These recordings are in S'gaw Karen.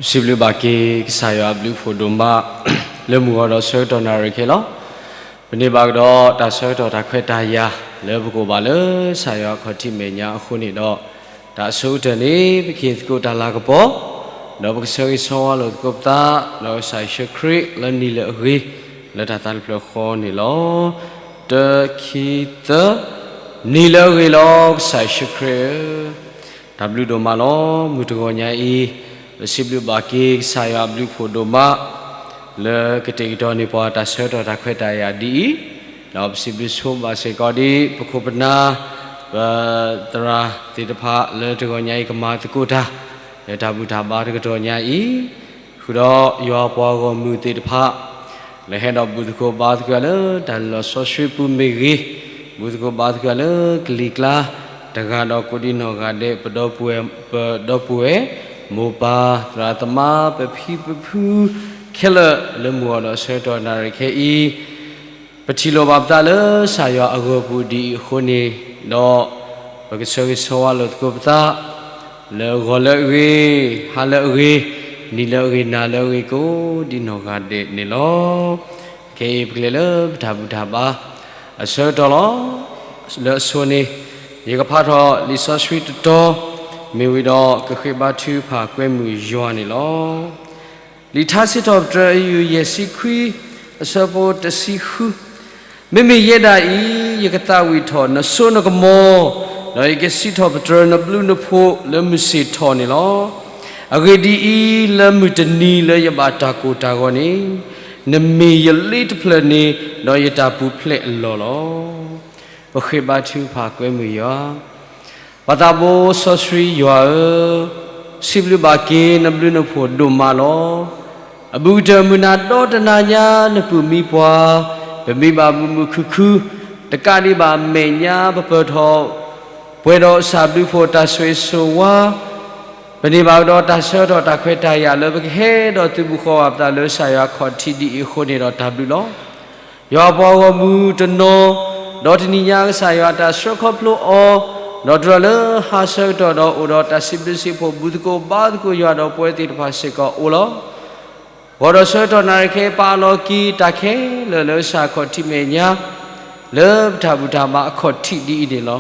စံးဘျုးဘၣ်က့ၤကစၢ်ယွၤအဘျုးအဖှိၣ်ဒိၣ်မး လၢမုၢ်ဂီၤဒီးဆၢကတီၢ်နၣ်ရံၣ်ခဲလီၤ. ပန့ၢ်ဘၣ်ကဒီးတၢ်ဆၢကတီၢ်တၢ်ခွဲးတၢ်ယာ် လၢပကအိၣ်ဘၣ်လၢကစၢ်ယွၤအခီၣ်ထံးမဲာ်ညါအဃိန့ၣ်ဒီး, တၢ်အဆိကတၢၢ်န့ၣ် ပကဟ့ၣ်သကိးတၢ်လၤကပီၤ, ဒီးပကဆၢဂ့ၤဆၢဝါလိာ်သကိးပသး, ဒီးကစၢ်ယ့ၣ်ၡူးခရံာ်လၢနံၤလၢအဂ့ၤ, လၢတၢ်သးတဖျၢၣ်ဃီန့ၣ်လီၤ. တၢ ခံ သၢ, နံၤလၢအဂ့ၤလီၤ ကစၢ်ယ့ၣ်ၡူးခရံာ်ဧၢ တၢ်ဘျုးဒိၣ်မးလီၤ. မုၢ်တဂီၤညါအံၤ, ပစံးဘျုးဘၣ်က့ၤကစၢ်ယွၤအဘျုးအဖှိၣ်ဒိၣ်မး လၢကတဲာ်ကတီၤန့ၢ်ပှၤတၢ်ဆၢကတီၢ်တၢ်ခွဲးတၢ်ယာ်ဒ်အံၤ, ဒီးပစံးဘျုးဆိဘၣ်စ့ၢ်ကီးဒ် ပခိၣ်ပနၢ်, ပသရၣ်သ့ၣ်တဖၣ်လၢတဂီၤညါအံၤကမၤသကိးတၢ် လၢတၢ်ဘူၣ်တၢ်ဘါတကတီၢ်ညါအံၤ, ဃုာ်ဒီးယွၤအပှၤဂီၢ်မုၢ်သ့ၣ်တဖၣ် လၢဟဲဒီးဘူၣ်သကိးဘါသကိးလၢတၢ်လီၢ်စီဆှံပူၤမ့ၢ်ဂ့ၤ, ဘူၣ်သကိးဘါသကိးလၢကလံၤကျါ, တဂၤဒီးကိးဒံနီၢ်ဂၤဒဲး ပဒီပုၢ်ဝဲၢ်, ပဒီပုၢ်ဝဲၢ်, မိၢ်ပၢ်, သရၣ်သမါ, ပဖံပဖု, ခဲလၢာ်လၢမုၢ်ဂီၤဒီးဆၢကတီၢ်နၣ်ရံၣ်ခဲအံၤ, ပထံၣ်လိာ်ဘၣ်ပသးလၢကစၢ်ယွၤအဂီၢ်ပူၤဒ်အံၤအဃိန့ၣ်ဒီး, ပကဆၢဂ့ၤဆၢဝါလိာ်သကိးပသး လၢဂီၤလၢအဂ့ၤ, ဟါလၢအဂ့ၤ, နံၤလၢအဂ့ၤ, နၤလၢအဂ့ၤ ကိးဒံနီၢ်ဂၤဒဲးန့ၣ်လီၤ. ခဲအံၤပကလဲၤလၢပတၢ်ဘူၣ်တၢ်ဘါအဆၢကတီၢ်လီၤ. လၢအဆိန့ၣ်, ယကဖးထီၣ်လံာ်စီဆှံတတီၤ, မ့ၢ်ဝံၤဒီးကဃ့ဘါထုကဖၣ်ကွဲမုာ်ယွၤန့ၣ်လီၤ. လံာ်ထါစံးထီၣ်ပတြၢၤ အယူၢ်ယဲၢ်ဆံခွံ, အဆၢဖိတဆံဃု, မ့မ့ၢ်ယဲဒၣ်အံၤ, ယကသးဝံၣ်ထီၣ်နစိနကမီၤ, ဒီးယကစံးထီၣ်ပတြၢၤနဘျုးနဖှိၣ်လၢမုၢ်ဆ့ၣ်ထီၣ်န့ၣ်လီၤ. အဂ့ၢ်ဒ်အံၤ, လၢမုၢ်တနံၤလၢယဘၣ်တၢ်ကိၢ်တၢ်ဂီၤန့ၣ်, နမ့ၢ်ယလ့တဖျၢၣ်န့ၣ်, ဒီးယတၢ်ပူၤဖျဲးအလီၢ်လီၤ. ပဃ့ဘါထုကဖၣ်ကွဲမုာ်ယွၤ ပၢ်သးဘိစီဆှံယွၤဧၢ, စံးဘျုးဘၣ်က့ၤနဘျုးနဖှိၣ်ဒိၣ်မးလီၤ. အဘူးကတၢၢ်မုၢ်နၤဒီတနၤညါ နပုၢ်မံပှၤ, ပမံဘၣ်မုာ်မုာ်ခုၣ်ခုၣ်, တကးဒံးဘၣ်အမဲာ်ညါပပၢၤထီၣ်, ပှဲၤဒီးကစၢ်ဘျုးဖှိၣ်တၢ်ဆိၣ်ဂ့ၤဆိၣ်ဝါ, ပန့ၢ်ဘၣ်ကဒီးတၢ်ဆၢကတီၢ်တၢ်ခွဲးတၢ်ယာ်လၢပကဟဲဒီးသုးဘူးဃီၤဘၣ်ပသးလၢကစၢ်ယွၤခီၣ်ထံးဒ်အံၤအဃိန့ၣ်ဒီးတၢ်ဘျုးလီၤ. ယွၤအပှၤဂီၢ်မုၢ်တနီၤ, ဒီးတနံၤညါကစၢ်ယွၤတၢ်ဆှၢခီဖျိအီၤ, ဒီးတြီလၢဟါဆၢကတီၢ်ဒီးအိၣ်ဒီးတၢ်စံးဘျုးစံးဖှိၣ် ဘူၣ်သကိးဘါသကိးယွၤဒီးပဝဲသ့ၣ်တဖၣ်စ့ၢ်ကီးအိၣ်လီၤ. ဂီၤဒီးဆၢကတီၢ်နၣ်ရံၣ်ခဲအံၤ ပာ်လီၤက့ၤတၢ်ခဲလၢာ်လၢကစၢ်ခီၣ်ထံးမဲာ်ညါ, လၢပတၢ်ဘူၣ်တၢ်ဘါအခီၣ်ထံးဒ်အံၤန့ၣ်လီၤ.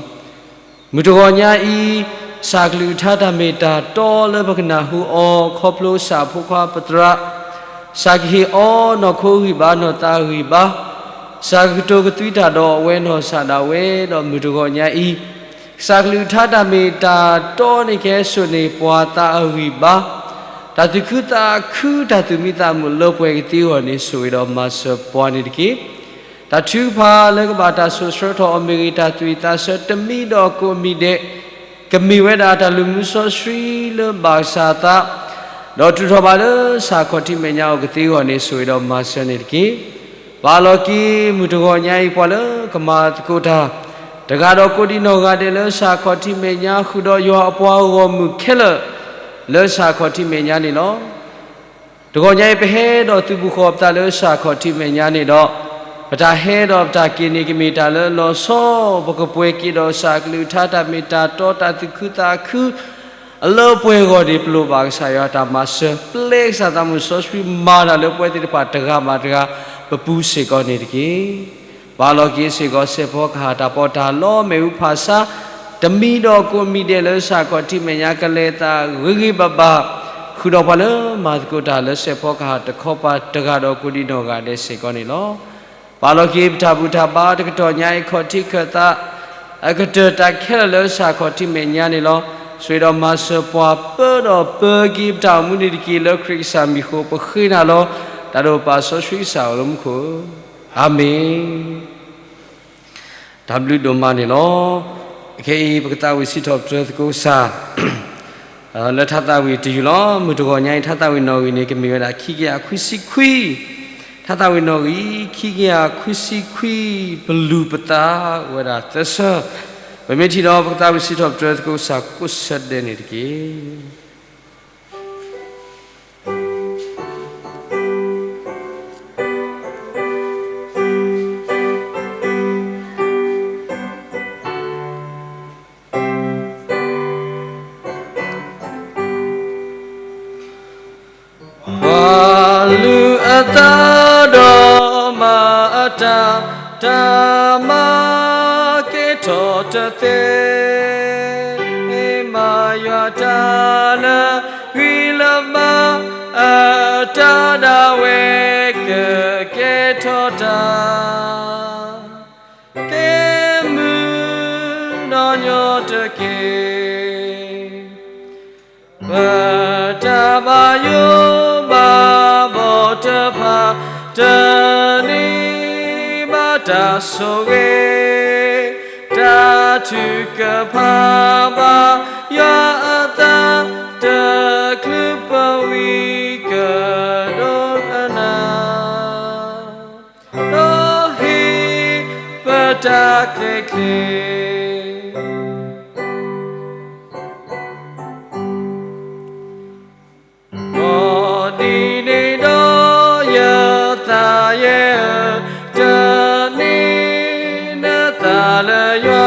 မုၢ်တဂီၤညါအံၤ, ကစၢ်ကလုၢ်ကထါတၢ်မ့ၢ်တၢ်တီလၢပကနၢ်ဟူအီၤ ခီဖျိကစၢ်ဖိခွါပသရၣ်, ကစၢ်ကဟ့ၣ်အီၤနီၢ်ခိဂံၢ်ဘါနီၢ်သးအဂံၢ်ဘါ, ကစၢ်ကကတိၤကသွံတၢ်ဒီးအဝဲနီၢ်ကစၢ်ဒၣ်ဝဲဒီးမုၢ်တဂီၤညါအံၤ, ကစၢ်ကလုၢ်ကထါတၢ်မ့ၢ်တၢ်တီန့ၣ်ကဟဲစိာ်န့ၢ်ပှၤသးအဂံၢ်ဘါ, တၢ်သူၣ်ခုသးခုတၢ်သူၣ်မံသးမုာ်လၢပှဲၤကသ့အဂီၢ်န့ၣ် ဆိၣ်ဂ့ၤဒီးမၤစၢၤပှၤန့ၣ်တက့ၢ်. တၢ်ထုကဖၣ်လၢကဘၣ်တၢ်စိာ်ဆှၢထီၣ်အီၤမ့ၢ်ဂ့ၤ, တၢ်သူၣ်ဝံၣ်သးဆၢတမံၤဒီးကိးမံၤဒဲး, ကမ့ၢ်ဝဲဒၣ်တၢ်လုၢ်မူစီဆှံလၢဘၣ်ကစၢ်သး, ဒီးတုၤထီၣ်ဘၣ်လၢကစၢ်ခီၣ်ထံးမဲာ်ညါအီၤကသ့အဂီၢ်န့ၣ် ဆိၣ်ဂ့ၤဒီးမၤစၢၤန့ၣ်တက့ၢ်. ပာ်လီၤက့ၤမုၢ်တဂီၤညါအံၤ ပှၤလၢကမၤသကိးတၢ်, တဂၤဒီးကိးဒံးနီၢ်ဂၤဒဲးလၢကစၢ်ခီၣ်ထံးမဲာ်ညါ ဃုာ်ဒီးယွၤအပှၤဂီၢ်မုၢ်ခဲလၢာ် လၢကစၢ်ခီၣ်ထံးမဲာ်ညါန့ၣ်လီၤ. တဂီၤညါအံၤ ပဟဲဒီးသုးဘူးဃီၤပသးလၢကစၢ်ခီၣ်ထံးမဲာ်ညါန့ၣ်ဒီး, ပတၢ်ဟဲဒီးပတၢ်က့ၤန့ၣ် ကမ့ၢ်တၢ်လၢအလီၤဆီ, ပကပှဲၤက့ၤဒီးကစၢ်ကလုၢ်ကထါတၢ်မ့ၢ်တၢ်တီတၢ်သူၣ်ခုသးခု အလၢပှဲၤအဂီၢ်န့ၣ် ပလိၣ်ဘၣ်ကစၢ်ယွၤတၢ်မၤစၢၤ, ပျဲကစၢ်သးမုၢ်စီဆှံမၤတၢ်လၢပဝဲသ့ၣ်တဖၣ်တဂၤဘၣ်တဂၤ ပပူၤစ့ၢ်ကီးန့ၣ်တက့ၢ်. ပာ်လီၤက့ၤစ့ၢ်ကီးစဲးဖီကဟၣ်တၢ်ပီးတၢ်လီ မ့ၣ်အူဖးဆါ တမံၤဒီးကိးမံၤဒဲးလၢကစၢ်ခီၣ်ထံးမဲာ်ညါ ကလဲၤသးဂ့ၤဂ့ၤဘၣ်ဘၣ်, ဃုာ်ဒီးပှၤလၢမၤသကိးတၢ်လၢစဲးဖီကဟၣ်တခီပၤ တဂၤဒီးကိးဒံးနီၢ်ဂၤဒဲးစ့ၢ်ကီးန့ၣ်လီၤ. ပာ်လီၤက့ၤပတၢ်ဘူၣ်တၢ်ဘါတကတီၢ်ညါအံၤ ခီၣ်ထံးခၢၣ်သး အကတၢၢ်တၢ်ခဲလၢာ်လၢကစၢ်ခီၣ်ထံးမဲာ်ညါန့ၣ်လီၤ. ဆိၣ်ဂ့ၤဒီးမၤစၢၤပှၤ ပၢဒီးပၢက့ၤပတၢ်အိၣ်မူန့ၣ်တက့ၢ်. လၢခရံာ်ကစၢ်မံၤအဃိ ပဃ့နၤလီၤ. တၢ်ဒိၣ်ပာ်စီဆှံကစၢ်ဧၢ လၢမူခိၣ်ဧၢ, အၤမ့ၣ်. တၢ်ဘျုးဒိၣ်မးန့ၣ်လီၤ. ခဲအံၤ ပကသးဝံၣ်စံးထီၣ်ပတြၢၤသကိးကစၢ် လၢထါသးဝံၣ်တယုၢ်လီၤ. မုၢ်တဂီၤညါအံၤ ထါသးဝံၣ်နီၣ်ဂံၢ်န့ၣ် ကမ့ၢ်ဝဲဒၣ်ခံကယၤခွံဆံခွံ, ထါသးဝံၣ်နီၣ်ဂံၢ် ခံကယၤခွံဆံခွံ, ပလူၤပသးဝဲဒၣ်သၢဆၢ, ပမ့ၢ်ထံၣ်ဒီး ပကသးဝံၣ်စံးထီၣ်ပတြၢၤသကိးကစၢ် ကိးဆၢဒဲးန့ၣ်တက့ၢ်. အသးဒီးမၤအတၢ်, တၢ်မၤကဲထီၣ်တသ့, မၤယွၤတၢ်လၢဂံၢ်လၢဘါ, အတၢ်ဒၣ်ဝဲကကဲထီၣ်တၢ်, ကဲမုာ်ဒီးညီတက့ၢ်. ပတၢ်ဘၣ်ယိၣ်ဘၣ်ဘီၣ်တဖၣ်, တန့ၢ်ဘၣ်တၢ်ဆိၣ်ဂ့ၤ, တၢ်ထုကဖၣ်ဘၣ်ယွၤအသး, တချုးပဝံၤကဒီးအနၤ, ဒီးဟ့ၣ်ပတၢ်ကျဲၤကျဲၤ ဒီးဒ်န့ၣ်ဒီးယသးယဲဧၢ, တန့ၢ်နသးလၢယွၤ,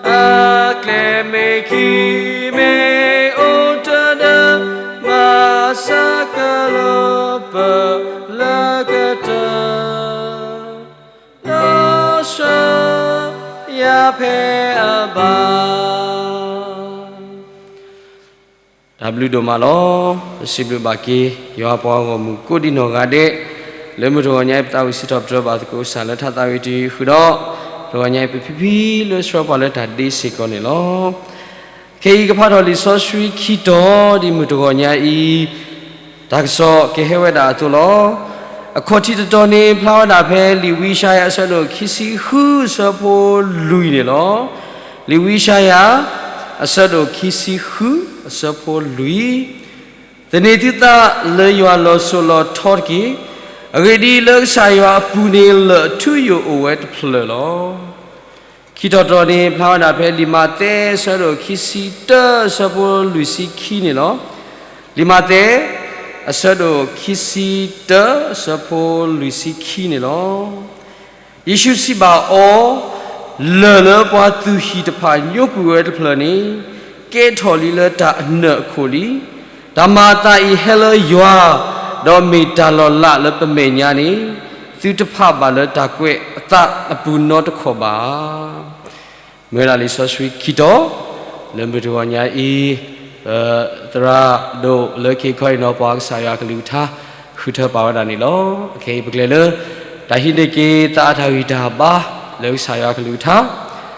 အကျဲမ့ၢ်ခံမ့ၢ်အိၣ်တဒၢ, မၤစၢၤကလီၤပၢလၢကတၢၢ်, ဒီးဆှၢယၤဖဲအဘၣ် တၢ်ဘျုးဒိၣ်မးလီၤ. ပစံးဘျုးဘၣ်က့ၤ ယွၤပှၤဂီၢ်မုၢ်ကိးဒံနီၢ်ဂၤဒဲး, လၢမုၢ်တဂီၤညါအံၤ ပသးဝံၣ်စံးထီၣ်ပတြၢၤဘၣ်သကိးကစၢ်လၢထါသးဝံၣ်တယုၢ်ဃုာ်ဒီး, တဂီၤညါအံၤ ပဖံဖံလၢဆှၢပှၤလၢတၢ်ဒ့စ့ၢ်ကီးန့ၣ်လီၤ. ခဲအံၤကဖးထီၣ်လံာ်စီဆှံခံတီၤ ဒ်မုၢ်တဂီၤညါအံၤ တၢ်ကစီၣ်ကဟဲဝဲဒၣ်အသိးလီၤ. အခီၣ်ထံးတတီၤန့ၣ် ဖျါဝဲဒၣ်ဖဲလံာ်ဝံယၡါယၤ အဆၢဒိၣ်ခံဆံဃု အဆၢဖိလွံၢ်န့ၣ်လီၤ. လံာ်ဝံယၡါယၤ အဆၢဒိၣ်ခံဆံဃု အဆၢဖိလွံၢ်, သန့ၤသုသးလၢယွၤလီၤစိၤလီၤထီတက့ၢ်. အဂ့ၢ်ဒ်အံၤ, လၢကစၢ်ယွၤအပူၤန့ၣ် လၢၢ်အထူအယိာ်အိၣ်ဝဲတဖျၢၣ်လီၤ. ခံတီၤတတီၤန့ၣ် ဖျါဝဲဒၣ်ဖဲလံာ်မးသဲ အဆၢဒိၣ်ခံဆံတၢ အဆၢဖိလွံၢ်ဆံခံန့ၣ်လီၤ. လံာ်မးသဲ အဆၢဒိၣ်ခံဆံတၢ အဆၢဖိလွံၢ်ဆံခံန့ၣ်လီၤ. ယ့ၣ်ၡူးစံးဘၣ်အီၤ, လၢၢ်လၢပှၤသူၣ်ဟံၣ်တဖၣ်ညိကွံာ်ဝဲတဖျၢၣ်န့ၣ် ကဲထီၣ်လံလၢတၢ်အနၢၣ်အခိၣ်လံ. တၢ်မၤအသးအံၤဟဲလၢယွၤ, ဒီးမ့ၢ်တၢ်လီၤလးလၢပမဲာ်ညါန့ၣ် သုတဖးဘၣ်လၢတၢ်ကွဲးအသးအပူၤနီတခီၣ်ဘၣ်. မ့ၢ်ဝဲဒၣ်လံာ်စီဆှံခံတီၤ လၢမုၢ်တဂီၤညါအံၤ, ပသရၣ်ဒိၣ်လၢခ့ခီအံၤနီၤ ပှၤကစၢ်ယွၤကလုၢ်ကထါ ဃုထၢပာ်ဝဲဒၣ်န့ၣ်လီၤ. အခဲအံၤပကျဲၤလၢ တၢ်ဟံးန့ၢ်က့ၤသးအတၢ်ဂံၢ်တၢ်ဘါ လၢကစၢ်ယွၤကလုၢ်ကထါ,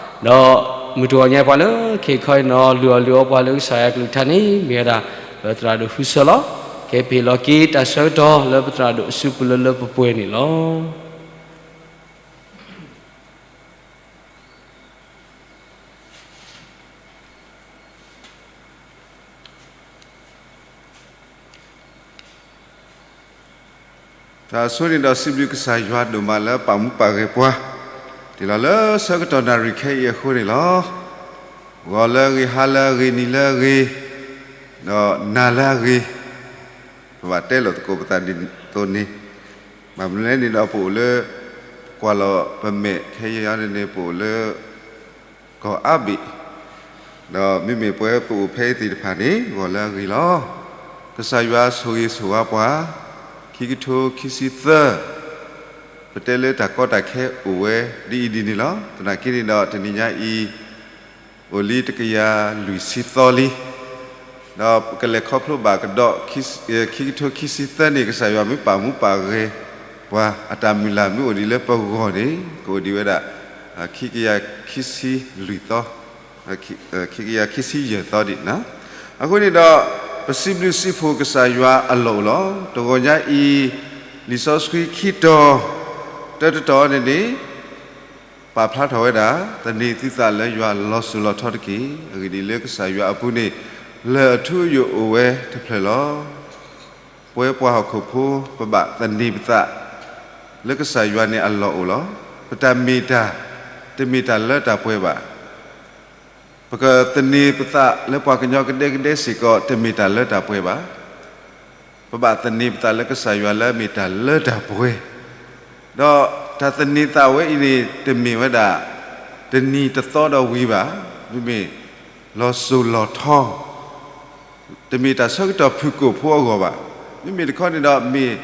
ဒီးမုၢ်တဂီၤညါပှၤလၢခ့ခီအံၤနီၤ လုၢ်အီၣ်လုၢ်အီပှၤလၢကစၢ်ယွၤကလုၢ်ကထါန့ၣ် မ့ၢ်ဝဲဒၣ် ပသရၣ်ဒိၣ်ဃုစၢၤလီၤ. ကဲပဟ့ၣ်လီၤက့ၤတၢ်ဆၢကတီၢ်လၢပသရၣ်ဒိၣ်အစုပူၤလၢလၢပှဲၤပှဲၤန့ၣ်လီၤ. တၢ်ဆိန့ၣ်ဒီးစံးဘျုးကစၢ်ယွၤဒိၣ်မးလၢပာ်မူပာ်ဂဲၤပှၤ တ့ၢ်လီၤလၢဆၢကတီၢ်နၣ်ရံၣ်ခဲအံၤအဃိန့ၣ်လီၤ. ဂီၤလၢအဂ့ၤ, ဟါလၢအဂ့ၤ, နံၤလၢအဂ့ၤ, ဒီးနၤလၢအဂ့ၤ, ပဘၣ်တဲလိာ်သကိးပသးဒ်သိးန့ၣ်, ဘၣ်မနုၤလဲၣ်န့ၣ်ဒီး ပအိၣ်လၢ ကွၢ်လီၤပမဲာ်ခဲအံၤန့ၣ် ပအိၣ်လၢ ကီၢ်အါဘ့ၣ်, ဒီးမ့မ့ၢ်ပဝဲပအိၣ်ဖဲအံၤသ့ၣ်တဖၣ်န့ၣ် ဂီၤလၢအဂ့ၤလီၤ. ကစၢ်ယွၤဆိၣ်ဂ့ၤဆိၣ်ဝါပှၤ, ခံကထိခံဆံသၢ, ပတဲလၢတၢ်ကီတၢ်ခဲအိၣ်ဝဲဒ်အံၤဒ်န့ၣ်လီၤ. သနာ်က့န့ၣ်ဒီး တနံၤညါအံၤ အိၣ်လံတကယၤလွံၢ်ဆံသီလံ ဒီးပကလဲၤခီဖျိဘၣ်ကဒီး ခံကထိခံဆံသၢန့ၣ် ကစၢ်ယွၤမ့ၢ်ပာ်မူပာ်ဂဲၤပှၤ အတၢ်မုၢ်လၢ်မ့ၢ်အိၣ်ဒံးလၢပဂီၢ်န့ၣ် ကအိၣ်ဒံးဝဲဒၣ် ခံကယၤခံဆံလွံၢ်သီ, ခံကယၤခံဆံယဲၢ်သီဒံး. အဃိန့ၣ်ဒီး ပစံးဘျုးစံးဖှိၣ်ကစၢ်ယွၤအလီၢ်အိၣ်လီၤ. တဂီၤညါအံၤ လံာ်စီဆှံခံတီၤ တၢတတီၤန့ၣ်န့ၣ် ပာ်ဖျါထီၣ်ဝဲဒၣ် သန့ၤသုသးလၢယွၤလီၤစိၤလီၤထီတက့ၢ်. အဂ့ၢ်ဒ်အံၤ, လၢကစၢ်ယွၤအပူၤန့ၣ် လၢၢ်အထူအယိာ်အိၣ်ဝဲတဖျၢၣ်လီၤ. ပဝဲပှၤဟီၣ်ခိၣ်ဖိ ပဘၣ်သန့ၤပသး လၢကစၢ်ယွၤန့ၣ်အလီၢ်အိၣ်လီၤ. ပတၢ်မ့ၢ်တၢ် တမ့ၢ်တၢ်လၢတၢ်ပှဲၤဘၣ်. ပကသန့ၤပသးလၢပှၤကညီကဒဲကဒဲစ့ၢ်ကီး တမ့ၢ်တၢ်လၢတၢ်ပှဲၤဘၣ်. ပဘၣ်သန့ၤပသးလၢကစၢ်ယွၤလၢအမ့ၢ်တၢ်လၢတၢ်ပှဲၤ, ဒီးတၢ်သန့ၤသးဝဲအံၤန့ၣ် တမ့ၢ်ဝဲဒၣ် တနံၤတသီဒီးဝံၤဘၣ်. မ့မ့ၢ်လီၤစိၤလီၤထီ တမ့ၢ်တၢ်ဆၢကတီၢ်ဖုၣ်ကိာ်ဖိအဂီၢ်ဘၣ်. မ့မ့ၢ်တခီန့ၣ်ဒီး မ့ၢ်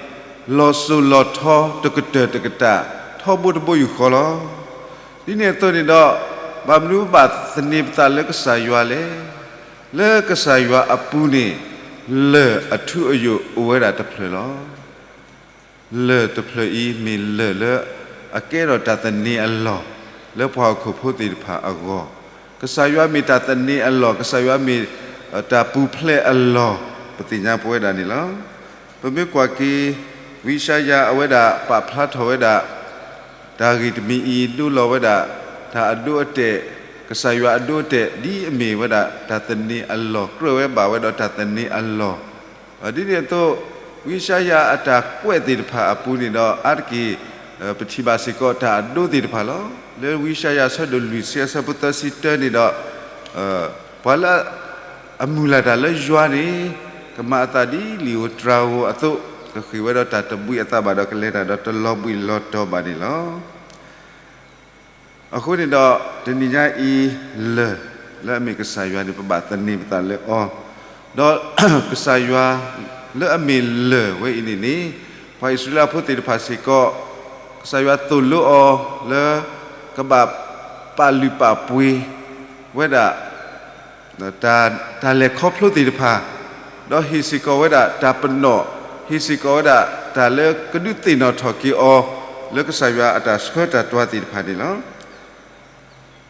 လီၤစိၤလီၤထီတကတၢၢ်တကတၢၢ် ထီဘိတဘိယူၢ်ဃီလီၤ. ဒ်န့ၣ်အသိးန့ၣ်ဒီး ဘၣ်မနုၤပဘၣ်သန့ၤပသးလၢကစၢ်ယွၤလဲၣ်. လၢကစၢ်ယွၤအပူၤန့ၣ် လၢၢ်အထူအယိာ်အိၣ်ဝဲဒၣ်တဖျၢၣ်လီၤ. လၢၢ်တဖျၢၣ်အံၤမ့ၢ်လၢၢ်လၢအကဲထီၣ်တၢ်သန့ၤအလီၢ် လၢပှၤဟီၣ်ခိၣ်ဖိသ့ၣ်တဖၣ်အဂီၢ်, ကစၢ်ယွၤမ့ၢ်တၢ်သန့ၤအလီၢ်, ကစၢ်ယွၤမ့ၢ်တၢ်ပူၤဖျဲးအလီၢ်, ပသ့ၣ်ညါပဝဲဒၣ်န့ၣ်လီၤ. ပမ့ၢ်ကွၢ်က့ၤ ဝံယၡါယၤအဝဲဒၣ်ပာ်ဖျါထီၣ်ဝဲဒၣ် တၢ်ဂ့ၢ်တမံၤအံၤ ဒိလီၤဝဲဒၣ် တၢ်အဒိအတဲာ်, ကစၢ်ယွၤအဒိအတဲာ် ဒ်အမ့ၢ်ဝဲဒၣ် တၢ်သန့ၤအလီၢ်, ကြၢးဝဲဘၣ်ဝဲဒီးတၢ်သန့ၤအလီၢ်. ဒ်န့ၣ်အသိး ဝံယၡါယၤအတၢ်ကွဲးသ့ၣ်တဖၣ်အပူၤန့ၣ်ဒီး အါတက့ၢ် ပထံၣ်ဘၣ်စ့ၢ်ကီးတၢ်အဒိသ့ၣ်တဖၣ်လီၤ. လၢဝံယၡါယၤအဆၢဒိၣ်လွံၢ်ဆံအဆၢဖိသၢဆံတၢန့ၣ်ဒီး ပှၤလၢအမုၢ်လၢ်တၢ်လၢယွၤန့ၣ် ကမၤအသးဒ်လံာ်ဧိၤတြၤဧိၤအသိး, ကဃ့ၢ်ဝဲဒီးတၢ်တဘှံးအသးဘၣ်ဒီး ကလဲၤတၢ်ဒီးတလီၤဘှံးလီၤတီၤဘၣ်န့ၣ်လီၤ. အဃိန့ၣ်ဒီး တနံၤညါအံၤ လၢၢ်လၢအမ့ၢ်ကစၢ်ယွၤန့ၣ် ပဘၣ်သန့ၤပသးလၢအီၤ, ဒီးကစၢ်ယွၤလၢအမ့ၢ်လၢၢ်ဝဲအံၤန့ၣ်န့ၣ် ပှၤအံၣ်စရ့လးဖိသ့ၣ်တဖၣ်စ့ၢ်ကီး ကစၢ်ယွၤသိၣ်လိအီၤလၢ ကဘၣ်ပာ်လုၢ်ပာ်ပှ့ၤဝဲဒၣ် တၢ်လဲၤခီဖျိသ့ၣ်တဖၣ်, ဒီးဟ့ၣ်စ့ၢ်ကီးဝဲဒၣ်တၢ်ပနီၣ်, ဟ့ၣ်စ့ၢ်ကီးဝဲဒၣ်တၢ်လၢကဒုးသ့ၣ်နီၣ်ထီၣ်က့ၤအီၤ လၢကစၢ်ယွၤအတၢ်ဆှၢတၢ်တွၤသ့ၣ်တဖၣ်န့ၣ်လီၤ.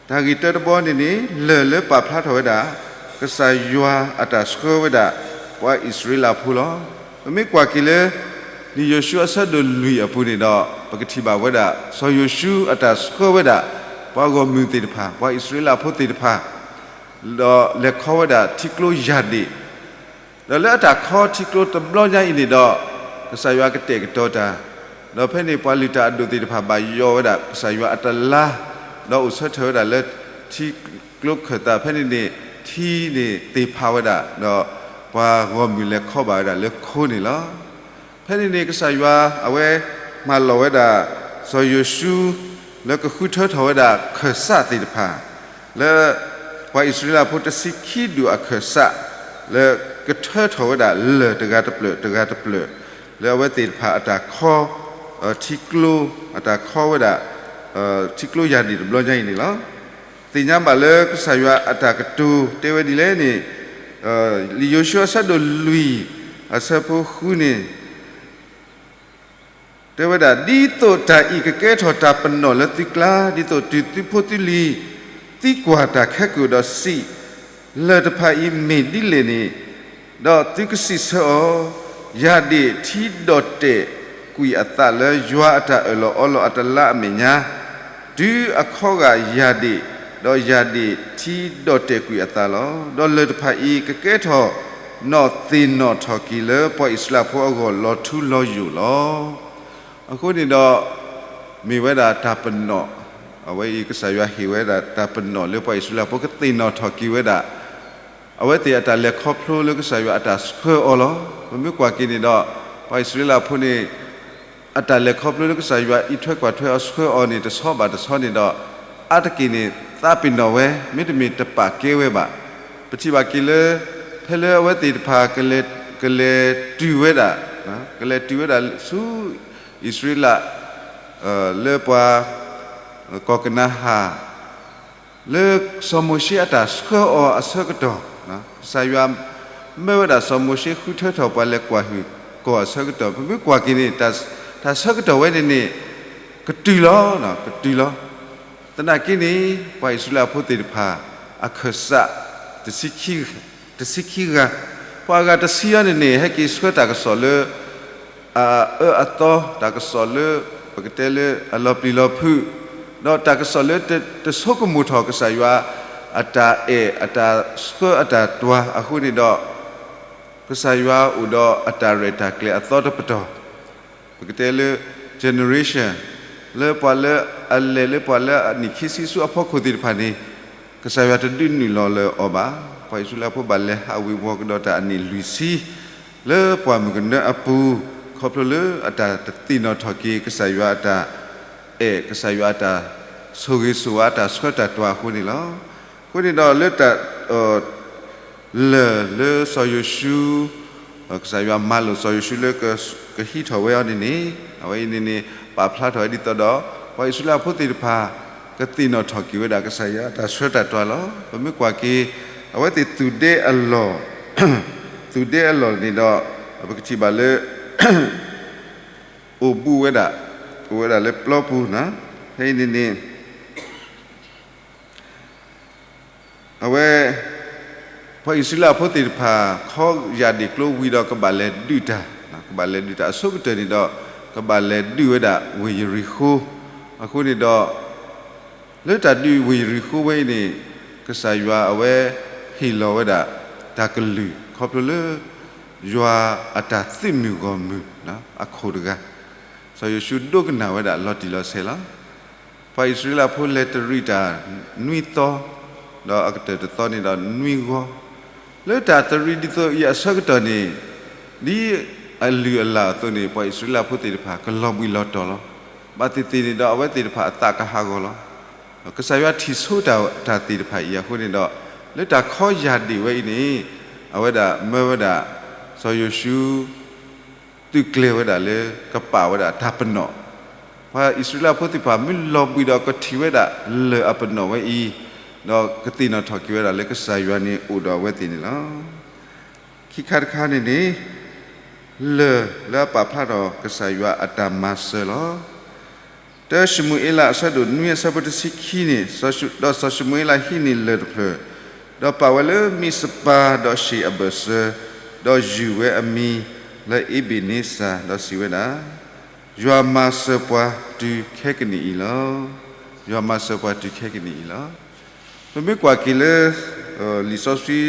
တၢ်ဂ့ၢ်တၢတဘီန့ၣ်န့ၣ် လၢၢ်လၢပာ်ဖျါထီၣ်ဝဲဒၣ် ကစၢ်ယွၤအတၢ်ဆှၢဝဲဒၣ် ပှၤအံၣ်စရ့လးဖိလီၤ. ပမ့ၢ်ကွၢ်က့ၤလၢ လံာ်ယိၤၡူအဆၢဒိၣ်လွံၢ်အပူၤန့ၣ်ဒီး ပကထံၣ်ဘၣ်ဝဲဒၣ် စီၤယိၤၡူအတၢ်ဆှၢဝဲဒၣ် ပှၤဂီၢ်မုၢ်သ့ၣ်တဖၣ်, ပှၤအံၣ်စရ့လးဖိသ့ၣ်တဖၣ် ဒီးလဲၤခီဝဲဒၣ်ထံကျိယၢ်ဒ့ၣ်, ဒီးလၢအတၢ်ခီထံကျိတဘျီညါအံၤန့ၣ်ဒီး ကစၢ်ယွၤကတဲာ်ကတီၤတၢ်, ဒီးဖဲန့ၣ်ပှၤလုၢ်တၢ်အဒိၣ်သ့ၣ်တဖၣ်ဘၣ်ယိးဝဲဒၣ် ကစၢ်ယွၤအတလါ, ဒီးအိၣ်ဆၢထၢၣ်ဝဲဒၣ်လၢထံကျိခၢၣ်သး, ဖဲန့ၣ်န့ၣ် ထံန့ၣ်သ့ၣ်ဖးဝဲဒၣ်, ဒီးပှၤဂီၢ်မုၢ်လဲၤခီဘၣ်ဝဲဒၣ်လၢခိန့ၣ်လီၤ. ဖဲန့ၣ်န့ၣ် ကစၢ်ယွၤအဝဲမၢလီၤဝဲဒၣ် စီၤယိၤၡူ လၢကဃုထၢထီၣ်ဝဲဒၣ်ခၢၣ်စးသ့ၣ်တဖၣ် လၢပှၤအံၣ်စရ့လးဖိတဆံခံဒူၣ်အခၢၣ်စး လၢကထၢထီၣ်ဝဲဒၣ်လၢၢ်တဂၤတဖျၢၣ်တဂၤတဖျၢၣ် လၢအဝဲသ့ၣ်တဖၣ်အတၢ်ခီ ထံကျိ အတၢ်ခီဝဲဒၣ် ထံကျိယၢ်ဒ့ၣ်တဘျီညါအံၤန့ၣ်လီၤ. သ့ၣ်ညါဘၣ်လၢကစၢ်ယွၤအတၢ်ကတိၤတဲဝဲဒ်လဲၣ်န့ၣ် လံာ်ယိၤၡူအဆၢဒိၣ်လွံၢ် အဆၢဖိဃုန့ၣ် တဲဝဲဒၣ်, ဒ်သိးတၢ်အံၤကကဲထီၣ်တၢ်ပနီၣ်လၢသုကျါ, ဒ်သိးတုၤသုဖိသုလံၤသံကွၢ်တၢ်ခဲကိာ်ဒီးစံး, လၢၢ်တဖၣ်အံၤမ့ၢ်ဒ်လဲၣ်န့ၣ်, ဒီးသုကစံးဆၢအီၤ, ယၢ်ဒ့ၣ်ထံဒီၣ်တဲာ်ကွံာ်အသးလၢယွၤအတၢ်အၢၣ်လီၤအီလီၤအတလါအမဲာ်ညါ, တုၤအခီဂာ်ယၢ်ဒ့ၣ်, ဒီးယၢ်ဒ့ၣ်ထံဒီၣ်တဲာ်ကွံာ်အသးလီၤ. ဒီးလၢၢ်တဖၣ်အံၤကကဲထီၣ်နီၣ်သ့ၣ်နီၣ်ထီၣ်က့ၤလၢပှၤအံၣ်စရ့လးဖိအဂီၢ်လီၤထူလီၤယိာ်လီၤ. အဃိန့ၣ်ဒီး မ့ၢ်ဝဲဒၣ်တၢ်ပနီၣ်, အဝဲအံၤကစၢ်ယွၤဟ့ၣ်ဝဲဒၣ်တၢ်ပနီၣ်လၢပှၤအံၣ်စရ့လးဖိကသ့ၣ်နီၣ်ထီၣ်က့ၤဝဲဒၣ် အဝဲသ့ၣ်အတၢ်လဲၤခီဖျိလၢကစၢ်ယွၤအတၢ်ဆှၢအီၤလီၤ. ပမ့ၢ်ကွၢ်က့ၤန့ၣ်ဒီး ပှၤအံၣ်စရ့လးဖိန့ၣ် အတၢ်လဲၤခီဖျိလၢကစၢ်ယွၤအံးထွဲကွၢ်ထွဲအီၤဆှၢအီၤန့ၣ် တဆီဘၣ်တဆီန့ၣ်ဒီး အါတက့ၢ်န့ၣ် သးပ့ၤနီၣ်ဝဲ မ့တမ့ၢ်တပာ်ကဲဝဲဘၣ်. ပထံၣ်ဘၣ်က့ၤလၢ ဖဲလၢအဝဲသ့ၣ်တဖၣ် ကလဲၤတုၤဝဲဒၣ်, ကလဲၤတုၤဝဲဒၣ်ဆူ အံၣ်စရ့လး လၢပှၤ ကီၢ်ကနၤအၣ် လၢစီၤမိၤၡ့အတၢ်ဆှၢအီၤအဆၢကတီၢ်, ကစၢ်ယွၤမၢဝဲဒၣ်စီၤမိၤၡ့ဃုထၢထီၣ်ပှၤလဲၤကွၢ်ဟုၣ်ကီၢ်အဆၢကတီၢ်, ပမ့ၢ်ကွၢ်က့ၤန့ၣ် တၢ်ဆၢကတီၢ်ဝဲန့ၣ်န့ၣ် ကတုၤလီၤ, ကတုၤလီၤ. သနာ်က့န့ၣ် ပှၤအံၣ်စရ့လးဖိသ့ၣ်တဖၣ် အခၢၣ်စး တဆံခံဂၤ, ပှၤအဂၤတဆံအံၤန့ၣ်န့ၣ် ဟဲက့ၤဆှၢတၢ်ကစီၣ်လၢ အအၢအသီ, တၢ်ကစီၣ်လၢ ပကတဲလၢအလီၤပျံၤလီၤဖုး, ဒီးတၢ်ကစီၣ်လၢတဆိကမိၣ်ထီၣ်ကစၢ်ယွၤအတၢ်အဲၣ်အတၢ်ဆှၢအတၢ်တွၤအဃိန့ၣ်ဒီး ကစၢ်ယွၤအိၣ်ဒီးအတၢ်ရဲၣ်တၢ်ကျဲၤအသီတပတီၢ်, ပကတဲလၢ generation လၢပှၤလၢအလဲၤလၢပှၤလၢအနံၣ်ခံဆံဆူအဖီခိၣ်သ့ၣ်တဖၣ်န့ၣ် ကစၢ်ယွၤတဒုးနုာ်လီၤလၢၤအီၤဘၣ်. ပှၤအံၣ်စရ့လးဖိဘၣ်လဲၤဟးဝ့ၤဝီၤကဒီးတၢ်အနံၣ်လွံၢ်ဆံ လၢပှၢ်မုၢ်ကနၢအပူၤ ခီဖျိလၢအတၢ်တသ့ၣ်နီၣ်ထီၣ်က့ၤ ကစၢ်ယွၤအတၢ်အဲၣ် ကစၢ်ယွၤအတၢ်ဆိၣ်ဂ့ၤဆိၣ်ဝါ တၢ်ဆှၢတၢ်တွၤအဃိန့ၣ်လီၤ. အဃိန့ၣ်ဒီးလၢတၢ် လၢၢ်လၢစီၤယိၤၡူ ကစၢ်ယွၤမၤလိာ်စီၤယိၤၡူလၢ ကဟံးထီၣ်ဝဲအီၤန့ၣ်န့ၣ် အဝဲအံၤန့ၣ်န့ၣ် ပာ်ဖျါထီၣ်ဝဲဒ်သိးဒီး ပှၤအံၣ်စရ့လးဖိသ့ၣ်တဖၣ် ကသ့ၣ်နီၣ်ထီၣ်က့ၤဝဲဒၣ် ကစၢ်ယွၤအတၢ်ဆှၢတၢ်တွၤလီၤ. ပမ့ၢ်ကွၢ်က့ၤ အဝဲသ့ၣ်သူၣ်ဒဲအလီၢ်, သူၣ်ဒဲအလီၢ်န့ၣ်ဒီး ပကထံၣ်ဘၣ်လၢ အိၣ်ဘူးဝဲဒၣ်, အိၣ်ဝဲဒၣ်လၢပျီပူၤန့ၣ်, ဖဲအံၤန့ၣ်န့ၣ် အဝဲ ပှၤအံၣ်စရ့လးဖိသ့ၣ်တဖၣ် ခီယၢ်ဒ့ၣ်ကျိဝံၤဒီး ကဘၣ်လဲၤဒုးတၢ်, ကဘၣ်လဲၤဒုးတၢ်အဆိကတၢၢ်န့ၣ်ဒီး ကဘၣ်လဲၤဒုးဝဲဒၣ်ဝ့ၢ်ယရံၤဃိၤ. အဃိန့ၣ်ဒီး လၢတၢ်ဒုးဝ့ၢ်ယရံၤဃိၤဝဲအံၤန့ၣ် ကစၢ်ယွၤအဝဲဟ့ၣ်လီၤဝဲဒၣ် တၢ်ကလုၢ်ခီဖျိလၢ ယွၤအတၢ်သုးမုၢ်ဂီၢ်မုၢ်အခိၣ်တဂၤ, စီၤယိၤၡူဒိကနၣ်ဝဲဒၣ်လီၤတံၢ်လီၤဆဲးလီၤ. ပှၤအံၣ်စရ့လးဖိလဲၤတရံးတၢ်နွံသီ, ဒီးအကတၢၢ်တသီန့ၣ်ဒီးနွံဂီၤ, လၢတၢ်တရံးဒ်သိးအံၤအဆၢကတီၢ်န့ၣ် ဒ်အလုၢ်အလၢ်အသိးန့ၣ် ပှၤအံၣ်စရ့လးဖိသ့ၣ်တဖၣ် ကလီၤဘှံးလီၤတီၤလီၤ. ဘၣ်သ့ၣ်သ့ၣ်န့ၣ်ဒီး အဝဲသ့ၣ်တဖၣ်အသးကဟးဂီၤလီၤ. ကစၢ်ယွၤထံၣ်ဆိတၢ်သ့ၣ်တဖၣ်အံၤအဃိန့ၣ်ဒီး လၢတၢ်ခီယၢ်ဒ့ၣ်ဝဲအံၤန့ၣ် အဝဲဒၣ်မၢဝဲဒၣ် စီၤယိၤၡူ သုးကျဲၤဝဲဒၣ်လၢကပာ်ဝဲဒၣ်တၢ်ပနီၣ်, ပှၤအံၣ်စရ့လးဖိသ့ၣ်တဖၣ် မ့ၢ်လီၤဘှံးဒီးကထံၣ်ဝဲဒၣ်လၢၢ်အပနီၣ်ဝဲအံၤ, ဒီးကသ့ၣ်နီၣ်ထီၣ်က့ၤဝဲဒၣ်လၢကစၢ်ယွၤန့ၣ်အိၣ်ဒီးအဝဲသ့ၣ်န့ၣ်လီၤ. ခံခါတခါန့ၣ်န့ၣ် လၢၢ်လၢအပာ်ဖျါထီၣ်ကစၢ်ယွၤအတၢ်မၤစၢၤလီၤ. တၢၡမူၤအ့လးအဆၢဒိၣ်နွံအဆၢဖိတဆံခံန့ၣ်, ဒီးစီၤၡမူၤအ့လးဟံးန့ၢ်လၢၢ်တဖျၢၣ်, ဒီးပာ်ဝဲလၢမံးစပၤဒီးရှ့ၣ်အဘၢၣ်စၢၤ, ဒီးယုၢ်ဝဲအမံၤလၢအ့ဘ့းန့စၢ်, ဒီးစံးဝဲဒၣ်, ယွၤမၤစၢၤပှၤတုၤခဲကနံၣ်အံၤလီၤ. ယွၤမၤစၢၤပှၤတုၤခဲကနံၣ်အံၤလီၤ. ပမ့ၢ်ကွၢ်က့ၤလၢ လံာ်စီ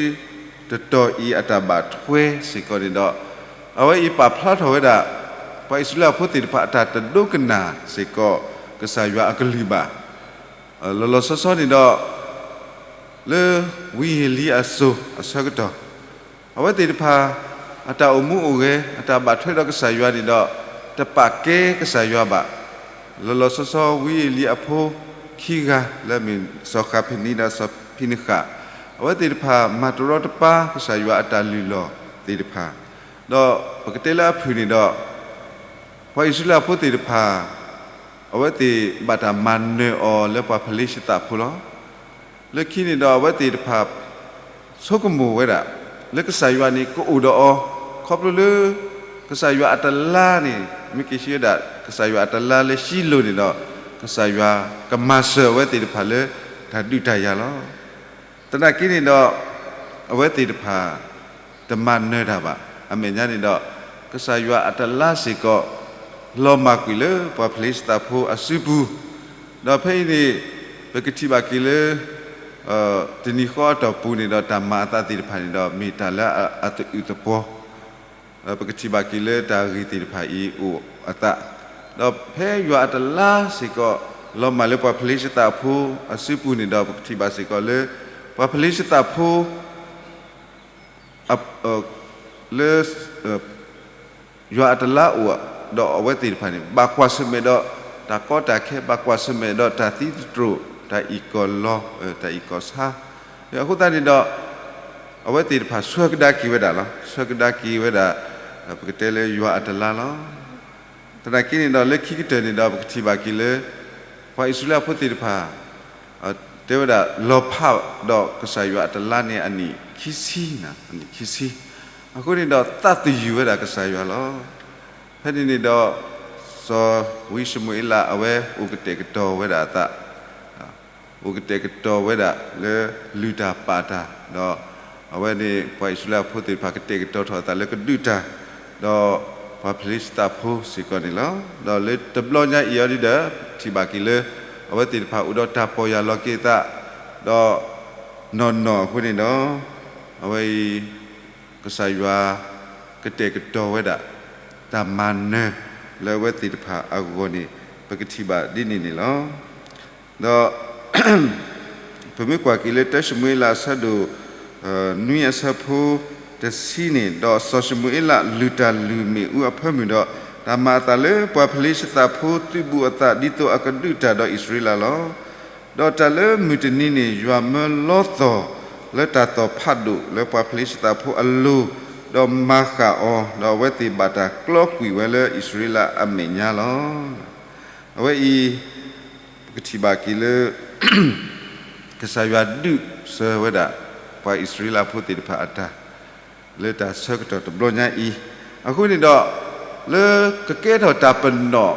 ဆှံတတီၤအံၤအတၢ်ဘၣ်ထွဲစ့ၢ်ကီးန့ၣ်ဒီး, အဝဲအံၤပာ်ဖျါထီၣ်ဝဲဒၣ် ပှၤအံၣ်စရ့လးဖိသ့ၣ်တဖၣ်အတၢ်တဒိကနၣ်စ့ၢ်ကီး ကစၢ်ယွၤအကလုၢ်ဘၣ်. လီၤလီၤဆီဆီန့ၣ်ဒီး လၢဝံဧ့လံအစိၤအဆၢကတီၢ် အဝဲသ့ၣ်တဖၣ် အတၢ်အိၣ်မူအိၣ်ဂဲၤ အတၢ်ဘၣ်ထွဲဒီးကစၢ်ယွၤန့ၣ်ဒီး တပာ်ကဲကစၢ်ယွၤဘၣ်. လီၤလီၤဆီဆီ ဝံဧ့လံအဖိခံဂၤ လၢအမ့ၢ်စီၤဃးဖနံဒီးစီၤဖံနဃး, အဝဲသ့ၣ်တဖၣ်မၤတရီတပါကစၢ်ယွၤအတၢ်လုၢ်လီၢ်သ့ၣ်တဖၣ်, ဒီးပကတဲလၢအဖုၣ်န့ၣ်ဒီး ပှၤအံၣ်စရ့လးဖိသ့ၣ်တဖၣ် အဝဲသ့ၣ်ဘၣ်တၢ်မၤနၢၤအီၤလၢပှၤဖလ့ၡသးဖိလီၤ. လၢခံန့ၣ်ဒီးအဝဲသ့ၣ်တဖၣ် ဆိကမိၣ်ဝဲဒၣ် လၢကစၢ်ယွၤန့ၣ်ကအိၣ်ဒီးအီၤ, ခီဖျိလၢ ကစၢ်ယွၤအတလါန့ၣ် မ့ၢ်က့ၤဆှၢဝဲဒၣ် ကစၢ်ယွၤအတလါလၢၡံလိၤန့ၣ်ဒီး ကစၢ်ယွၤကမၤစၢၤအဝဲသ့ၣ်တဖၣ်လၢ တၢ်ဒုးတၢ်ယၤလီၤ. သနာ်က့န့ၣ်ဒီး အဝဲသ့ၣ်တဖၣ် တမၤနၢၤတၢ်ဘၣ်. အမဲာ်ညါန့ၣ်ဒီး ကစၢ်ယွၤအတလါစ့ၢ်ကီး လီၤမၢ်ကွံာ်လၢပှၤဖလ့ၡသးဖိအစုပူၤ, ဒီးဖဲအံၤန့ၣ် ပကထံၣ်ဘၣ်က့ၤလၢ တနံၤဃီအတီၢ်ပူၤန့ၣ်ဒီး တၢ်မၤအသးသ့ၣ်တဖၣ်န့ၣ်ဒီး မ့ၢ်တၢ်လၢအသအုးသပှီၤ ပကထံၣ်ဘၣ်က့ၤလၢတၢ်ဂ့ၢ်သ့ၣ်တဖၣ်အံၤအိၣ်အသး, ဒီးဖဲယွၤအတလါစ့ၢ်ကီး လီၤမၢ်လၢပှၤဖလ့ၡသးဖိအစုပူၤန့ၣ်ဒီး ပကထံၣ်ဘၣ်စ့ၢ်ကီးလၢ ပှၤဖလ့ၡသးဖိ လၢ ယွၤအတလါအိၣ်ဒီးအဝဲသ့ၣ်တဖၣ်န့ၣ် ဘၣ်ကွၢ်ဆၢၣ်မဲာ်ဒီးတၢ်ကီတၢ်ခဲ, ဘၣ်ကွၢ်ဆၢၣ်မဲာ်ဒီးတၢ်သံသတြိာ်, တၢ်အံၣ်ကီၢ်လီ, တၢ်အံၣ်ကီၢ်ဆါ, အဃိသတးန့ၣ်ဒီး အဝဲသ့ၣ်တဖၣ်ဆှၢကဒါက့ၤဝဲဒၣ်လီၤ. ဆှၢကဒါက့ၤဝဲဒၣ် ပကတဲလၢယွၤအတလါလီၤ. သနာ်က့န့ၣ်ဒီး လၢခံကတၢၢ်န့ၣ်ဒီး ပကထံၣ်ဘၣ်က့ၤလၢ ပှၤအံၣ်စရ့လးဖိသ့ၣ်တဖၣ် တဲဝဲဒၣ် လီၤဖးဒီးကစၢ်ယွၤအတလါန့ၣ် အနံၣ်ခံဆံ, အနံၣ်ခံဆံ, အဃိန့ၣ်ဒီး သးသယုၢ်ဝဲဒၣ်ကစၢ်ယွၤလီၤ. ဖဲန့ၣ်န့ၣ်ဒီး စီၤဝံၡမူၤအ့လး အဝဲအိၣ်ကတဲာ်ကတီၤဝဲဒၣ်အသး အိၣ်ကတဲာ်ကတီၤဝဲဒၣ်လၢလုၢ်တၢ်ပာ်တၢ်, ဒီးအဝဲန့ၣ် ပှၤအံၣ်စရ့လးဖိသ့ၣ်တဖၣ် ကတဲာ်ကတီၤထီၣ်အသးလၢကဒုးတၢ် ဒီးပှၤဖလ့ၡသးဖိစ့ၢ်ကီးန့ၣ်လီၤ. ဒီးလၢတဘျီညါအံၤအီၤဒ်ဒီး ထံၣ်ဘၣ်က့ၤလၢ အဝဲသ့ၣ်တဖၣ်အိၣ်ဒီးတၢ်ပီၢ်ယၢ်လီၤက့ၤအသး ဒီးနီၢ်နီၢ်အဃိန့ၣ်ဒီး အဝဲအံၤ ကစၢ်ယွၤ ကတဲာ်ကတီၤဝဲဒၣ် တၢ်မၤနၢၤလၢအဝဲသ့ၣ်တဖၣ်အဂီၢ်န့ၣ် ပကထံၣ်ဘၣ်ဒ်န့ၣ်န့ၣ်လီၤ. ဒီး ပမ့ၢ်ကွၢ်က့ၤလၢတၢၡမူၤအ့လးအဆၢဒိၣ် နွံအဆၢဖိတဆံန့ၣ်, ဒီးစီၤၡမူၤအ့လးလုၢ်တၢ်လုၢ်မ့ၣ်အူအဖၢမုၢ်ဒီး တၢ်မၤအသးလၢပှၤဖလ့ၡသးဖိသုးဘူးအသး ဒ်သိးအကဒုးတၢ်ဒီးအံၣ်စရ့လးလီၤ. ဒီးတၢ်လၢမုၢ်တနံၤန့ၣ် ယွၤမၢလီသီၣ်လၢတၢ်သီၣ်ဖးဒိၣ်လၢပှၤဖလ့ၡသးဖိအလိၤ, ဒီးမၤဃာ်အီၤ, ဒီးအဝဲသ့ၣ်ဘၣ်တၢ်ကျီကွံာ်ဝဲလၢအံၣ်စရ့လးအမဲာ်ညါလီၤ. အဝဲအံၤ ပကထံၣ်ဘၣ်က့ၤလၢ ကစၢ်ယွၤဒုးစၢၤဝဲဒၣ် ပှၤအံၣ်စရ့လးဖိသ့ၣ်တဖၣ်အတၢ် လၢတၢ်ဆၢကတီၢ်တဘျီညါအံၤ, အဃိန့ၣ်ဒီး လၢကကဲထီၣ်တၢ်ပနီၣ်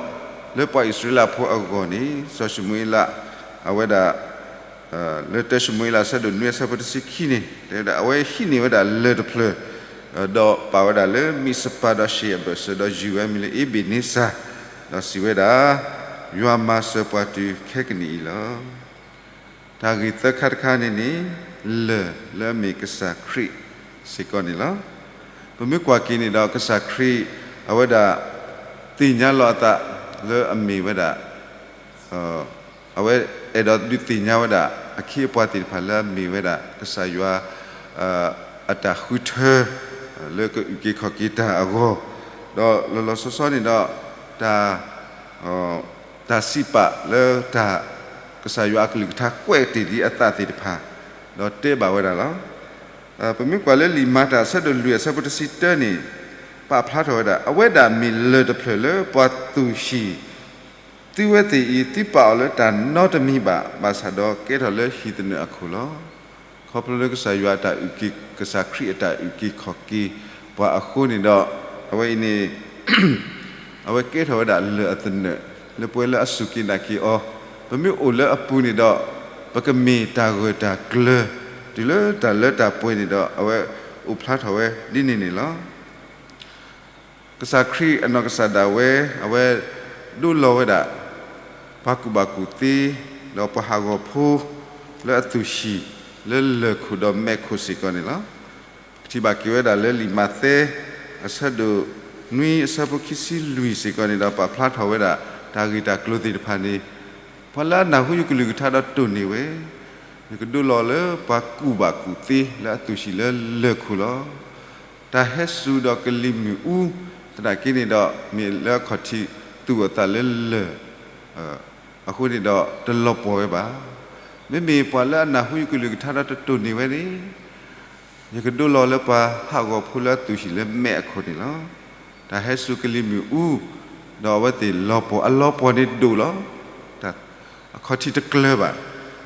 လၢပှၤအံၣ်စရ့လးဖိအဂီၢ်န့ၣ် စီၤၡမူၤအ့လး အဝဲဒၣ် လၢတၢၡမူၤအ့လးအဆၢဒိၣ်နွံအဆၢဖိတဆံခံန့ၣ် တဲဝဲဒၣ် အဝဲဟံးန့ၢ်ဝဲဒၣ်လၢၢ်တဖျၢၣ်, ဒီးပာ်ဝဲဒၣ်လၢမံးစပၤဒီးရှ့ၣ်အဘၢၣ်စၢၤ ဒီးယုၢ်ဝဲမံၤလၢအ့ဘ့ၣ်န့စၢ်, ဒီးစံးဝဲဒၣ်, ယွၤမၤစၢၤပှၤတုၤခဲကနံၣ်အံၤလီၤ. တၢ်ဂ့ၢ်သၢခါတခါန့ၣ်န့ၣ် လၢၢ်လၢအမ့ၢ်ကစၢ်ခရံာ်စ့ၢ်ကီးန့ၣ်လီၤ. ပမ့ၢ်ကွၢ်က့ၤန့ၣ်ဒီး ကစၢ်ခရံာ် အဝဲဒၣ် သ့ၣ်ညါလီၤအသးလၢအမ့ၢ်ဝဲဒၣ် အဝဲအဲၣ်ဒိးဒုးသ့ၣ်ညါဝဲဒၣ် အခ့အပှၤသ့ၣ်တဖၣ်လၢအမ့ၢ်ဝဲဒၣ် ကစၢ်ယွၤ အတၢ်ဃုထၢ လၢကအုၣ်က့ၤခီၣ်က့ၤတၢ်အဂီၢ်, ဒီးလီၤလီၤဆီဆီန့ၣ်ဒီး တၢ် တၢ်စံးပာ်လၢတၢ် ကစၢ်ယွၤအကလုၢ်ကထါကွဲးတ့ၢ်ဒ်အသးသ့ၣ်တဖၣ် ဒီးတဲဘၣ်ဝဲဒၣ်လီၤ. ပမ့ၢ်ကွၢ်လၢလံာ်မၤတၢ်အဆၢဒိၣ်လွံၢ်အဆၢဖိတဆံတၢန့ၣ် ပာ်ဖျါထီၣ်ဝဲဒၣ် အဝဲဒၣ်မ့ၢ်လၢၢ်တဖျၢၣ်လၢပှၤသူၣ်ဟံၣ် သုဝဲသ့ၣ်အံၤ သုပာ်အီၤလၢတၢ်နီတမံၤဘၣ်, ဘၣ်ဆၣ်ဒီးကဲထီၣ်လၢဟံၣ်သနၢၣ်အခိၣ်လီၤ. ခီဖျိလၢကစၢ်ယွၤအတၢ်အုၣ်က့ၤ ကစၢ်ခရံာ်အတၢ်အုၣ်က့ၤခီၣ်က့ၤပှၤအဃိန့ၣ်ဒီး အဝဲအံၤန့ၣ် အဝဲကဲထီၣ်ဝဲဒၣ်လၢၢ်အသနၢၣ် လၢပဝဲလၢအစူၢ်က့ၤနာ်က့ၤအီၤ, ပမ့ၢ်အိၣ်လၢအပူၤန့ၣ်ဒီး ပကမ့ၢ်တၢ်ဂၢၢ်တၢ်ကျၢၤ တုၤလၢတၢ်လၢတၢ်ပှဲၤန့ၣ်ဒီး အဝဲအိၣ်ဖျါထီၣ်ဝဲဒ်န့ၣ်န့ၣ်လီၤ. ကစၢ်ခရံာ်အနီၢ်ကစၢ်ဒၣ်ဝဲ အဝဲဒိလီၤဝဲဒၣ် ပှၤကူၣ်ဘၣ်ကူၣ်သ့ ဒီးပှၤဟးဂီၤဖိ လၢအသူၣ်ဟံၣ် လၢလၢၢ်ခိၣ်ဒီးမဲးခိၣ်စ့ၢ်ကီးန့ၣ်လီၤ. ပကထံၣ်ဘၣ်က့ၤဝဲဒၣ်လၢလံာ်မးသဲ အဆၢဒိၣ်နွံအဆၢဖိခံဆံလွံၢ်စ့ၢ်ကီးန့ၣ်ဒီး ပာ်ဖျါထီၣ်ဝဲဒၣ် တၢ်ဂ့ၢ်တၢ်ကျိၤသ့ၣ်တဖၣ်န့ၣ် ပှၤလၢအနၢ်ဟူယကလုၢ်ကထါဒီးတိၢ်န့ၢ်ဝဲ, ယကဒိလီၤလၢပှၤကူၣ်ဘၣ်ကူၣ်သ့လၢအသူၣ်ဟံၣ်လၢလၢၢ်ခိၣ်လီၤ. တၢ်ဟဲစူၤဒီးကလံၤမုၢ်အူ သနာ်က့န့ၣ်ဒီး မ့ၢ်လၢအခီၣ်ထံးသူၣ်အသးလၢလၢၢ် အဃိန့ၣ်ဒီးတလီၤပှီၢ်ဝဲဘၣ်. မ့မ့ၢ်ပှၤလၢအနၢ်ဟူယကလုၢ်ကထါဒီးတတိၢ်န့ၢ်ဝဲန့ၣ် ယကဒိလီၤလၢပှၤဟးဂီၤဖိလၢအသူၣ်ဟံၣ်လၢမဲးအခိၣ်န့ၣ်လီၤ. တၢ်ဟဲစူၤကလံၤမုၢ်အူ ဒီးအဝဲသ့ၣ်လီၤပှီၢ် အလီၤပှီၢ်န့ၣ်ဒိၣ်လီၤ. အခီၣ်ထံးတကျၢၤဘၣ်.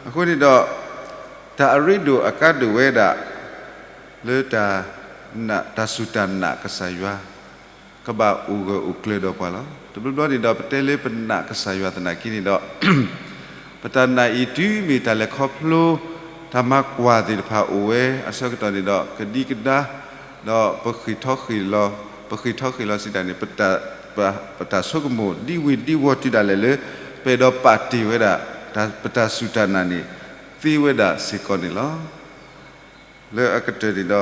အဃိန့ၣ်ဒီး တၢ်အရ့ဒိၣ်အကါဒိၣ်ဝဲဒၣ် လၢတၢ် တၢ်စူၢ်တၢ်နာ်ကစၢ်ယွၤ ကဘၣ်အိၣ်ဂၢၢ်အိၣ်ကျၢၤဒီးပှၤလီၤ. တဘျီဘျီန့ၣ်ဒီး ပတဲလၢပနာ်ကစၢ်ယွၤသနာ်က့န့ၣ်ဒီး ပတၢ်နာ်အံၤတုၤမ့ၢ်တၢ်လဲၤခီဖျိ တၢ်မၤကွၢ်သ့ၣ်တဖၣ်အိၣ်ဝဲအဆၢကတီၢ်န့ၣ်ဒီး ကဒံကဒါ ဒီးပဃ့ၢ်ထီၣ်ဃ့ၢ်လီၤ, ပဃ့ၢ်ထီၣ်ဃ့ၢ်လီၤစံးတၢ်န့ၣ် ပတၢ်ဆိကမိၣ်ဒံဝ့ၤဒံဝီၤတုၤဒၣ်လဲာ်လၢ ပအဲၣ်ဒိးပာ်တ့ၢ်ဝဲဒၣ် ပတၢ်စူၢ်တၢ်နာ်န့ၣ် သ့ဝဲဒၣ်စ့ၢ်ကီးန့ၣ်လီၤ. လၢအကတၢၢ်န့ၣ်ဒီး ပ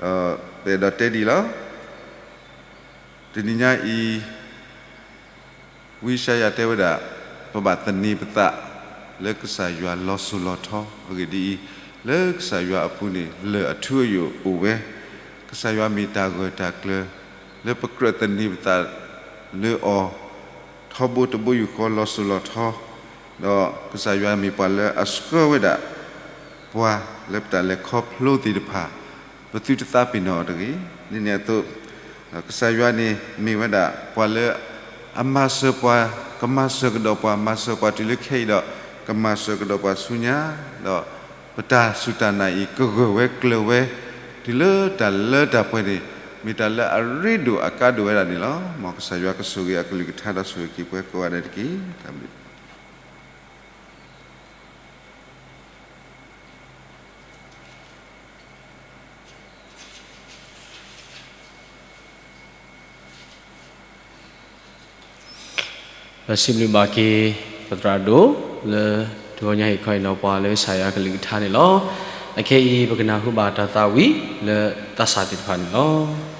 အဲၣ်ဒိးတဲဒ်လီၤ. တနံၤညါအံၤ ဝံယၡါယၤတဲဝဲဒၣ် ပဘၣ်သန့ၤပသး လၢကစၢ်ယွၤလီၤစိၤလီၤထီအဂ့ၢ်ဒ်အံၤ, လၢကစၢ်ယွၤအပူၤန့ၣ် လၢၢ်အထူအယိာ်အိၣ်ဝဲ, ကစၢ်ယွၤမ့ၢ်တၢ်ဂၢၢ်တၢ်ကျၢၤ လၢပကြၢးသန့ၤပသးလၢအီၤ ထီဘိတဘိယူၢ်ဃီလီၤစိၤလီၤထီ, ဒီးကစၢ်ယွၤမ့ၢ်ပှၤလၢအဆှၢဝဲဒၣ် ပှၤလၢပတၢ်လဲၤခီဖျိသ့ၣ်တဖၣ် ပသုတသးပ့ၤနီၣ်အီၤတဂ့ၤ. ဒ်န့ၣ်အသိး ကစၢ်ယွၤန့ၣ်မ့ၢ်ဝဲဒၣ် ပှၤလၢ အမၤစၢၤပှၤ, ကမၤစၢၤကဒီးပှၤ, မၤစၢၤပှၤတုၤလၢခဲအံၤဒီး ကမၤစၢၤကဒီးပှၤဆူညါ, ဒီးပတၢ်စူၢ်တၢ်နာ်အံၤ ကဂၢၢ်ဝဲကျၢၤဝဲ တုၤလၢတၢ်လၢတၢ်ပှဲၤန့ၣ် မ့ၢ်တၢ်လၢအရ့ဒိၣ်အကါဒိၣ်ဝဲဒၣ်န့ၣ်လီၤ. မ်ကစၢ်ယွၤကဆိၣ်ဂ့ၤအကလုၢ်ကထါဒီးဆိၣ်ဂ့ၤက့ၤပှၤကိးဂၤဒဲးတက့ၢ်. တၢ်ဘျုးပစံးဘျုးဘၣ်က့ၤ ပသရၣ်ဒိၣ် လၢတဂီၤညါဟ့ၣ်ခီဟ့ၣ်နီၤပှၤလၢကစၢ်ယွၤကလုၢ်ကထါန့ၣ်လီၤ. အခဲအံၤ ပကနၢ်ဟူဘၣ်တၢ်သးဝံၣ်လၢသးစၢ်သ့ၣ်တဖၣ်န့ၣ်လီၤ.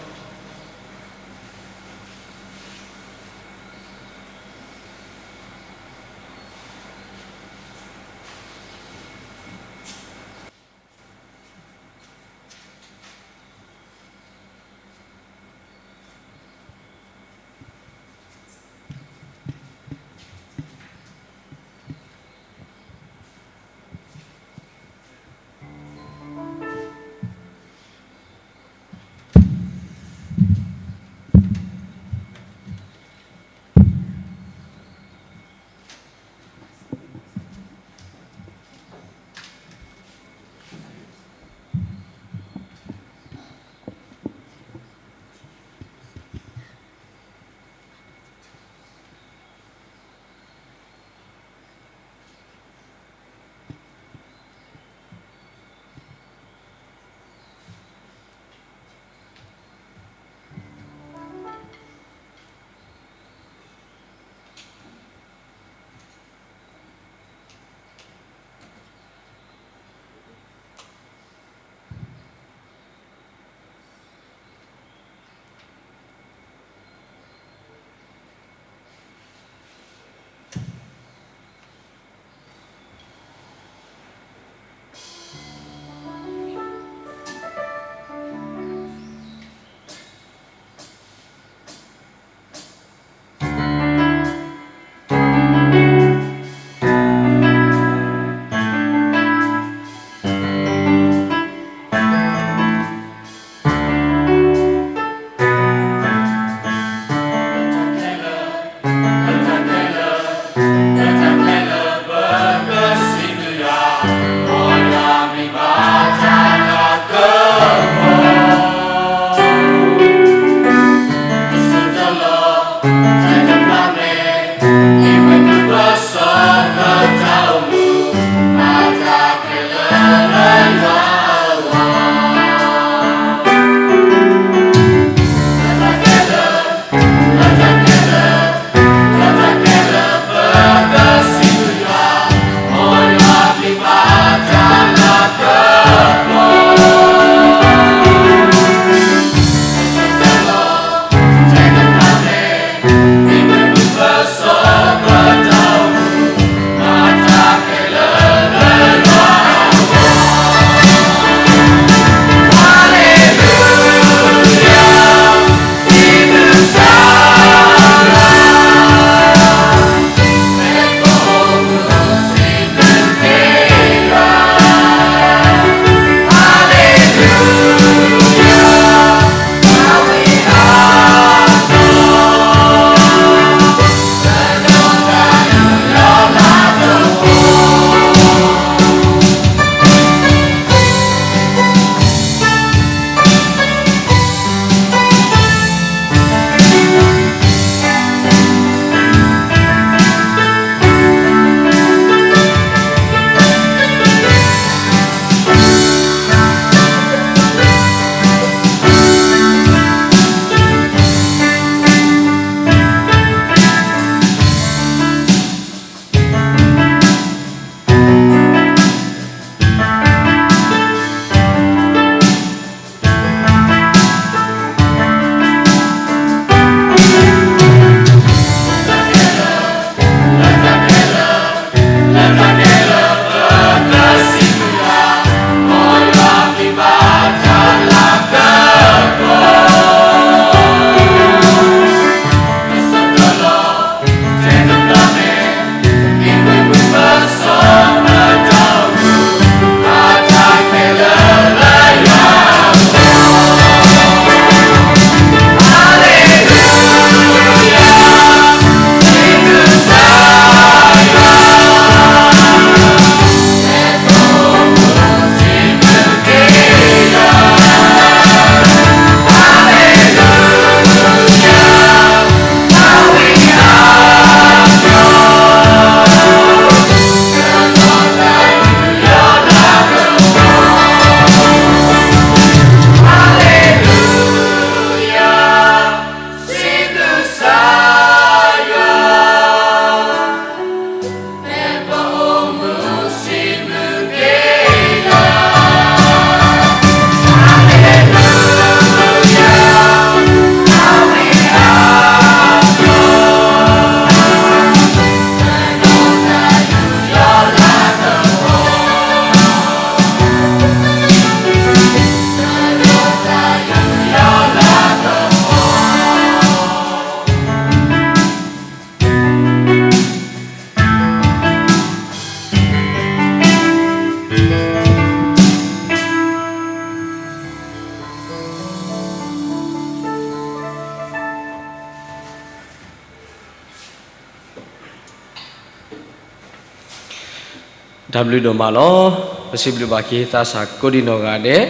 တၢ်ဘျုးဒိၣ်မးလီၤ. ပစံးဘျုးဘၣ်က့ၤသးစၢ်ကိးဒံနီၢ်ဂၤဒဲး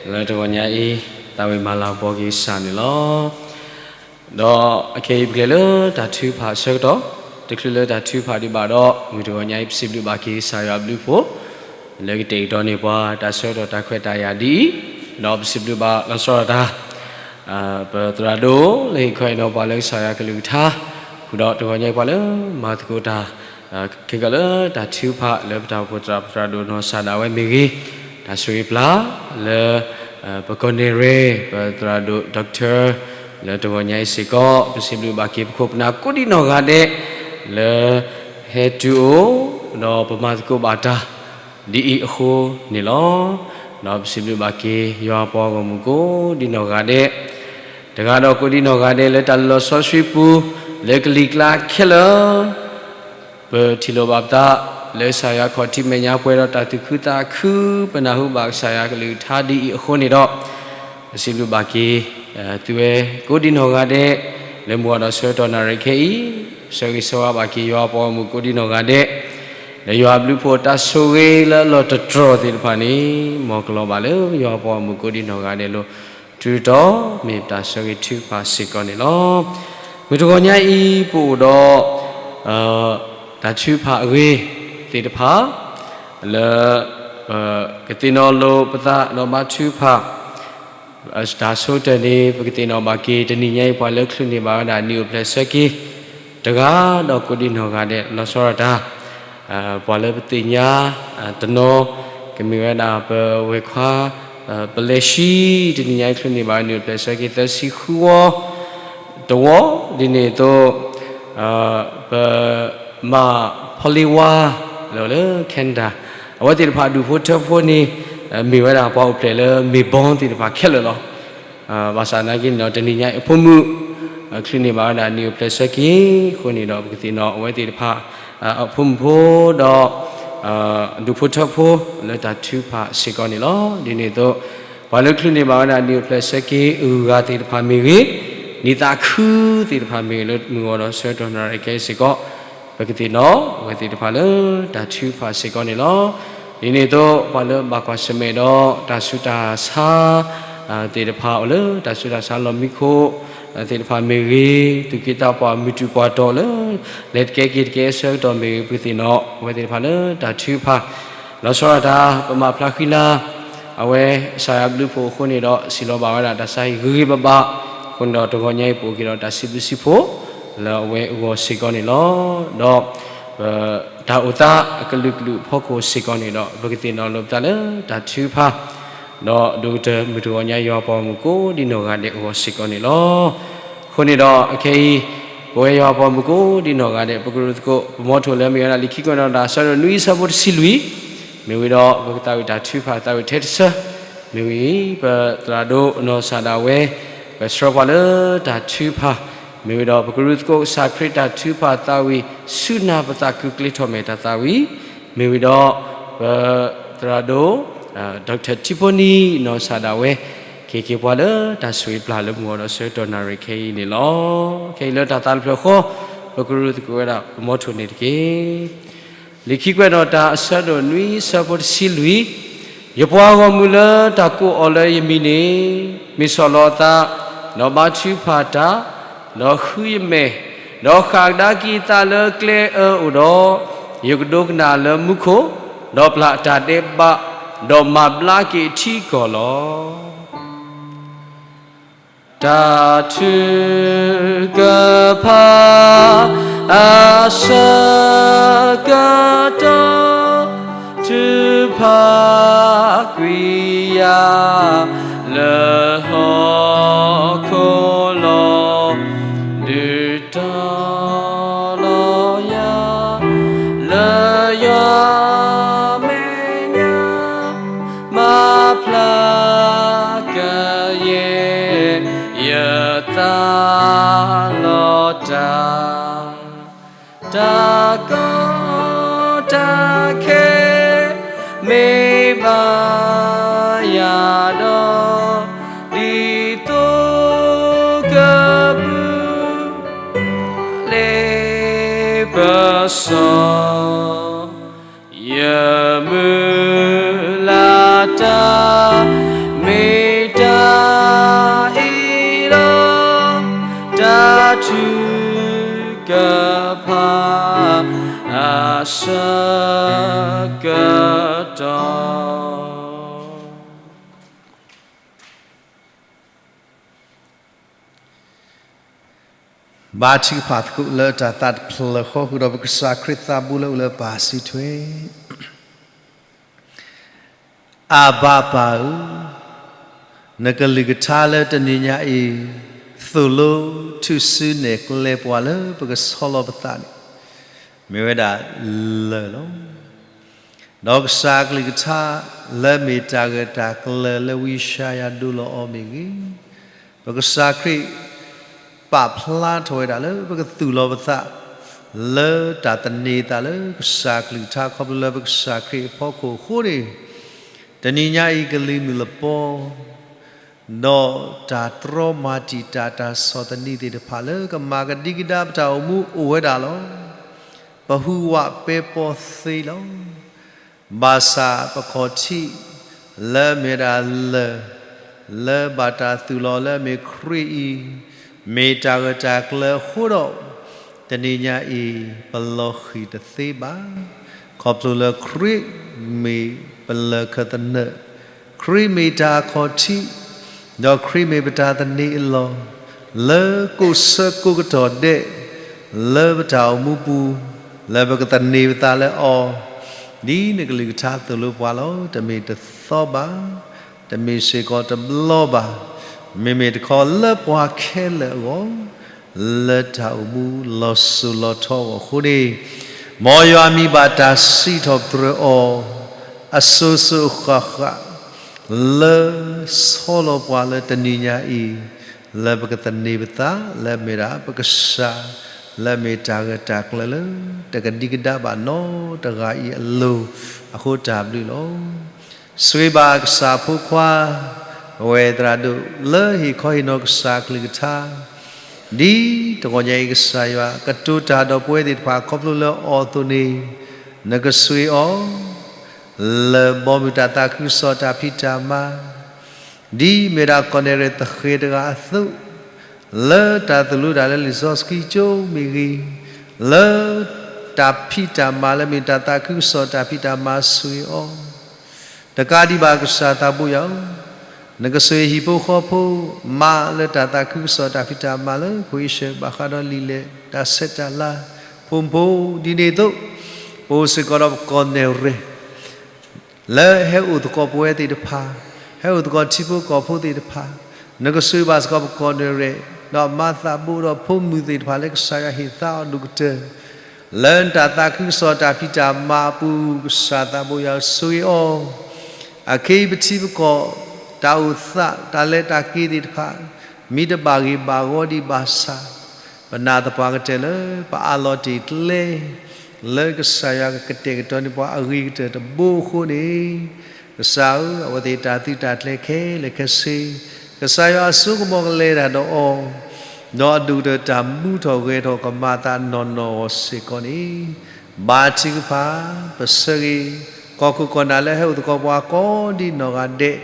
လၢတဂီၤညါအံၤ သးဝံၣ်မၤလၤကပီၤက့ၤကစၢ်န့ၣ်လီၤ. ဒီးအခဲအံၤပကလဲၤလၢတၢ်ထုကဖၣ်အဆၢကတီၢ်, တချုးလၢတၢ်ထုကဖၣ်ဒံးဘၣ်ဒီး မုၢ်တဂီၤညါအံၤ ပစံးဘျုးဘၣ်က့ၤကစၢ်ယွၤအဘျုးအဖှိၣ် လၢကတဲာ်ကတီၤန့ၢ်ပှၤတၢ်ဆၢကတီၢ်တၢ်ခွဲးတၢ်ယာ်ဒ်အံၤ, ဒီးပစံးဘျုးဘၣ်လီၤဆီဒၣ်တၢ် ပသရၣ်ဒိၣ်လၢဟ့ၣ်ခီဟ့ၣ်နီၤပှၤလၢကစၢ်ယွၤကလုၢ်ကထါ, ဃုာ်ဒီးတဂီၤညါအံၤပှၤလၢမၤသကိးတၢ် ခဲကီးလၢတၢ်ထုကဖၣ်လၢပတၢ်အိၣ်ဖှိၣ်သရၣ် ပသရၣ်ဒိၣ်နီၢ်စၢ်ဒၣ်ဝဲမ့ၢ်ဂ့ၤ, တၢ်ဆိၣ်ဂ့ၤပျၢ်လၢ ပကီၢ်နဲၣ်ရွဲၣ် ပသရၣ်ဒိၣ် doctor လၢတဂီၤညါအံၤစ့ၢ်ကီး ပစံးဘျုးဘၣ်က့ၤပခိၣ်ပနၢ်ကိးဒံနီၢ်ဂၤဒဲး လၢဟဲတုၤအိၣ် ဒီးပမၤသကိးဘၣ်တၢ် ဒ်အံၤအဃိန့ၣ်လီၤ. ဒီးပစံးဘျုးဘၣ်က့ၤယွၤပှၤဂီၢ်မုၢ်ကိးဒံနီၢ်ဂၤဒဲး, တဂၤဒီးကိးဒံနီၢ်ဂၤဒဲးလၢတၢ်လီၤဆီဆှံပူၤ လၢကလံၤကျါခဲလၢာ် ပထံၣ်လိာ်ဘၣ်ပသး လၢကစၢ်ယွၤခီၣ်ထံးမဲာ်ညါပှဲၤဒီးတၢ်သူၣ်ခုသးခု ပနၢ်ဟူဘၣ်ကစၢ်ယွၤကလုၢ်ကထါဒ်အံၤအဃိန့ၣ်ဒီး ပစံးဘျုးဘၣ်က့ၤ သုဝဲကိးဒံနီၢ်ဂၤဒဲး လၢမုၢ်ဂီၤဒီးဆၢကတီၢ်နၣ်ရံၣ်ခဲအံၤ ဆၢဂ့ၤဆၢဝါဘၣ်က့ၤယွၤပှၤဂီၢ်မုၢ်ကိးဒံနီၢ်ဂၤဒဲး, လၢယွၤအဘျုးအဖှိၣ်တၢ်ဆိၣ်ဂ့ၤလၢအလီၢ်တတြီၢ်သ့ၣ်တဖၣ်န့ၣ် မ်ကလီၤဘၣ်လၢယွၤပှၤဂီၢ်မုၢ်ကိးဒံနီၢ်ဂၤဒဲးလၢ တုၤတီၤမ့ၢ်ပတၢ်ဆၢဂ့ၤထုကဖၣ်စ့ၢ်ကီးန့ၣ်လီၤ. မုၢ်တဂီၤညါအံၤပအိၣ်ဒီး တၢ်ထုကဖၣ်အဂ့ၢ်သ့ၣ်တဖၣ် လၢ ပကသ့ၣ်နီၣ်လိာ်ပသးဒီးဘါထုကဖၣ် တၢ်ဆိကတၢၢ်န့ၣ် ပကသ့ၣ်နီၣ်ဘၣ်က့ၤ တနံၤညါအံၤပှၤလၢချုးန့ၢ်ဘၣ်ဝဲဒၣ်နံၣ်အိၣ်ဖျဲၣ်ဆၢက့ၤ တဂၤဒီးကိးဒံနီၢ်ဂၤဒဲး လီၤဆီဒၣ်တၢ် ပှၤလၢပသ့ၣ်ညါ တနီၤ ကမ့ၢ်ဝဲဒၣ်ပဝဲၢ်ခွါ ပလဲၤဆှံ တနံၤညါအံၤချုးန့ၢ်ဘၣ်ဝဲနံၣ်အိၣ်ဖျဲၣ်ဆၢက့ၤသၢဆံဃုဝီ တဝီ ဒ်န့ၣ်အသိး ပမၤဖီလ့ဝါ လၢလၢ Canada အဝဲသ့ၣ်တဖၣ်အဒူၣ်ဖိထၢဖိန့ၣ် မ့ၢ်ဝဲဒၣ်ပှၤအိၣ်ဖျဲၣ်လၢမ့ၢ်ဘီသ့ၣ်တဖၣ်ခဲလၢာ်လီၤ. ဘၣ်ဆၣ်သနာ်က့န့ၣ်ဒီး တနံၤညါအံၤအဖိမုၣ် ချုးန့ၢ်ဘၣ်ဝဲဒၣ်နံၣ်အိၣ်ဖျဲၣ်ဆၢက့ၤအဃိန့ၣ်ဒီး ပကသ့ၣ်နီၣ်အဝဲသ့ၣ်တဖၣ် အဖိမုၣ်ဖိဒီး ဒူၣ်ဖိထၢဖိလၢတၢ်ထုကဖၣ်စ့ၢ်ကီးန့ၣ်လီၤ. ဒ်န့ၣ်အသိး ပှၤလၢချုးန့ၢ်ဘၣ်ဝဲဒၣ်နံၣ်အိၣ်ဖျဲၣ်ဆၢက့ၤအဂုၤအဂၤသ့ၣ်တဖၣ်မ့ၢ်ဂ့ၤ, နံၣ်သးခုသ့ၣ်တဖၣ်မ့ၢ်ဂ့ၤ လၢမုၢ်ဂီၤဒီးဆၢကတီၢ်နၣ်ရံၣ်ခဲအံၤစ့ၢ်ကီး ပကသ့ၣ်နီၣ်အဝဲသ့ၣ်တဖၣ်လၢတၢ်ထုကဖၣ်စ့ၢ်ကီးန့ၣ်လီၤ. ဒ်န့ၣ်အသိး ပှၤလၢဘၣ်ကွၢ်ဆၢၣ်မဲာ်ဒီးတၢ်ဆူးတၢ်ဆါ သ့ၣ်တဖၣ် အိၣ်လၢတၢ်ဆူးတၢ်ဆါလီၢ်မံခိၣ် သ့ၣ်တဖၣ်မ့ၢ်ဂ့ၤ, သူၣ်က့သးပှၢ်မုၢ်တူာ်ပှၢ်တီၤလၢ လဲၤတကဲက့ၤတကဲဆၢကတီၢ်မ့ၢ်ဂ့ၤ ပကသ့ၣ်နီၣ်အဝဲသ့ၣ်တဖၣ်လၢတၢ်ထုကဖၣ် လီၤဆီဒၣ်တၢ် ပမၤဖျါဃံလၤ အဝဲကစၢ်ယွၤအဘျုးအဖှိၣ်အဃိန့ၣ်ဒီး စံၣ်လီၤဘၣ်ဝဲဒၣ်တၢ်ဆါဟံၣ်ဂ့ၤဂ့ၤဘၣ်ဘၣ်အဃိန့ၣ်ဒီး တဂီၤညါအံၤပအိၣ်က့ၤဒီးတၢ်စံးဘျုးစံးဖှိၣ် လၢအဝဲအဂီၢ်စ့ၢ်ကီးန့ၣ်လီၤ. ဒီး တၢ်အိၣ်သးအကလုာ်ကလုာ်အဖီခိၣ်စ့ၢ်ကီးန့ၣ်ဒီး ပကသ့ၣ်နီၣ်လိာ်ပသးလၢတၢ်ထုကဖၣ် ဒီးဒိၣ်ကတၢၢ်မုၢ်တဂီၤညါယွၤပှၤဂီၢ်မုၢ်ကိးဒံနီၢ်ဂၤဒဲးအဂီၢ်စ့ၢ်ကီးန့ၣ်လီၤ. အဃိန့ၣ်ဒီး အခဲအံၤ ပဝဲယွၤပှၤဂီၢ်မုၢ်ကိးဒံနီၢ်ဂၤဒဲး ပကရူၢ်သကိး ပမီထိၣ်လၢမ့ၢ်ဝဲဒၣ်လံာ်ခံကွဲးနီၣ်တၢ်အဆၢဒိၣ်နွံအဆၢဖိတဆံလွံၢ် မ့ၢ်ဝံၤဒီး ပကသးဝံၣ်တၢ်ထုကဖၣ်သးဝံၣ်ထဲတဆၢ မ့ၢ်ဝံၤ ပသရၣ်ဒိၣ်နီၢ်စၢ်ဒၣ်ဝဲ ကဆှၢပှၤလၢတၢ်ထုကဖၣ် မ့ၢ်ဝံၤဒီး ပကရူၢ်သကိးကစၢ်ခရံာ်တၢ်ထုကဖၣ်သးဝံၣ် ဆူနၢ်ပသးခုကျ့ထီၣ်မဲာ်တၢ်သးဝံၣ် မ့ၢ်ဝံၤဒီး ပသရၣ်ဒိၣ် Doctor ထံဖိနံၤနီၢ်စၢ်ဒၣ်ဝဲ ကဟ့ၣ်က့ၤပှၤလၢတၢ်ဆိၣ်ဂ့ၤပျၢ်လၢမုၢ်ဂီၤဒီးဆၢကတီၢ်နၣ်ရံၣ်ခဲအံၤန့ၣ်လီၤ. ခဲအံၤလၢတၢ်သးတဖျၢၣ်ဃီ ပကရူၢ်သကိးဝဲဒၣ် ပမီထိၣ်န့ၣ်တက့ၢ်. လံာ်ခံကွဲးနီၣ်တၢ်အဆၢဒိၣ်နွံအဆၢဖိတဆံလွံၢ် ယပှၤဂီၢ်မုၢ်လၢတၢ်ကိးအီၤလၢယမံၤန့ၣ် မ့ၢ်ဆီၣ်လီၤအသး, ဒီးဘါထုကဖၣ်တၢ်, ဒီးဃုယမဲာ်, ဒီးဃၣ်ကဒါက့ၤအသးလၢကျဲအၢအိၣ်ဒီး, ယကဒိကနၣ်လၢမူခိၣ်, ဒီးပျၢ်တၢ်ဒဲးဘး, ဒီးမၤဘျါက့ၤထံကီၢ်လီၤ. တၢ်ထုကဖၣ်အဆၢကတီၢ် ထုကဖၣ်ကွံာ်ယၤ လၢဟီၣ်ခိၣ်လီၤ. ဒုးတီၤလီၤယၤ လၢယွၤမဲာ်ညါ မၤဖျါကယဲၢ် ယသးလီၤတၢ်, တၢ်ကီတၢ်ခဲ မ့ၢ်ဘၣ်ယၤဒီး ဒ်သိးကဘုး လ့ပစီ ယ အထုကဖၣ်အဆၢကတီၢ် ဘါထုကဖၣ်သကိးလၢတၢ်သးတဖျၢၣ်ဃီဃုာ်ဒီး ပကစၢ်ခရံာ်သးဘိလၢအိၣ်လၢပၢ်စုထွဲ အဘၣ်ပၢ်ဧၢ, နကလုၢ်ကထါလၢတနံၤညါအံၤ သိၣ်လိထုးစုနဲၣ်ကျဲပှၤလၢပကဆီလီၤပသးန့ၣ် မ့ၢ်ဝဲဒၣ်လၢၢ်လီၤ. ဒီးကစၢ်ကလုၢ်ကထါ လၢမ့ၢ်တၢ်ဂၢၢ်တၢ်ကျၢၤလၢဝံယၡါယၤဒိလီၤအီၤမ့ၢ်ဂ့ၤ, ပကစၢ်ခရံာ် ပာ်ဖျါထီၣ်ဝဲဒၣ်လၢပကသူၣ်လီၤပသး လၢတၢ်သန့ၤသးလၢကစၢ်ကလုၢ်ကထါ ခီဖျိလၢပကစၢ်ခရံာ်အဖီခိၣ်အဃိန့ၣ်, တနံၤညါအံၤကလံၤမုၢ်လပီ ဒီးတၢ်တြီမၤတံာ်တာ်တၢ်ဆီၣ်သနံးသ့ၣ်တဖၣ်လၢကမၤကဒံကဒါပတၢ်အိၣ်မူအိၣ်ဝဲဒၣ်လီၤ. ပဟူးဝးပဲပီသ့လီၤ. ဘၣ်ဆၣ်ပခီၣ်ထံး လၢမ့ၢ်ဝဲဒၣ်လၢၢ် လၢဘၣ်တၢ်သူၣ်လီၤလၢအမ့ၢ်ခရံာ်အံၤ မ့ၢ်တၢ်ဂၢၢ်တၢ်ကျၢၤအဃိဒီး တနံၤညါအံၤ ပလီၤဃံၤတသ့ဘၣ်. ခီဖျိလၢခရံာ်မ့ၢ်ပလၢၢ်ခၢၣ်သနၢၣ်, ခရံာ်မ့ၢ်တၢ်အခီၣ်ထံး, ဒီးခရံာ်မ့ၢ်ပတၢ်သန့ၤအလီၢ်, လၢကိးဆၢကိးကတီၢ်ဒဲး လၢပတၢ်အိၣ်မူပူၤ လၢပကသန့ၤပသးလၢအီၤ, ဒ်နကလုၢ်ကထါသိၣ်လိပှၤလီၤ. တမ့ၢ်တသီဘၣ်, တမ့ၢ်စ့ၢ်ကီးတဘျီဘၣ်, မ့မ့ၢ်တခီလၢပှၤခဲလၢာ်အဂီၢ် လၢတၢ်အိၣ်မူလီၤစိၤလီၤထီအဂီၢ်အဃိန့ၣ်, မ်ယွၤမံၤဘၣ်တၢ်စံးထီၣ်ပတြၢၤအီၤ အစိၤစိၤအဃၣ်ဃၣ် လၢဆီလီၤပှၤလၢတနံၤညါအံၤ လၢပကသန့ၤပသး လၢမ့ၢ်ဒၣ်ပကစၢ် လၢမ့ၢ်တၢ်ဂၢၢ်တၢ်ကျၢၤလၢ တကဒံကဒါဘၣ်နီတဂၤအံၤအလိၤ အဃိတၢ်ဘျုးလီၤ. ဆိၣ်ဂ့ၤဘၣ်ကစၢ်ဖိခွါ အဝဲသရၣ်ဒိၣ်လၢဟ့ၣ်ခီဟ့ၣ်နီၤကစၢ်ကလုၢ်ကထါ, ဒ်တဂီၤညါအံၤကစၢ်ယွၤ ကတိၤတၢ်ဒီးပဝဲသ့ၣ်တဖၣ်ခီဖျိလၢအီၤအသိးန့ၣ်, နကဆိၣ်ဂ့ၤအီၤ လၢဘီမုၢ်တၢ်သးခုကစီၣ်တၢ်ဖံးတၢ်မၤ ဒ်မ့ၢ်ဒၣ်ကီၢ်နဲၣ်ရဲၣ်သဃဲၤတဂၤအသိး, လၢတၢ်သိၣ်လိတၢ်လၢလံာ်စီဆှံကၠိမ့ၢ်ဂ့ၤ, လၢတၢ်ဖံးတၢ်မၤလၢမ့ၢ်တၢ်သးခုကစီၣ်တၢ်ဖံးတၢ်မၤဆိၣ်ဂ့ၤအီၤ, တကးဒံးဘၣ်ကစၢ်သးဘိယွၤဧၢ, နကဆိၣ်ဂ့ၤဟံၣ်ဖိဃီဖိ မၤလၢတၢ်သးခုကစီၣ်တၢ်ဖံးတၢ်မၤလၢ ခိၣ်အ့ရှၢၣ်ဘၣ်ဃးဒီးလံာ်လဲၢ်တၢ်ဆဲးတၢ်လၤ ဖိမုၣ်ဖိ ဒ်န့ၣ်အသိး, ပအိၣ်စ့ၢ်ကီးဒီးပကီၢ်နဲၣ်ရဲၣ် လၢဟဲအိၣ်သကိးပဝဲသ့ၣ်တဖၣ်, ဟဲအိၣ်သကိးထံဖိကီၢ်ဖိသ့ၣ်တဖၣ်, နကဆိၣ်ဂ့ၤဘၣ်စ့ၢ်ကီးပကီၢ်နဲၣ်ရဲၣ်, ဒီးမၤသးဘိဒီးဖိမုၣ်သ့ၣ်တဖၣ်လၢကစၢ်ယွၤဟ့ၣ်သါအီၤဒိၣ်ကတၢၢ်, လၢနတၢ်သးခုကစီၣ်တၢ်ဖံးတၢ်မၤအပူၤ ကစၢ်သးဘိယွၤဆိၣ်ဂ့ၤအီၤ, အခဲအံၤပထံပကီၢ် တၢ်အိၣ်သး တၢ်လဲၤတၢ်က့ၤသ့ၣ်တဖၣ် မ့ၢ်တဘၣ်ဂ့ၤဘၣ်ဂီၢ်ဒံးဘၣ်ဆၣ်, ပနာ်သပှၢ်ကတၢၢ်လၢ ပအးလီၤတ့ၢ်ကျဲ လၢကစၢ်ယွၤကကတဲာ်ကတီၤန့ၢ်ပှၤအဂ့ၤကတၢၢ်တဘိအဃိန့ၣ်, ကစၢ်ဧၢ, အဝဲသ့ၣ်တၢ်သုးတၢ်ကျဲၤခဲလၢာ်ခဲဆ့, ကစၢ်ယွၤအစိကမီၤကလဲၤတၢ်ဒီးအီၤ, ဒီးအဒိၣ်ကတၢၢ်တၢ်မူထီၣ်ဂဲၤထီၣ်ကမၤအသးနီၢ်နီၢ်အဂီၢ်စ့ၢ်ကီးန့ၣ်, ဘါထုကဖၣ် ပဆၢဂ့ၤ ကီၢ်ခိၣ်ကီၢ်နၢ်လၢဟဲအိၣ်သကိးပှၤကိးဒံနီၢ်ဂၤဒဲး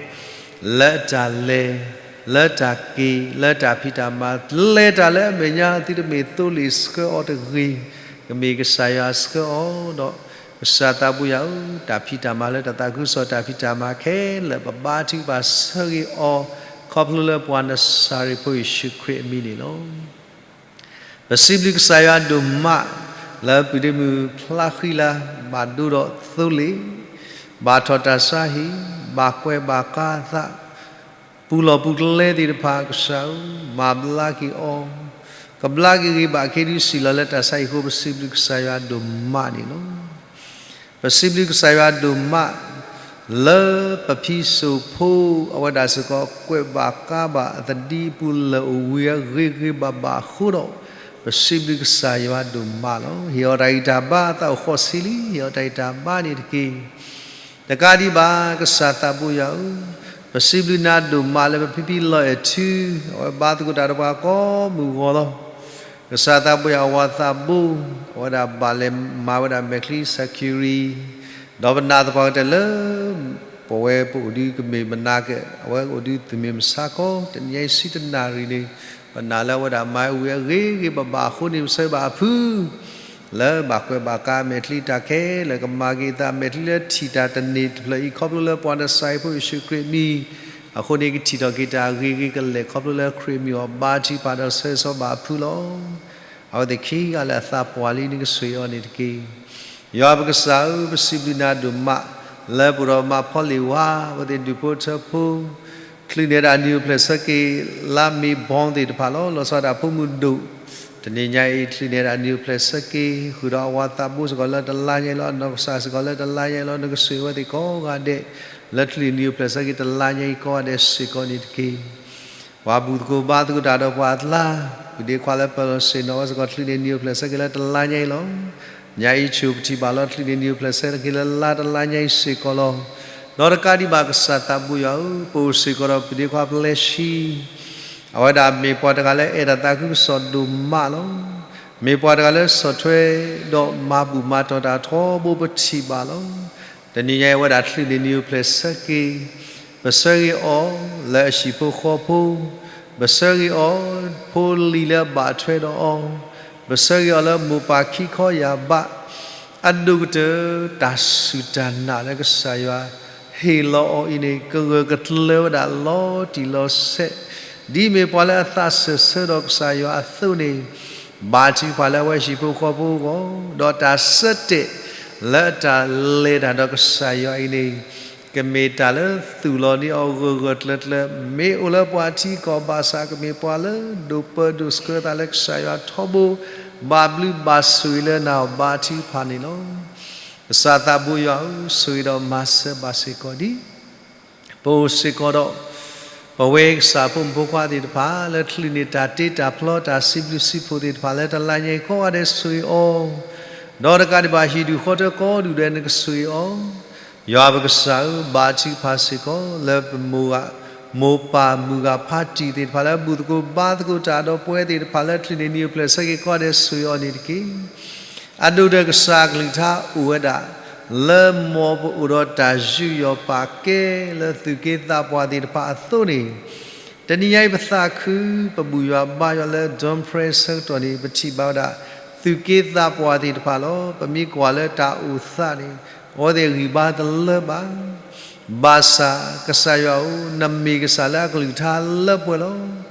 လၢတၢ်လဲၤ လၢတၢ်က့ၤ လၢတၢ်ဖံးတၢ်မၤ လဲၤတၢ်လၢအမဲာ်ညါ သုတမ့ၢ်သိလ့ၣ်ဆှၢအီၤတဂ့ၤ, ကမ့ၢ်ကစၢ်ယွၤဆှၢအီၤဒီး ကစၢ်သးဘိယွၤဧၢ, တၢ်ဖံးတၢ်မၤလၢတၢ်သးခုကစီၣ်တၢ်ဖံးတၢ်မၤခဲလၢာ် ပဘါထုကဖၣ်ဆၢဂ့ၤအီၤ ခီဖျိလၢပှၤနစၤရ့းဖိယ့ၣ်ၡူးခရံာ်အမံၤန့ၣ်လီၤ. ပစံးဘျုးကစၢ်ယွၤဒိၣ်မး လၢပုၢ်ဒ့မုၣ်ဖျါဃံလၤ ဘၣ်ဒိဒီးသိလ့ၣ်, ဘၣ်ထီၣ်တၢ်ဆါဟံၣ်, ဘၣ်ကွဲးဘၣ်ကါအသး, ပူၤလီၢ်ပူၤကျဲသ့ၣ်တဖၣ် ကစၢ်ဧၢ, မၤဘျါက့ၤအီၤ, ကဘျါက့ၤဂ့ၤဘၣ်က့ၤဒုးစံၣ်လီၤလၢတၢ်ဆါဟံၣ်အဃိ ပစံးဘျုးကစၢ်ယွၤဒိၣ်မးန့ၣ်လီၤ. ပစံးဘျုးကစၢ်ယွၤဒိၣ်မး လၢပဖံးစိၣ်ဖိ အဝဲဒၣ်စ့ၢ်ကီး ကွဲးဘၣ်ကါဘၣ်အသဒံအပူၤလၢာ်အိၣ်ဝံၤအဂ့ၤဂ့ၤဘၣ်ဘၣ်အဃိဒီး ပစံးဘျုးကစၢ်ယွၤဒိၣ်မးလီၤ. ဟ့ၣ်အီၤတၢ်ဂံၢ်တၢ်ဘါအသးအိၣ်ဃီဆံလံ, ဟ့ၣ်အီၤတၢ်ဂံၢ်တၢ်ဘါန့ၣ်တက့ၢ်. တကးဒံးဘၣ် ကစၢ်သးဘိယွၤဧၢ, ပစံးဘျုးနၤဒိၣ်မးလၢပဖံဖံလီၤအဲၣ်ထူ အဝဲဘါသကိးတၢ်ဒီးပှၤကိးမုၢ်ဂီၤလီၤ. ကစၢ်သးဘိယွၤအဝၤသးဘိ အဝဲဒၣ်ဘၣ်လဲၤမၤဝဲဒၣ်မဲာ်ချံ surgery ဒီးပနာ်သပှၢ်ကတၢၢ်လၢ ပဝဲပအိၣ်ဒုးကမ့ၢ်မနၤကဲ အဝဲအိၣ်ဒုးသုးမ့ၢ်မဆါခီ တနံၤညါအံၤဆံတနၣ်ရံၣ်န့ၣ် ပနာ်လၢအဝဲဒၣ်မၤဝံၤအဂ့ၤဂ့ၤဘၣ်ဘၣ်အဃိန့ၣ် ပဆၢဂ့ၤဘၣ်အဖု လၢဘၣ်ကွဲးဘၣ်ကါအမဲာ်ချံတၢ်ခဲလၢာ် ကမၤက့ၤအသးအမဲာ်ချံလၢထံၣ်တၢ်တန့ၢ်တဖျၢၣ်အံၤ ခီဖျိလၢပှၤနစၤရ့းဖိယ့ၣ်ၡူးခရံာ်အမံၤအဃိန့ၣ် ကထံၣ်ထီၣ်က့ၤတၢ်အဂ့ၤဂ့ၤကလဲာ် ခီဖျိလၢခရံာ်အမံၤအီၤ ဘါထုကဖၣ်ဒီးဆၢဂ့ၤဆၢဝါဘၣ်အဖုလီၤ. အဝဲသ့ၣ်ခံဂၤလၢအသးပှၢ်လံနကဆိၣ်ဂ့ၤအီၤန့ၣ်တက့ၢ်. ယွၤပကစၢ်ဧၢ, ပစံးဘျုးနၤဒိၣ်မး လၢပအိၣ်ဒီးမါဖီလ့ၣ်ဝါ အဝဲသ့ၣ်ဒူၣ်ဖိထၢဖိ ချုးန့ၢ်ဒၣ်နံၤအိၣ်ဖျဲၣ်ဆၢက့ၤ လါမ့ၤဘီသ့ၣ်တဖၣ်လီၤ. လီၤဆီဒၣ်တၢ်ဖိမုၣ်ဒိၣ် တနံၤညါအံၤ ချုးန့ၢ်ဒၣ်နံၤအိၣ်ဖျဲၣ်ဆၢက့ၤ ဃုာ်ဒီးအဝၤသးဘိစ့ၢ်ကီးလၢတလါညါအံၤလီၤ. အနီၢ်ကစၢ်စ့ၢ်ကီးလၢတလါညါအံၤလီၤ. နကဆိၣ်ဂ့ၤအဝဲသ့ၣ်ကိးဂၤဒဲး လၢချုးန့ၢ်နံၤအိၣ်ဖျဲၣ်ဆၢက့ၤတလါညါအံၤကိးဂၤဒဲးစ့ၢ်ကီးန့ၣ်တက့ၢ်. ပှၤဘူၣ်သကိးဘါသကိးတၢ်ဒီးပှၤအကျါ ပဒ့ခွါလၢပလီၢ်ဆ့ၣ်နီၤဝဲစ့ၢ်ကီး ချုးန့ၢ်နံၤအိၣ်ဖျဲၣ်ဆၢက့ၤလၢတလါညါအံၤလီၤ. ညါအံၤဆိၣ်ပထံၣ်ဘၣ်လီၤ ချုးန့ၢ်နံၤအိၣ်ဖျဲၣ်ဆၢက့ၤလၢလါတလါညါအံၤစ့ၢ်ကီးလီၤ. ဒီးတကးဒံးဘၣ်ကစၢ်သးဘိယွၤဧၢ, ပအိၣ်စ့ၢ်ကီးဒီးပဒ့ခွါပျဲၢ်ဆှံ အဝဲဒၣ်မ့ၢ်ပှၤတဂၤလၢအဲၣ်တၢ်သးခုကစီၣ်ဒိၣ်မးလီၤ. မ့ၢ်ပှၤတဂၤလၢဆီၣ်ထွဲဒီးမၤဘူၣ်မၤတီၢ်တၢ်ထီဘိပထံၣ်ဘၣ်လီၤ. တနံၤညါအံၤအဝဲဒၣ်ချုးန့ၢ်နံၤအိၣ်ဖျဲၣ်ဆၢက့ၤ ပဆၢဂ့ၤအီၤလၢအဟံၣ်ဖိဃီဖိ, ပဆၢဂ့ၤအီၤ ဖိလံၤလၢအဘၣ်ထွဲဒီးအီၤ, ပဆၢဂ့ၤအီၤလၢမိၢ်ပၢ်ခံခီယၢ်ဘး အဒိၣ်ကတၢၢ်တၢ်စူၢ်တၢ်နာ်လၢကစၢ်ယွၤဟ့ၣ်လီၤအီၤအံၤန့ၣ် ကဂၢၢ်ကကျၢၤဝဲဒၣ်လီၤတံၢ်လီၤဆဲး, ဒ်မ့ၢ်ပှၤလၢအသးစၢၢ်ဆၢဒီးကစၢ်ယွၤအသိးန့ၣ်, ဘါထုကဖၣ်လၢအဝဲဟံၣ်ဖိဃီဖိအဂီၢ်, ဒီးတၢ်ဆၢတဲာ်လၢအတၢ်လဲၤတၢ်ဒီးကစၢ်ယွၤအံၤန့ၣ် ကမ့ၢ်တၢ်လၢသူၣ်လီၤန့ၢ်အီၤဂၢၢ်ဂၢၢ်ကျၢၤကျၢၤ, မ့ၢ်အိၣ်လၢပှၤထံကီၢ်ဘၣ်ဆၣ် ကမ့ၢ်ပှၤလၢဒိၣ်ပၢဒိၣ်ဆှၢသးလၢကစၢ်ယွၤထီဘိ, ဘၣ်ဘျုးဘၣ်ဆိၣ်ဂ့ၤလၢနၤအီၤဘါထုကဖၣ်န့ၣ်လီၤ. ကစၢ်သးဘိယွၤဧၢ, ဆိၣ်ဂ့ၤဒီးမၤစၢၤဘၣ်စ့ၢ်ကီးဒံး ပအိၣ်စ့ၢ်ကီးဒီး ပဝဲကစၢ်ဖိမုၣ်ဖိခွါသ့ၣ်တဖၣ် လၢချုးန့ၢ်တၢ်တ့တၢ်ဖျီတၢ်စံးဘျုးစံးဖှိၣ်သ့ၣ်တဖၣ်လၢတလါညါအံၤကိးဂၤဒဲးဆိၣ်ဂ့ၤအီၤ, ဒီးတကးဒံးဘၣ်ဟံၣ်ဒူၣ်ဃီထၢကိးဒူၣ်ဒဲးနကဆိၣ်ဂ့ၤအီၤ, ယွၤပကစၢ်ဧၢ, ဘါထုကဖၣ်စ့ၢ်ကီး လၢပမိၢ်ဂၤ မိၢ်ပၢ်မုၢ်ဂၤဖါတံၢ်သ့ၣ်တဖၣ်လၢဘူၣ်သကိးဘါသကိးတၢ်ဒီးပဝဲသ့ၣ်တဖၣ်လၢချုးန့ၢ်နံၤအိၣ်ဖျဲၣ်ဆၢက့ၤကိးဂၤဒဲးဆိၣ်ဂ့ၤအီၤန့ၣ်တက့ၢ်. အဒိၣ်ဒီးကစၢ်အကလုၢ်ကထါအိၣ်ဝဲဒၣ် လၢမ်ပအိၣ်ဒီးတၢ်ယူးယီၣ်ပာ်ကဲလၢသူၣ်က့သးပှၢ်သ့ၣ်တဖၣ်အသိးန့ၣ်, တနံၤညါအံၤပသးခု ပဘူၣ်ယွၤဘါယွၤလၢ Dawn Prayer ဆၢကတီၢ်န့ၣ် ပထံၣ်ဘၣ်ဝဲဒၣ် သူၣ်က့သးပှၢ်သ့ၣ်တဖၣ်လီၤ. ပမ့ၢ်ကွၢ်လၢတၢ်အိၣ်သးန့ၣ် အဝဲသ့ၣ်ဂံၢ်ဘါတလၢဘၣ်. ဘၣ်ဆၣ်ကစၢ်ယွၤဧၢ, နမ့ၢ်ကစၢ်လၢအကလုၢ်ကထါလၢပှဲၤလီၤ.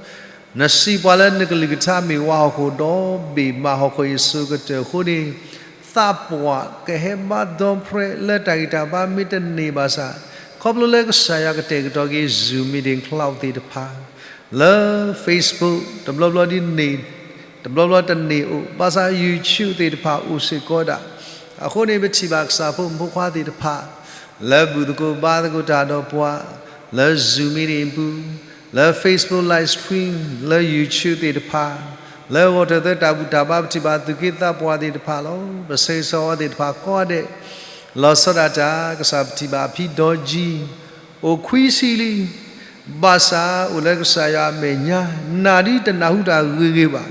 နစံးပှၤလၢနကလုၢ်ကထါမ့ၢ်ဝါဟီၣ်ခိၣ်ဒီဘ့ၣ်မးဟီၣ်ခိၣ်အစိၤကတၢၢ်အဃိန့ၣ်, သးပှၢ်ကဟဲဘါ Dawn Prayer လၢတၢ်ဂံၢ်တၢ်ဘါမ့ၢ်တန့ၢ်ဘၣ်ဆၣ်, ခီဖျိလၢကစၢ်ယွၤကတဲာ်ကတီၤက့ၤ Zoom meeting cloud သ့ၣ်တဖၣ် လၢ Facebook တဘျီဘျီဒ်န့ၣ်, တဘျီဘျီတန့ၢ်အိၣ်, ဘၣ်ဆၣ် YouTube သ့ၣ်တဖၣ်အိၣ်စ့ၢ်ကီးဒၣ်. အဃိန့ၣ် ပထံၣ်ဘၣ်ကစၢ်ဖိမုၣ်ဖိခွါသ့ၣ်တဖၣ် လၢဘူၣ်သကိးဘါသကိးတၢ်ဒီးပှၤ လၢ Zoom meeting ပူၤ, လၢ Facebook live stream, လၢ YouTube သ့ၣ်တဖၣ်, လၢဂီၤထၢၣ်သၢတၢ်ဘူၣ်တၢ်ဘါ ပထံၣ်ဘၣ်သူၣ်က့သးပှၢ်သ့ၣ်တဖၣ်လီၤ. ပဆၢဂ့ၤဆၢဝါသ့ၣ်တဖၣ်ကိးဂၤဒဲး, လီၤဆီဒၣ်တၢ် ကစၢ်ပထံၣ်ဘၣ်အဖံဒီကံ အိၣ်ခွံဆံလံ, ဘၣ်ဆၣ်အိၣ်လၢကစၢ်ယွၤအမဲာ်ညါ, နာ်ဒ်တနၢ်ဟူတၢ်ဂ့ၤဂ့ၤဘၣ်,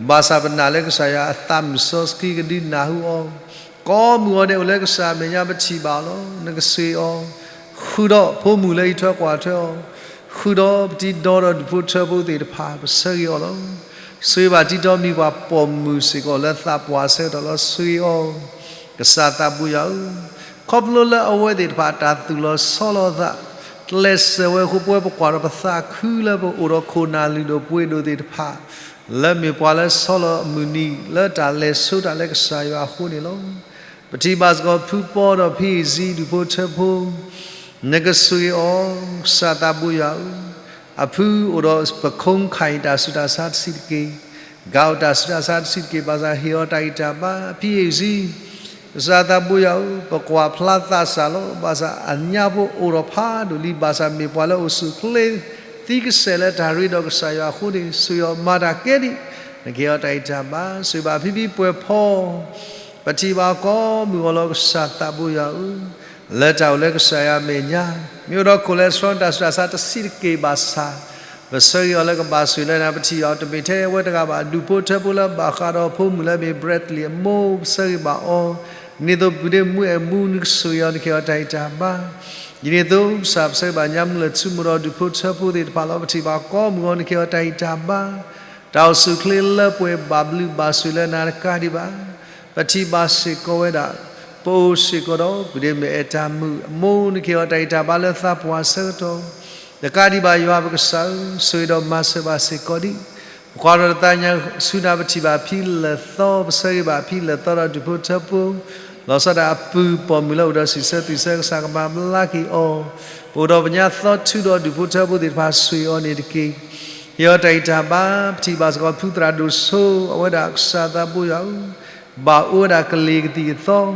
ဘၣ်ဆၣ်ပနာ်လၢကစၢ်ယွၤအသးမုၢ်စီဆှံကဒုးနၢ်ဟူအီၤ, ကိးမုၢ်ဂီၤဒဲးအိၣ်လၢကစၢ်အမဲာ်ညါ ပထံၣ်ဘၣ်အီၤလီၤ. နကဆိၣ်ဂ့ၤအီၤ, ဃုာ်ဒီးဖိမုၣ်လၢအံးထွဲကွၢ်ထွဲအီၤ, ဃုာ်ဒီးပတံၤဒီဒီးဒူၣ်ဖိထၢဖိသ့ၣ်တဖၣ် ပဆၢဂ့ၤအီၤလီၤ. ဆိၣ်ဂ့ၤဘၣ်တံၤတီမံၤပှၤပိာ်မုၣ်စ့ၢ်ကီးလၢသးပှၢ်ဆၢကတီၢ်လီၤ. ဆိၣ်ဂ့ၤအီၤ, ကစၢ်သးဘိယွၤဧၢ, ခီဖျိလၢအဝဲသ့ၣ်တဖၣ်တၢ်သူၣ်လီၤဆီလီၤအသး ကျဲးစၢးဝဲအဃိ ပဝဲပကွၢ်ဒီးပသးခုလၢပအိၣ်ဒီးခိၣ်နၢ်လုၢ်ဒိၣ်ပှ့ၤဒိၣ်သ့ၣ်တဖၣ် လၢမ့ၢ်ပှၤလၢဆီလီၤအမုၢ်နံၤလၢတၢ်လဲၤဆိတၢ်လၢကစၢ်ယွၤအဃိန့ၣ်လီၤ. ပထံၣ်ဘၣ်စ့ၢ်ကီးဖုပီဒီးဖံအံၤစံဒူၣ်ဖိထၢဖိ, နကဆိၣ်ဂ့ၤအီၤ, ကစၢ်သးဘိယွၤဧၢ, အဖုအိၣ်ဒီးပခိၣ်ခါအံၤတၢ်ဆူးတၢ်ဆါတဆံးတက့ၢ်, ကအိၣ်တၢ်ဆူးတၢ်ဆါတဆံးတက့ၢ် ဘၣ်ဆၣ်ဟ့ၣ်အီၤတၢ်ဂံၢ်တၢ်ဘါ ဖံအံၤစံ ကစၢ်သးဘိယွၤဧၢ, ပကွၢ်ဖျါသးစၢ်လီၤ. ဘၣ်ဆၣ်အညါဖိအိၣ်ဒီးဖးဒိၣ်လံ, ဘၣ်ဆၣ်မ့ၢ်ပှၤလၢအိၣ်ဆူၣ်အိၣ်ချ့သံကစဲးလၢတၢ်ရ့ဒီးကစၢ်ယွၤအဃိန့ၣ် ဆိၣ်ဂ့ၤအီၤမၤတၢ်ကဲဒံး, နကဟ့ၣ်အီၤတၢ်ဂံၢ်တၢ်ဘါ, ဆိၣ်ဂ့ၤဘၣ်ဖံဖံပှဲၤဖီ ပထံၣ်ဘၣ်ကိးမုၢ်ဂီၤလီၤ ကစၢ်သးဘိယွၤဧၢ, လၢတၢ်အိၣ်လၢကစၢ်ယွၤအမဲာ်ညါ, မ့ၢ်အိၣ်ဒီး cholesterol တၢ်ဆူးတၢ်ဆါတဆံးတက့ၢ်ဘၣ်ဆၣ် ပဆၢဂ့ၤအီၤလၢကဘၣ်ဆိၣ်ဂ့ၤလၢနၤ, ပထံၣ်အီၤတမ့ၢ်ထဲအဝဲတဂၤဘၣ်, ဒူၣ်ဖိထၢဖိလၢဘၣ်ဃးဒီးဖိမုၣ်လၢမ့ၢ် Bradley အမိၢ် ပဆၢဂ့ၤဘၣ်အီၤ, ဒ်န့ၣ်အသိးပုၢ်ဒ့မူအဲၣ်မူ နကဆိၣ်ဂ့ၤအီၤ နကဟ့ၣ်အီၤတၢ်ဂံၢ်တၢ်ဘါ, ဒ်န့ၣ်အသိးကစၢ်ပဆၢဂ့ၤဘၣ်ညါမုၢ်လၢၢ်ထူမိၢ်ဒီးဒူၣ်ဖိထၢဖိသ့ၣ်တဖၣ်လီၤ. ပထံၣ်ဘၣ်ကိးမုၢ်ဂီၤ နကဟ့ၣ်အီၤတၢ်ဂံၢ်တၢ်ဘါ တၢ်အိၣ်ဆူၣ်အိၣ်ချ့လၢပှဲၤဘၣ်ဘျုးဘၣ်ဆိၣ်လၢနၤတကးဒံးဘၣ်, ပထံၣ်ဘၣ်စ့ၢ်ကီးဝဲဒၣ်, ပအိၣ်စ့ၢ်ကီးဒီး ပဒ့မ့ၢ်အဲၣ်တၢ်မုာ်အမိၢ် နကဟ့ၣ်အီၤတၢ်အံၣ်တၢ်ဘါလၢသးပှၢ်အဆၢကတီၢ်, တကးဒံးဘၣ်ယွၤပကစၢ်ဧၢ, ဆိၣ်ဂ့ၤဒီးမၤစၢၤဘၣ်စ့ၢ်ကီးဒံး, ပကွၢ်ထီၣ်တသးညါဆူနၤ ပထံၣ်ဘၣ်ဖံလၢာ်သီ ပဆၢဂ့ၤဘၣ်ဖံလၢာ်သီဒီးဒူၣ်ဖိထၢဖိ လီၤဆီဒၣ်တၢ်အပုၢ်ပိာ်မုၣ်လၢအိၣ်ဒီးစံးဆၢသွံၣ်ဆၢ ကစၢ်ကမၤဘျါက့ၤအီၤ, ပအိၣ်ဒီးပညါသီထူဒီးဒူၣ်ဖိထၢဖိသ့ၣ်တဖၣ် ဆိၣ်ဂ့ၤအီၤန့ၣ်တက့ၢ်. ဟ့ၣ်အီၤတၢ်အံၣ်တၢ်ဘါ, ပထံၣ်ဘၣ်စ့ၢ်ကီးဖုသရၣ်ဒိၣ်စိ အဝဲဒၣ်ကစၢ်သးဘိယွၤဧၢ, ဘၣ်အိၣ်ဝဲဒၣ်ကလံၤကသံၣ်ကသီ, တၢ်ဖံး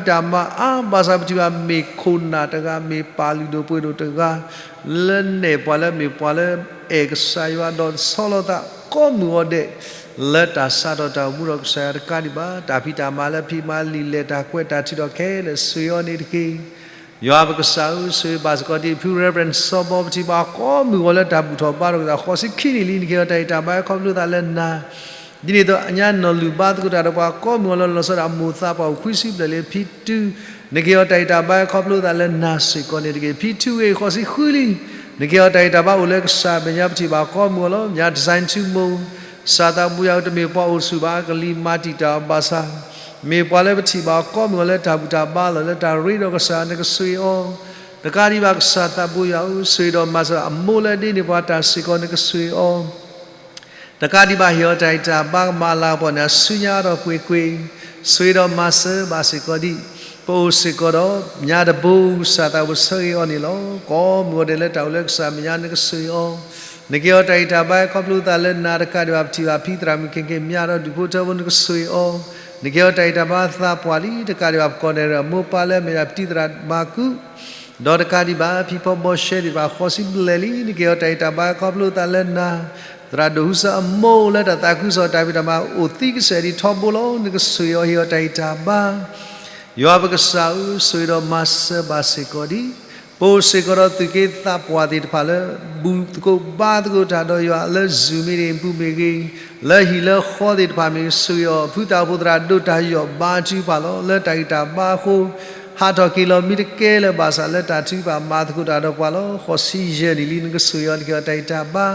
တၢ်မၤအါဘၣ်ဆၣ် ပထံၣ်ဘၣ်မ့ၢ်ခိၣ်နၢ်တဂၤ, မ့ၢ်ပၢ်လုၢ်ဒိၣ်ပှ့ၤဒိၣ်တဂၤ လၢနဲၣ်ပှၤလၢမ့ၢ်ပှၤလၢအဲၣ်ကစၢ်ယွၤဒီးဆီလီၤသးကိးမုၢ်ဂီၤဒဲး လၢတၢ်စးထီၣ်တၢ်အိၣ်မူဒီးကစၢ်ယွၤတကးဒံးဘၣ်, တၢ်ဖံးတၢ်မၤလၢဖံးမၤလံာ်လဲၢ်တၢ်ကွဲးတၢ်ထုးထီၣ်ခဲလၢာ် ဆိၣ်ဂ့ၤအီၤန့ၣ်တက့ၢ်. ယွၤပကစၢ်ဧၢ, ဆိၣ်ဂ့ၤဘၣ်စ့ၢ်ကီးဒံးဖု Reverend စီၤဘီ ပထံၣ်ဘၣ်ကိးမုၢ်ဂီၤလၢတၢ်ဘူၣ်ထီၣ်ဘါထီၣ်ကစၢ် ဃိးဆံခံနံၣ်လံ နကဟ့ၣ်အီၤတၢ်အံၣ်တၢ်ဘါခီဖျိသးလၢနၤ ဒ်န့ၣ်အသိး အညါနီၢ်လုၢ်ဘါသကိးတၢ်ဒီးပှၤကိးမုၢ်ဂီၤလၢလီၤဆီဒၣ်တၢ်အမိၢ်သးပှၢ်အိၣ်ခွံဆံဘျဲၣ်လံ ဖံတု, နကဟ့ၣ်အီၤတၢ်အံၣ်တၢ်ဘါခီဖျိသးလၢနၤစ့ၢ်ကီးန့ၣ်တက့ၢ်. ဖံထူဂ့ၤ ဃိးဆံဃုလံ, နကဟ့ၣ်အီၤတၢ်အံၣ်တၢ်ဘါအိၣ်လၢကစၢ်မဲာ်ညါ ပထံၣ်ဘၣ်ကိးမုၢ်ဂီၤလီၤ. မၠါ design ထူမိၢ်, ကစၢ်သးဘိယွၤဧၢ တမ့ၢ်ပှၤအိၣ်ဆူၣ်ဘၣ် ကလံၤမၤတံာ်တာ်အီၤဘၣ်ဆၣ် မ့ၢ်ပှၤလၢပထံၣ်ဘၣ်ကိးမုၢ်ဂီၤလၢတၢ်ဘူၣ်တၢ်ဘါလီၤ လၢတၢ်ရ့ဒီးကစၢ် နကဆိၣ်ဂ့ၤအီၤ တကးဒံးဘၣ် ကစၢ်သးဘိယွၤဧၢ, ဆိၣ်ဂ့ၤဒီးမၤစၢၤအမိၢ်လၢအဒ့န့ၢ်ပှၤတၢ်စ့ၢ်ကီး နကဆိၣ်ဂ့ၤအီၤ တကးဒံးဘၣ် ဟ့ၣ်အီၤတၢ်အံၣ်တၢ်ဘါကမၤလၤကပီၤန့ၣ် အစုညါအါထီၣ်ကွ့ၢ်ကွ့ၢ်, ဆိၣ်ဂ့ၤဒီးမၤစၢၤဘၣ်စ့ၢ်ကီးဒံး, ပအိၣ်စ့ၢ်ကီးဒီး မၠါတဘိ ကစၢ်သးဘိဆၢဂ့ၤအီၤန့ၣ်လီၤ. ကိးမုၢ်ဂီၤဒဲးလၢတၢ်အိၣ်လၢကစၢ်မဲာ်ညါ နကဆိၣ်ဂ့ၤအီၤ, နကဟ့ၣ်အီၤတၢ်အံၣ်တၢ်ဘါခီဖျိသးလၢနၤတကးဒံးဘၣ် ပထံၣ်ဘၣ်ဖံသရၣ်မုၣ် ခ့ၣ်ခ့ၣ် မၠါဒီးဒူၣ်ဖိထၢဖိ နကဆိၣ်ဂ့ၤအီၤ, နကဟ့ၣ်အီၤတၢ်အံၣ်တၢ်ဘါသးပှၢ်လံ တကးဒံးဘၣ် ပကီၢ်နဲၣ်ရွဲၣ်အမိၢ်ပၢ်လၢအမ့ၢ်ဒၣ်ဖံသရၣ်မၤကူး ဒီးတကးဒံးဘၣ် ဖံဖီဘီရှဲသ့ၣ်တဖၣ် ဃိးဆံဘျဲၣ်လံ နကဟ့ၣ်အီၤတၢ်အံၣ်တၢ်ဘါခီဖျိသးလၢနၤ, သရၣ်ဒိၣ်ဟူစၢအမိၢ်လၢတၢ်သးခုကစီၣ်တၢ်ဖံးတၢ်မၤအိၣ်သံကစဲာ်ဒံးထီဘိလီၤ နကဆိၣ်ဂ့ၤအီၤ ဟ့ၣ်အီၤတၢ်အံၣ်တၢ်ဘါ ယွၤပကစၢ်ဧၢ, ဆိၣ်ဂ့ၤဒီးမၤစၢၤဘၣ်စ့ၢ်ကီးဒံး, ပအိၣ်စ့ၢ်ကီးဒီးသုးက့သးပှၢ်သ့ၣ်တဖၣ်လၢ ဘူၣ်သကိးဘါသကိးတၢ်ဒီးယွၤလၢ Zoom မ့ၢ်ဂ့ၤ ပူၤမ့ၢ်ဂ့ၤ, လၢဟံၣ်လၢဃီသ့ၣ်တဖၣ်မ့ၢ်ဂ့ၤ ဆိၣ်ဂ့ၤအီၤ, ဖုသရၣ်ဖိသရၣ်ဒိၣ်တၢ်ယီၣ်ဘါထုကဖၣ်လီၤ. လၢတၢ်ဂံၢ်တၢ်ဘါအဃိ ဟးထီၣ်က့ၤလီၤ မ့ၢ်တကဲလၢၤဘၣ်ဆၣ် လၢတၢ်ထုကဖၣ်မၤသကိးတၢ်ဒီးပှၤလီၤ. ဃိးဆံယဲၢ်နံၣ်လံ နကဆိၣ်ဂ့ၤအီၤ နကဟ့ၣ်အီၤတၢ်အံၣ်တၢ်ဘါ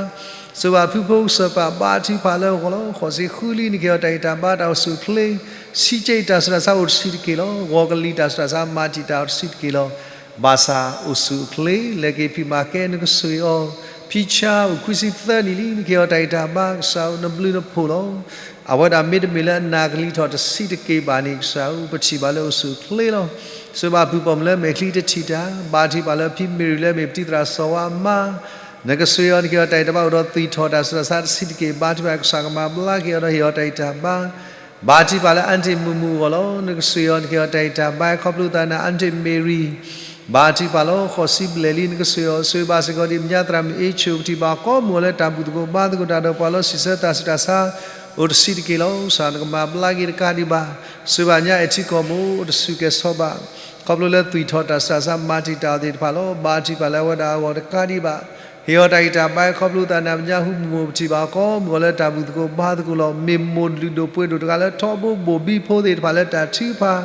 ဆိၣ်ဂ့ၤဘၣ်ဖုဖိကစၢ်ပၢ်ဘါထုကဖၣ်လၢအဂီၢ်လီၤ. ဃိးဆံဃုလံ နကဟ့ၣ်အီၤတၢ်အံၣ်တၢ်ဘါ တၢ်အိၣ်ဆူၣ်အိၣ်ချ့, ဆံးက့တၢ်ဆူးတၢ်ဆါအိၣ်တဆံးတက့ၢ်လီၤ. ဂီၤကလံၤတၢ်ဆူးတၢ်ဆါမၤတံာ်တာ်အိၣ်တဆံးတက့ၢ်လီၤ. ဘၣ်ဆၣ်အိၣ်ဆူၣ်အိၣ်ချ့ လဲၤက့ၤဖံးမၤကဲ နကဆိၣ်ဂ့ၤအီၤ, ဖံဆါအိၣ်ခွံဆံသၢနံၣ်လံ နကဟ့ၣ်အီၤတၢ်အံၣ်တၢ်ဘါ ကစၢ်ဧၢ နဘျုးနဖှိၣ်လီၤ. အဝဲဒၣ်မ့တမ့ၢ်လၢအနၢ်ကလံၤထီၣ်တဆံးတက့ၢ်ဘၣ်န့ၣ် ကစၢ်ဧၢ ပထံၣ်ဘၣ်လၢအိၣ်ဆူၣ်အိၣ်ချ့လီၤ. ဆိၣ်ဂ့ၤဘၣ်ဖုပိာ်မုၣ်လၢမဲာ်ချံတထံၣ်တၢ်, ဘါထုကဖၣ်လၢဖံမ့ရံလၢမ့ၢ်ဖံသရၣ်စီၤဝါအမါ နကဆိၣ်ဂ့ၤအီၤ နကဟ့ၣ်အီၤတၢ်အံၣ်တၢ်ဘါအိၣ်ဒီးသွံၣ်ထီၣ်တၢ်ဆူးတၢ်ဆါတဆံးတက့ၢ်, ဘါထုကဖၣ်ကစၢ်ကမၤဘျါက့ၤအီၤဒီးဟ့ၣ်အီၤတၢ်အံၣ်တၢ်ဘါ ဘါထုကဖၣ်လၢအါတ့ၢ်မုာ်မုာ်အဂီၢ်လီၤ. နကဆိၣ်ဂ့ၤအီၤ နကဟ့ၣ်အီၤတၢ်အံၣ်တၢ်ဘါခီဖျိသးနၤ အါတ့ၢ်မ့ရံ ဘါထုကဖၣ်လီၤ. ဃိးဆံဘျဲၣ်လံ နကဆိၣ်ဂ့ၤအီၤ, ဆိၣ်ဂ့ၤဘၣ်စ့ၢ်ကီးဒံး မၠါသရၣ်မုၣ်အ့ဆိၣ် ပထံၣ်ဘၣ်ကိးမုၢ်ဂီၤလၢတၢ်ဘူၣ်သကိးဘါသကိးတၢ်ဒီးပှၤလီၤ စံးဆၢတၢ်ဆူးတၢ်ဆါ အိၣ်တဆံးတက့ၢ်လီၤ. ကစၢ်နကမၤဘျါက့ၤတကးဒံးဘၣ် ဆိၣ်ဂ့ၤဘၣ်ညါအဲၣ်ထံကီၢ်မိၢ် အိၣ်တဆူၣ်ကဲၤဆီဘၣ် ခီဖျိလၢသွံၣ်ထီၣ်တၢ်ဆူးတၢ်ဆါမၤတံာ်တာ်အီၤသ့ၣ်တဖၣ်လီၤ. ဘါထုကဖၣ်လၢအဝဲဒၣ်အဂီၢ်တကးဒံးဘၣ် ဟ့ၣ်အီၤတၢ်အံၣ်တၢ်ဘါခီဖျိသးနၤ မၠါဟူမုၢ်မိၢ် ပထံၣ်ဘၣ်ကိးမုၢ်ဂီၤလၢတၢ်ဘူၣ်သကိးဘါသကိးလီၤ. မ့ၢ်မိၢ်လုၢ်ဒိၣ်ပှ့ၤဒိၣ်တဂၤလၢထီဘိဘိၣ်ဘံဖိသ့ၣ်တဖၣ်လၢတၢ်ထုကဖၣ်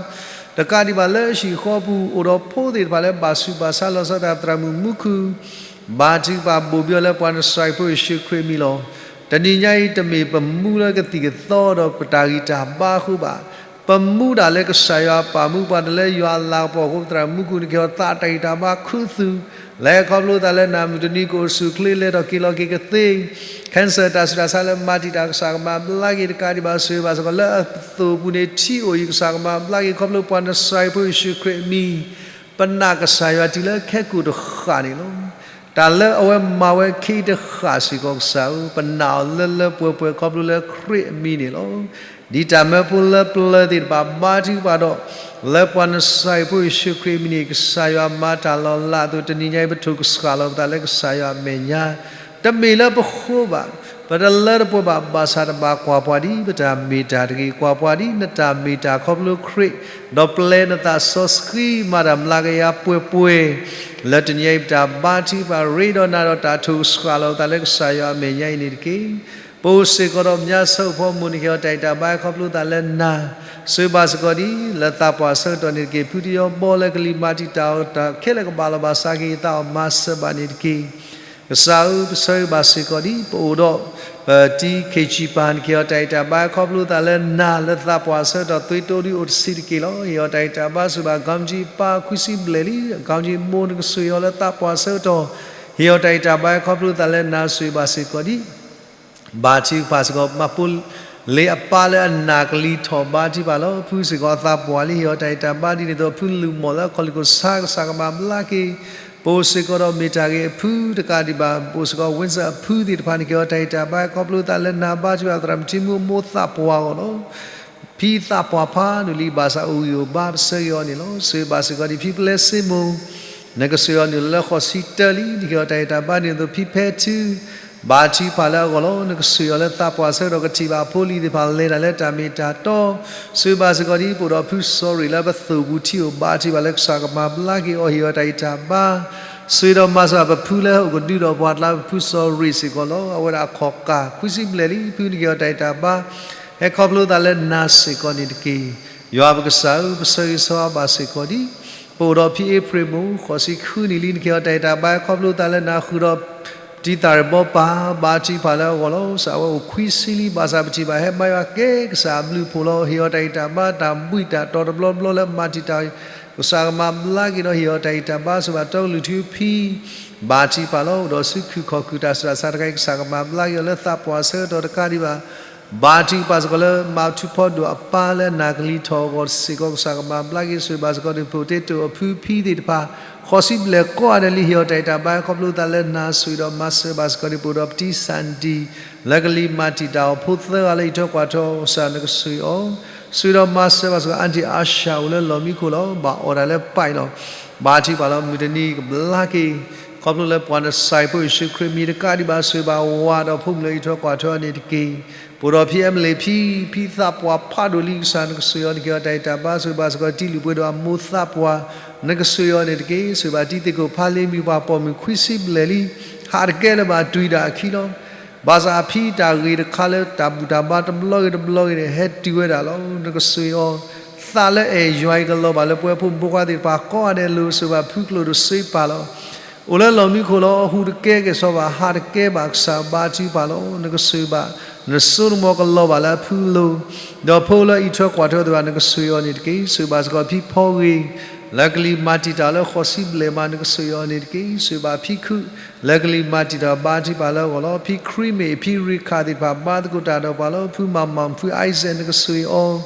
တကးဒံးဘၣ်လၢဟံၣ်ဃီပူၤ အိၣ်ဒီးဖိသ့ၣ်တဖၣ်လၢဘၣ်ဆူးဘၣ်ဆါလီၤဆီဒၣ်တၢ် သရၣ်မုၣ်မူခိၣ် ဘါထုကဖၣ်ဘိၣ်ဘံအီၤလၢပှၤနစၤရ့းဖိယ့ၣ်ၡူးခရံာ်အမံၤလီၤ. တနံၤညါအံၤ တမ့ၢ်ပမူလၢကသံၣ်ကသီဒီးပတၢ်ဂံၢ်တၢ်ဘါအဃိဘၣ်. ပမူဒၣ်လၢကစၢ်ယွၤပာ်မူပှၤ တၢ်လၢယွၤအလၤကပီၤအဃိ သရၣ်မုၣ်မူခိၣ် နကဟ့ၣ်အီၤသးတၢ်ဂံၢ်တၢ်ဘါခူသူၣ် လၢခီဖျိသးလၢနၤ မုၢ်တနံၤကအိၣ်ဆူၣ်အိၣ်ချ့ လဲၤထီၣ်က့ၤလီၤက့ၤကသ့ cancer တၢ်ဆူးတၢ်ဆါလၢမၤတံာ်တာ် ကစၢ်ကမၤဘျါက့ၤတကးဒံးဘၣ် ဆိၣ်ဂ့ၤဘၣ်စ့ၢ်ကီး လၢအသိးပူၤန့ၣ် ထံအိၣ်အံၤ ကစၢ်ကမၤဘျါက့ၤ ခီဖျိပှၤနစၤရ့းဖိယ့ၣ်ၡူးခရံာ်အမံၤ ပနာ်ကစၢ်ယွၤတုၤလၢခဲကိာ်တဃၣ်န့ၣ်လီၤ. တၢ်လၢအဝဲမၤဝဲခဲအံၤတဃၣ်စ့ၢ်ကီး ကစၢ်ဧၢ ပနာ်အီၤလၢလၢပှဲၤပှဲၤ ခီဖျိလၢခရံာ်အမံၤန့ၣ်လီၤ. ဒ်တၢ်မၢဖိလၢပျၢၤသ့ၣ်တဖၣ် ဘါထုကဖၣ်ဒီး လၢပှၤနစၤရ့းဖိယ့ၣ်ၡူးခရံာ်အမံၤန့ၣ် ကစၢ်ယွၤမၤတၢ်လီၤလးအသိး တနံၤညါအံၤ ပထိၣ်ကစှၤလီၤပသးလၢကစၢ်ယွၤအမဲာ်ညါ တမ့ၢ်လၢပဃိဘၣ်, ပတလၢတပှဲၤဘၣ်, ဘၣ်ဆၣ်တဘၣ်ကွၢ်ပှၤဒ်ပတၢ်မ့ၢ်တၢ်တဂ့ၤ, ကွၢ်ပှၤဒ်နတၢ်မ့ၢ်တၢ်ခီဖျိခရံာ်, ဒီးပျဲနသးစီဆှံမၤတၢ်မျးကယၤပှဲၤပှဲၤ, လၢတနံၤညါအံၤပတၢ်ဘါထုကဖၣ်ရ့ဒီးနၤဒီးတၢ်ထိၣ်ကစှၤလီၤပသးလၢကစၢ်ယွၤအမဲာ်ညါအံၤန့ၣ်တက့ၢ်. ပအိၣ်စ့ၢ်ကီးဒီးမၠါဆၢဖိမိၢ် နကဟ့ၣ်အီၤတၢ်အံၣ်တၢ်ဘါခီဖျိသးလၢနၤ, ဆိၣ်ဂ့ၤဘၣ်စ့ၢ်ကီးဒ် လၢသးပှၢ်အဆၢကတီၢ်န့ၣ်တက့ၢ်. ဖုတယီဘီလၢကလံၤမၤတံာ်တာ်အီၤ တၢ်ခဲလၢာ်ကဘၣ်လီၤဘၣ်စးက့ၤအသးအီၤ မၤစၢၤဘၣ်န့ၣ်တက့ၢ်. ကစၢ်ဧၢ, ပဆၢဂ့ၤဘၣ်စ့ၢ်ကီးဒ် ပအိၣ်ဒီး ပတံၤခ့ၣ်ဆံၣ်ပၢ် နကဟ့ၣ်အီၤတၢ်ဂံၢ်တၢ်ဘါ ခီဖျိသးလၢနၤလၢသးပှၢ်ဆၢကတီၢ် သွံတိဒုးအိၣ်တဆံးတက့ၢ်လီၤ. ဟ့ၣ်အီၤတၢ်ဂံၢ်တၢ်ဘါ ဆိၣ်ဂ့ၤဘၣ် ခီမ့ၣ်ကၠံအပၢ်ခွံဆံဘျဲၣ်လံ, ခီမ့ၣ်ကၠံမိၢ် နကဆိၣ်ဂ့ၤအီၤလၢသးပှၢ်ဆၢကတီၢ်, ဟ့ၣ်အီၤတၢ်ဂံၢ်တၢ်ဘါ ခီဖျိသးလၢနၤ ဆိၣ်ဂ့ၤဘၣ်စ့ၢ်ကီးဒံး ဘါထုကဖၣ်စ့ၢ်ကီး မၤဖိလ့အပၢ်လၢအနၢ်ကလံၤထီၣ် ဘါထုကဖၣ်လီၤ. အဖုစ့ၢ်ကီးအသးပှၢ်လံ ဟ့ၣ်အီၤတၢ်ဂံၢ်တၢ်ဘါဒ်န့ၣ်အသိး အဖုလုၢ်မီၢ်လၢအခီၣ်လံၢ်ခိၣ်ဆါ ကစၢ်ကမၤဘျါက့ၤ, ပအိၣ်စ့ၢ်ကီးဒီးမ့ၢ်တၢ်ဂ့ၤအဖုတကးဒံးဘၣ် ပအိၣ်စ့ၢ်ကီး Windsor အဖုသ့ၣ်တဖၣ်န့ၣ် ကဟ့ၣ်အီၤတၢ်ဂံၢ်တၢ်ဘါ ခီဖျိသးလၢနၤ ဘါထုကဖၣ်သရၣ်မုၣ်ထံမူအမိၢ်သးပှၢ်အဂီၢ်လီၤ. ဖံသးပှၢ်ဖးဒိၣ်လံ ဘၣ်ဆၣ်အိၣ်ဂံၢ်အိၣ်ဘါ ပဆၢဂ့ၤအီၤန့ၣ်လီၤ. ဆိၣ်ဂ့ၤဘၣ်စ့ၢ်ကီးဒံး ဖံပလဲစ့မိၢ် နကဆိၣ်ဂ့ၤအီၤန့ၣ်လီၤ လၢဃိးဆံတၢလံ, နကဟ့ၣ်အီၤတၢ်ဂံၢ်တၢ်ဘါဒ်န့ၣ်အသိး ဖံဖဲထူ ဘါထုကဖၣ်လၢအဂီၢ်လီၤ. နကဆိၣ်ဂ့ၤအီၤလၢသးပှၢ်ဆၢကတီၢ် ကထံၣ်ဘၣ်အဖိအလံၤသ့ၣ်တဖၣ် လဲၤတၢ်လၢတၢ်မ့ၢ်တၢ်တီ, ဆိၣ်ဂ့ၤဘၣ်စ့ၢ်ကီးဒံး ပအိၣ်ဒီးဖုစီၤရ့ၣ်လၢပသိၣ်ပူၤထံအိၣ် ဘါထုကဖၣ်လၢကစၢ်ကမၤဘျါက့ၤအီၤ ဟ့ၣ်အီၤတၢ်ဂံၢ်တၢ်ဘါ, ဆိၣ်ဂ့ၤဒီးမၤစၢၤဘၣ်ပဖုလၢဟဲအိၣ်ကဒုဒီးပှၤကျါ ပဖုစီၤရ့ၣ်စ့ၢ်ကီးလီၤ. အဝဲဒၣ်အခီၣ်ကၢ် ခွံဆံဘျဲၣ်လံ ဖု နကဟ့ၣ်အီၤတၢ်ဂံၢ်တၢ်ဘါ ဟဲခီဖျိသးလၢနၤစ့ၢ်ကီးန့ၣ်တက့ၢ်. ယွၤပကစၢ်ဧၢ ပဆၢဂ့ၤဆၢဝါဘၣ်စ့ၢ်ကီးဒံး ပအိၣ်ဒီးဖံအ့ဖြ့ၣ်မိၢ် ဃိးဆံဃုနံၣ်လံ နကဟ့ၣ်အီၤတၢ်ဂံၢ်တၢ်ဘါ ခီဖျိသးလၢနၤ ဃုာ်ဒီး တံၤသၣ်ရ့ၣ်ဘီပၢ် ဘါထုကဖၣ်လၢအဂီၢ်လီၤ. ကစၢ်အဝဲအိၣ်ခွံဆံလံ ဘၣ်ဆၣ်ပထံၣ်ဘၣ်ဟဲဘါယွၤကဲ ကစၢ်အဘျုးအဖှိၣ်လီၤ. ဟ့ၣ်အီၤတၢ်ဂံၢ်တၢ်ဘါ တၢ်ဘှံးတၢ်တီၤတဘျီဘျီလၢမၤတံာ်တာ် ကစၢ်ကမၤဘျါက့ၤဒီး ဟ့ၣ်အီၤတၢ်ဂံၢ်တၢ်ဘါ ဆိၣ်ဂ့ၤဘၣ်တီကလုာ်ထူဖံ ဘါထုကဖၣ်လီၤ. အိၣ်ဒီးဆူခုၣ်ခီၣ်ခုၣ်တၢ်ဆူးတၢ်ဆါတခါအံၤ ကစၢ်ကမၤဘျါက့ၤအီၤလၢသးပှၢ်ဆၢကတီၢ်တကးဒံးဘၣ် ဘါထုကဖၣ်စ့ၢ်ကီးလၢ မၤထူဖီဒိၣ်အပၢ်လၢအနၢ်ကလံၤထီၣ်အဂီၢ်စ့ၢ်ကီး ကစၢ်ကမၤဘျါက့ၤ ဆိၣ်ဂ့ၤဘၣ်စ့ၢ်ကီးန့ၣ် ဖိတ့တိၣ်အဖုဖံသ့ၣ်တဖၣ် ဃိးဆံဘျဲၣ်ကိးဂၤဒဲးလံ ဟ့ၣ်အီၤတၢ်ဂံၢ်တၢ်ဘါ ခီဖျိသးလၢနၤ ဆိၣ်ဂ့ၤဒီးမၤစၢၤဘၣ်စ့ၢ်ကီးန့ၣ် ပအိၣ်ဒီးပတံၤစၣ်နတံၣ် လၢကလံၤမၤတံာ်တာ်အီၤဖိသၢဂၤလၢအံးထွဲကွၢ်ထွဲအီၤ ကစၢ်နကဆိၣ်ဂ့ၤအီၤ ဆိၣ်ဂ့ၤဒီးမၤစၢၤဘၣ်စ့ၢ်ကီး အၣ်တံၣ်အါၡၢ်အိၣ်လၢလီၢ်မံခိၣ်လီၤ ဘၣ်အီၣ်တၢ်လၢပၢ်အံၤလီၤ ဘါထုကဖၣ်လီၤ မုၢ်တနံၤကဘျါက့ၤ ခီဖျိလၢပှၤနစၢ်ဖိယ့ၣ်ၡူးခရံာ်မံၤတကးဒံးဘၣ် ဆိၣ်ဂ့ၤဘၣ်ဝၤဒီးဖိမုၣ်လၢအံးထွဲကွၢ်ထွဲအီၤန့ၣ်တက့ၢ်. ပအိၣ်ဒီးဖံအဲမလ့ၣ်ဖံ ဖံသးပှၢ်ဖးဒိၣ်လံ ကစၢ်နကဆိၣ်ဂ့ၤအီၤ နကဟ့ၣ်အီၤတၢ်ဂံၢ်တၢ်ဘါ ဆိၣ်ဂ့ၤဘၣ်စ့ၢ်ကီးတံၤလုၢ်ပှ့ၤဒိၣ်အမိၢ်သးပှၢ် နကဆိၣ်ဂ့ၤအီၤန့ၣ်တက့ၢ်. ဆိၣ်ဂ့ၤဘၣ်တံၤသကိးဖးလ့မံၤပှၤပိာ်မုၣ်ခွံဆံဘျဲၣ်လံ ဟးတကဲလၢၤဘၣ် တုၤဒၣ်အခံလီၤ ဘၣ်ဆၣ်အဖံတၢ်ဂ့ၤတခါလၢတၢ်ဘူၣ်တၢ်ဘါတဘျီဂ့ၤတဘျီဂ့ၤန့ၣ် ဟဲတုၤဝဲဒၣ်လီၤ. နကဆိၣ်ဂ့ၤအီၤ သးလၢအဲၣ်ယွၤအံၤကလီၤဘၣ်လၢပဝဲဖိမုၣ်ဖိခွါသ့ၣ်တဖၣ်ကိးဂၤဒဲးအလိၤ ဆိၣ်ဂ့ၤဘၣ်ဖုကျိာ်ဒိၣ်စ့ပၢ်လီၤ. အိၣ်လၢလီၢ်မံခိၣ်လီၤ ဟူးတကဲကဲၤဆီဘၣ် ဟးတကဲဘၣ် ကစၢ်ဘါထုကဖၣ်လီၤ. နကဆိၣ်ဂ့ၤဘၣ် နစိနမီၤကလီၤဘၣ်လၢအဖုအလိၤ ဒီးဖိလၢအံးထွဲကွၢ်ထွဲသ့ၣ်တဖၣ် နကဆိၣ်ဂ့ၤအီၤန့ၣ်တက့ၢ်. ဆိၣ်ဂ့ၤဘၣ်စ့ၢ်ကီးဖံဖီဂ့ၤ လၢကလံၤမၤတံာ်တာ်လၢဃိးဆံဘျဲၣ်မး နကဆိၣ်ဂ့ၤအီၤန့ၣ်တက့ၢ်. ဆိၣ်ဂ့ၤဘၣ်ဖံခုၣ် လၢကလံၤမၤတံာ်တာ်ဘါထုကဖၣ်လၢအဂီၢ်လီၤ. ဖံခရံာ်မ့ၢ် ဖံရ့ခၣ်သ့ၣ်တဖၣ် ဘါသကိးတၢ်ဒီးပှၤလီၤ. ဖုမၤမီၣ် ဖုအံစဲး နကဆိၣ်ဂ့ၤအီၤ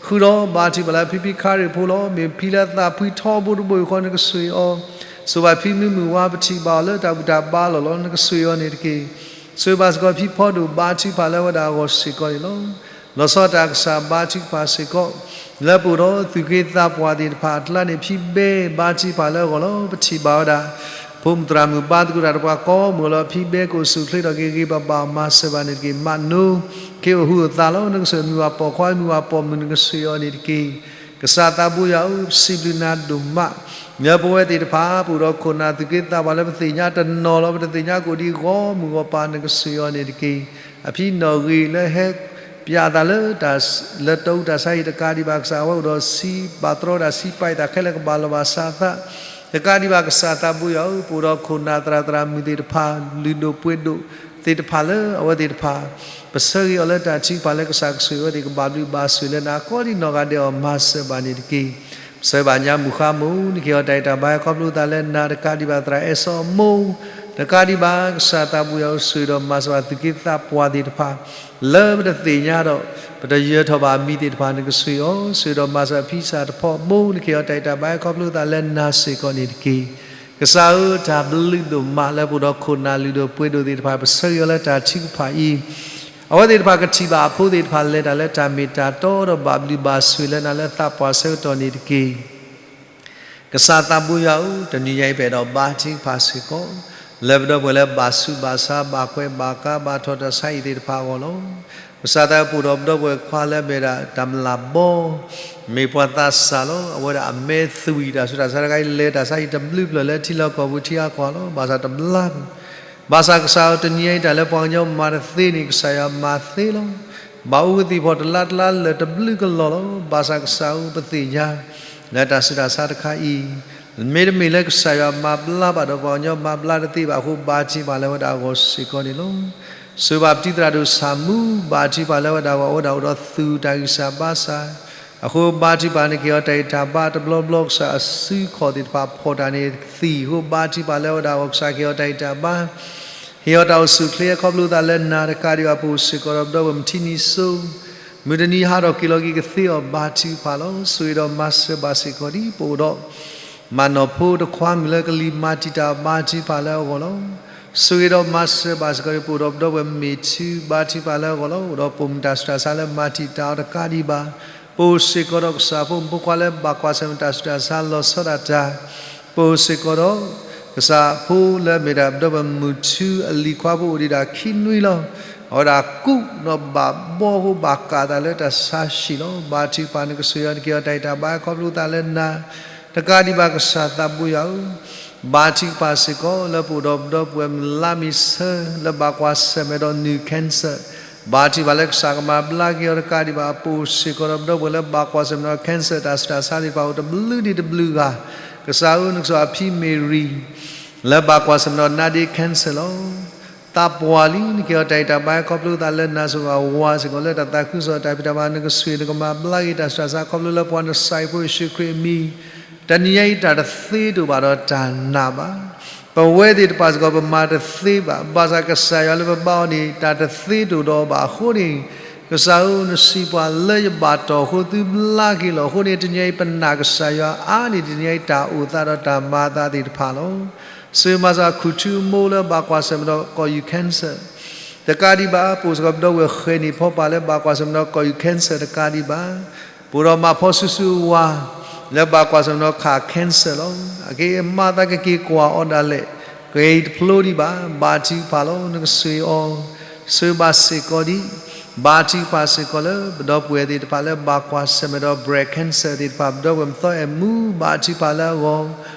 ဃုာ်ဒီးဘါထုကဖၣ်လၢဖံဖံခါရ့ၣ်ဖိလီၤ. မ့ၢ်ဖံလၢသးဖှံထီဘိတဘိယူၢ်ဃီ နကဆိၣ်ဂ့ၤအီၤ ဆိၣ်ဂ့ၤဘၣ်ဖံမုၢ်မုၢ်ဝါ ပထံၣ်ဘၣ်အီၤလၢတၢ်ဘူၣ်တၢ်ဘါလီၢ်လီၤ နကဆိၣ်ဂ့ၤအီၤန့ၣ်တက့ၢ်. ဆိၣ်ဂ့ၤဘၣ်စ့ၢ်ကီးဖံဖီဒိၣ် ဘါထုကဖၣ်လၢအဝဲဒၣ်အဂီၢ်စ့ၢ်ကီးန့ၣ်လီၤ. လီၤဆီဒၣ်တၢ်ကစၢ်ဘါထုကဖၣ်စ့ၢ်ကီး လၢပအိၣ်ဒီးသူၣ်က့သးပှၢ်သ့ၣ်တဖၣ်အကျါန့ၣ် ဖံဘဲ ဘါထုကဖၣ်လၢအဂီၢ်လီၤ. ပထံၣ်ဘၣ်ဝဲဒၣ် ဖိမုၣ်သရၣ်မုၣ်ဘါသကိးတၢ်ဒီးပှၤကိးမုၢ်လီၤ. ဖံဘဲကအိၣ်ဆူၣ်အိၣ်ချ့ထီၣ်က့ၤဂ့ၤဂ့ၤဘၣ်ဘၣ် မၤစၢၤဘၣ်န့ၣ်တက့ၢ်. မးနိ က့ၤအိၣ်ဟုးအိၣ်သးလီၤ. နကဆိၣ်ဂ့ၤမုၢ်ဝၤပိာ်ခွါ မုၢ်ဝၤပိာ်မုၣ် နကဆိၣ်ဂ့ၤအီၤန့ၣ်တက့ၢ်. ကစၢ်သးဘိယွၤဧၢ ပစံးဘျုးနၤဒိၣ်မး လၢပဝဲသ့ၣ်တဖၣ် ပအိၣ်ဒီးခိၣ်နၢ်သူၣ်က့သးပှၢ်လၢပသ့ၣ်ညါတနီၤလီၤ. ပတသ့ၣ်ညါကအိၣ်ဒံးဂီၢ်မုၢ်ဂီၢ်ပၤ နကဆိၣ်ဂ့ၤအီၤန့ၣ်တက့ၢ်. အဖံနီၣ်ဂ့ၤလၢဟဲပျးအသးလၢ လၢတၢ်အူတၢ်ဆါဟံၣ်တကးဒံးဘၣ် ကစၢ်အဝဲအိၣ်ဒီးဆံးဘၣ်တြီတၢ် ဆံးပာ်အသးခဲလၢာ် ကဘၣ်လီၤဘၣ်စးအသး တကးဒံးဘၣ် ကစၢ်သးဘိယွၤဧၢ ပအိၣ်ဒီးခိၣ်နၢ်သရၣ်သရၣ်မုၣ်သ့ၣ်တဖၣ် လုၢ်ဒိၣ်ပှ့ၤဒိၣ်သ့ၣ်တဖၣ်လၢအဝဲသ့ၣ်တဖၣ် ပဆၢဂ့ၤအီၤလၢတၢ်ထုကဖၣ်လၢကစၢ်ကဆိၣ်ဂ့ၤအဝဲသ့ၣ် ကဘၣ်ဘျုးဘၣ်ဆိၣ်ဂ့ၤလၢနၤကိးဒံးနီၢ်ဂၤဒဲးအီၤ မၤစၢၤဘၣ်န့ၣ်တက့ၢ်. ပဆၢဂ့ၤဘၣ်ညါမုၢ်ဃါမိၢ် နကဟ့ၣ်အီၤတၢ်ဂံၢ်တၢ်ဘါ ခီဖျိသးလၢနၤ တကးဒံးဘၣ်သရၣ်အဲၣ်စီအမိၢ် တကးဒံးဘၣ် ကစၢ်သးဘိယွၤဧၢ ဆိၣ်ဂ့ၤဒီးမၤစၢၤဘၣ်သူၣ်က့သးပှၢ်သ့ၣ်တဖၣ် လၢပတသ့ၣ်ညါဒီး ပတယၢၤထီၣ်ဘၣ်အမံၤသ့ၣ်တဖၣ် နကဆိၣ်ဂ့ၤအီၤ ဆိၣ်ဂ့ၤဒီးမၤစၢၤဖံစၢ်တဖီမိၢ် နကဟ့ၣ်အီၤတၢ်ဂံၢ်တၢ်ဘါ ခီဖျိသးလၢနၤစ့ၢ်ကီးန့ၣ်တက့ၢ်. ကစၢ်ဧၢ တၢ်ဘျုးဒိၣ်မးလၢပအိၣ်ဒီးခိၣ်နၢ်လုၢ်ဒိၣ်ပှ့ၤဒိၣ်သ့ၣ်တဖၣ် ပဆၢဂ့ၤအီၤလၢတၢ်ထုကဖၣ်အံၤ အဝဲသ့ၣ်တဖၣ်ကထံၣ်ဘၣ်အဖိသ့ၣ်တဖၣ်လဲၤတၢ်လၢတၢ်မ့ၢ်တၢ်တီဒီး ဘၣ်ဘျုးဘၣ်ဆိၣ်ဂ့ၤလၢနၤလၢသးပှၢ်ဆၢကတီၢ်န့ၣ်တက့ၢ်. ကစၢ်သးဘိယွၤဧၢ တနံၤညါအံၤ ပအဲၣ်ဒိးဘါထုကဖၣ်စ့ၢ်ကီး လၢပဒီပုၢ်ဝဲၢ်လၢဘၣ်ဆူးဘၣ်ဆါ ဘၣ်ကွဲးဘၣ်ကါ ဘၣ်ထီၣ်တၢ်ဆါဟံၣ်သ့ၣ်တဖၣ်အဂီၢ်လီၤ. ကစၢ်သးပအိၣ်ဒီးပဒီပုၢ်ဝဲၢ်ခွါလၢအမ့ၢ်ဒၣ်တၢ်မျၢ်ဘီ မ့ၢ်ပှၤသးစၢ်လီၤ. အဝဲဒၣ်အမဲသွံၣ်တၢ်ဆူးတၢ်ဆါတခါအံၤ လဲၤတၢ်ဆါဟံၣ်တဘျုးဖျၢၣ်လၢထံလီၢ်ကီၢ်ပူၤထံအါကီၢ်လီၤ. ဘၣ်ဆၣ်တဘျါ ဘၣ်ဆၣ်ကစၢ်ဧၢ တနံၤညါအံၤ တၢ်လၢပှၤကညီမၤတသ့န့ၣ် ကစၢ်ယွၤမၤသ့လီၤ. ဘၣ်အူကသံၣ်ဖီၣ်တလါတလါလၢာ်တဘျုးကလီၢ်လီၤ. ဘၣ်ဆၣ်ကစၢ်ဧၢ ပသ့ၣ်ညါ လၢတၢ်ဆူးတၢ်ဆါတခါအံၤ မ့တမ့ၢ်လၢကစၢ်ယွၤမၤဘျါဘၣ်ဒီး ပှၤကညီမၤဘျါတသ့ဘၣ်အဃိ ဘါထုကဖၣ်လၢအဝဲဒၣ်အဂီၢ်စ့ၢ်ကီးန့ၣ်လီၤ. ဆိၣ်ဂ့ၤဘၣ်ပတံၤသရၣ်ဒိၣ်ဆၣ်မူ ဘါထုကဖၣ်လၢဝဲဒၣ်ဂီၢ် အဝဲဒၣ်အိၣ်ဒီးသူၣ်တၢ်ဂံၢ်စၢ်ဘါစၢ်, အဃိဘါထုကဖၣ်န့ၣ် ကဟ့ၣ်အီၤတၢ်ဂံၢ်တၢ်ဘါတဘျီဘျီ ကစၢ်အစုခီၣ်သ့ၣ်တဖၣ်ဖီၣ်တၢ်န့ၣ်သံး အဃိဘါထုကဖၣ်လၢဝဲဒၣ်ဂီၢ် ကစၢ်ကဟ့ၣ်အီၤတၢ်ဂံၢ်တၢ်ဘါ ဟ့ၣ်အီၤတၢ်အိၣ်ဆူၣ်အိၣ်ချ့ ခီဖျိသးလၢနၤတကးဒံးဘၣ် ပအိၣ်စ့ၢ်ကီးဒီးပဒီပုၢ်ဝဲၢ်မုၢ်ထံနံၤစိ မုၢ်တနံၤဟးထီၣ်က့ၤလီၤက့ၤကသ့အီၤ ဘါထုကဖၣ်လီၤ. ဆိၣ်ဂ့ၤဒီးမၤစၢၤဘၣ်စ့ၢ်ကီးဒံး ပအိၣ်ဒီး မၤနီၢ်ဖိတခွါမုၣ်လၢကလံၤမၤတံာ်တာ် ဘါထုကဖၣ်လၢအဂီၢ်လီၤ. ဆိၣ်ဂ့ၤဒီးမၤစၢၤဘၣ်စ့ၢ်ကီးဒံး ပအိၣ်ဒီးပဒီပုၢ်ဝဲၢ်မ့ၢ်ထူ ဘါထုကဖၣ်လၢအဂီၢ်လီၤ. အိၣ်ဒီးပိာ်မုၣ်တၢ်ဆူးတၢ်ဆါလၢမၤတံာ်တာ်အီၤတကးဒံးဘၣ်, ပအိၣ်စ့ၢ်ကီးဒီးကစၢ်ဖိမုၣ်ဖိခွါလၢဘၣ်ကွၢ်ဆၢၣ်မဲာ်တၢ်ဆူးတၢ်ဆါလီၤဆီဒၣ်တၢ်, ပအိၣ်စ့ၢ်ကီးဒီး ကစၢ်ဖိလၢအမ့ၢ်ဒၣ်ပဒီပုၢ်ဝဲၢ်မုၢ်ထူအလံၤခွါဖိအိၣ်ဒံးဒၣ်ခံနွံလီၤ. အဝဲဒၣ်ကူးဒီးဘၣ်ဘီအဃိဘၣ်ကးအသးလၢတၢ်ဆါဟံၣ်လီၤ. ဘါထုကဖၣ်နကဆိၣ်ဂ့ၤအီၤ နကဟ့ၣ်အီၤတၢ်ဂံၢ်တၢ်ဘါခီဖျိသးလၢနၤ တကးဒံးဘၣ် ကစၢ်သးဘိယွၤဧၢ, ဘါထုကဖၣ်စ့ၢ်ကီးလၢပအိၣ်ဒီးပဒီပုၢ်ဝဲၢ်မုၣ်လါမံၤဆၢ လၢဘၣ်ကွၢ်ဆၢၣ်မဲာ်ဒီးနုၢ် cancer, ဘါထုကဖၣ်လၢကစၢ်ကမၤဘျါက့ၤအီၤတကးဒံးဘၣ် ပအိၣ်စ့ၢ်ကီးဒီးပဒီပုၢ်ဝဲၢ်လၢဘၣ်ကွၢ်ဆၢၣ်မဲာ်ဒီး cancer တၢ်ဆူးတၢ်ဆါသ့ၣ်တဖၣ်အိၣ်တဘျုးဒံးတဘျုးဂၤ, ကစၢ်ဧၢ နကဆိၣ်ဂ့ၤအဖံမ့ၢ်ရံ လၢဘၣ်ကွၢ်ဆၢၣ်မဲာ်ဒီးနါဒ့ cancer လီၤ. သးပှၢ်လံ နကဟ့ၣ်အီၤတၢ်ဂံၢ်တၢ်ဘါခီဖျိသးလၢနၤ ဆိၣ်ဂ့ၤဘၣ်ဝၤစ့ၢ်ကီးလၢတၢ်သးခုကစီၣ်တၢ်ဖံးတၢ်မၤ နကဆိၣ်ဂ့ၤနကမၤဘျါက့ၤတၢ်ဆူးတၢ်ဆါခီဖျိလၢပှၤနစးအံၤဖိယ့ၣ်ၡူးခရံာ်အမံၤ, တနံၤညါအံၤတၢ်တသ့တအိၣ်ဘၣ်ဒီးတၢ်နာ်ဘၣ်. ပဝဲသ့ၣ်တဖၣ်စ့ၢ်ကီး ပမၤတသ့ဘၣ်, ဘၣ်ဆၣ်ကစၢ်ယွၤလၢပဘါအီၤန့ၣ် တၢ်တသ့တအိၣ်ဒီးအီၤဘၣ်အဃိန့ၣ်, ကစၢ်ဧၢ နစံးပှၤလၢယဘၣ်တီၢ်အဃိသုဘျါက့ၤလီၤ. အဃိန့ၣ် တနံၤညါအံၤပနာ်ကစၢ်ယွၤအါန့ၢ် တနံၤညါအံၤတၢ်အိၣ်သးဒီးတၢ်မၤအသးသ့ၣ်တဖၣ်လီၤ. ဆိၣ်ဂ့ၤမၤစၢၤခူၣ်ထူအမိၢ်လၢဘၣ်ကွၢ်ဆၢၣ်မဲာ်ဒီးကီၢ်ယူၢ် cancer တကးဒံးဘၣ်, ပအိၣ်စ့ၢ်ကီးပဒီပုၢ်ဝဲၢ်ဃဲၤနံၣ်ဖီပာ်လၢဘၣ်ကွၢ်ဆၢၣ်မဲာ်ဒီးကီၢ်ယူၢ် cancer တကးဒံးဘၣ်, ပအိၣ်ဒီးမါဖီဆူၣ်ဆူၣ်ဝါ လၢဘၣ်ကွၢ်ဆၢၣ်မဲာ်ဒီးခး cancer လီၤ. အက့ၤမၤသးကက့ၤကွၢ်အီၤဒၣ်လဲာ်, ကဂ့ၤတဖျိဒံးဘၣ်, ဘါထုကဖၣ်လီၤ နကဆိၣ်ဂ့ၤအီၤ, ဆိၣ်ဂ့ၤဘၣ်စ့ၢ်ကီးဒံး, ဘါထုကဖၣ်စ့ၢ်ကီးလၢပဒီပုၢ်ဝဲၢ်သ့ၣ်တဖၣ်လၢဘၣ်ကွၢ်ဆၢၣ်မဲာ်ဒီး breast cancer သ့ၣ်တဖၣ် ပဒီပုၢ်ဝဲၢ်မုၢ်သီအဲၣ်မူ ဘါထုကဖၣ်လၢအဂီၢ်,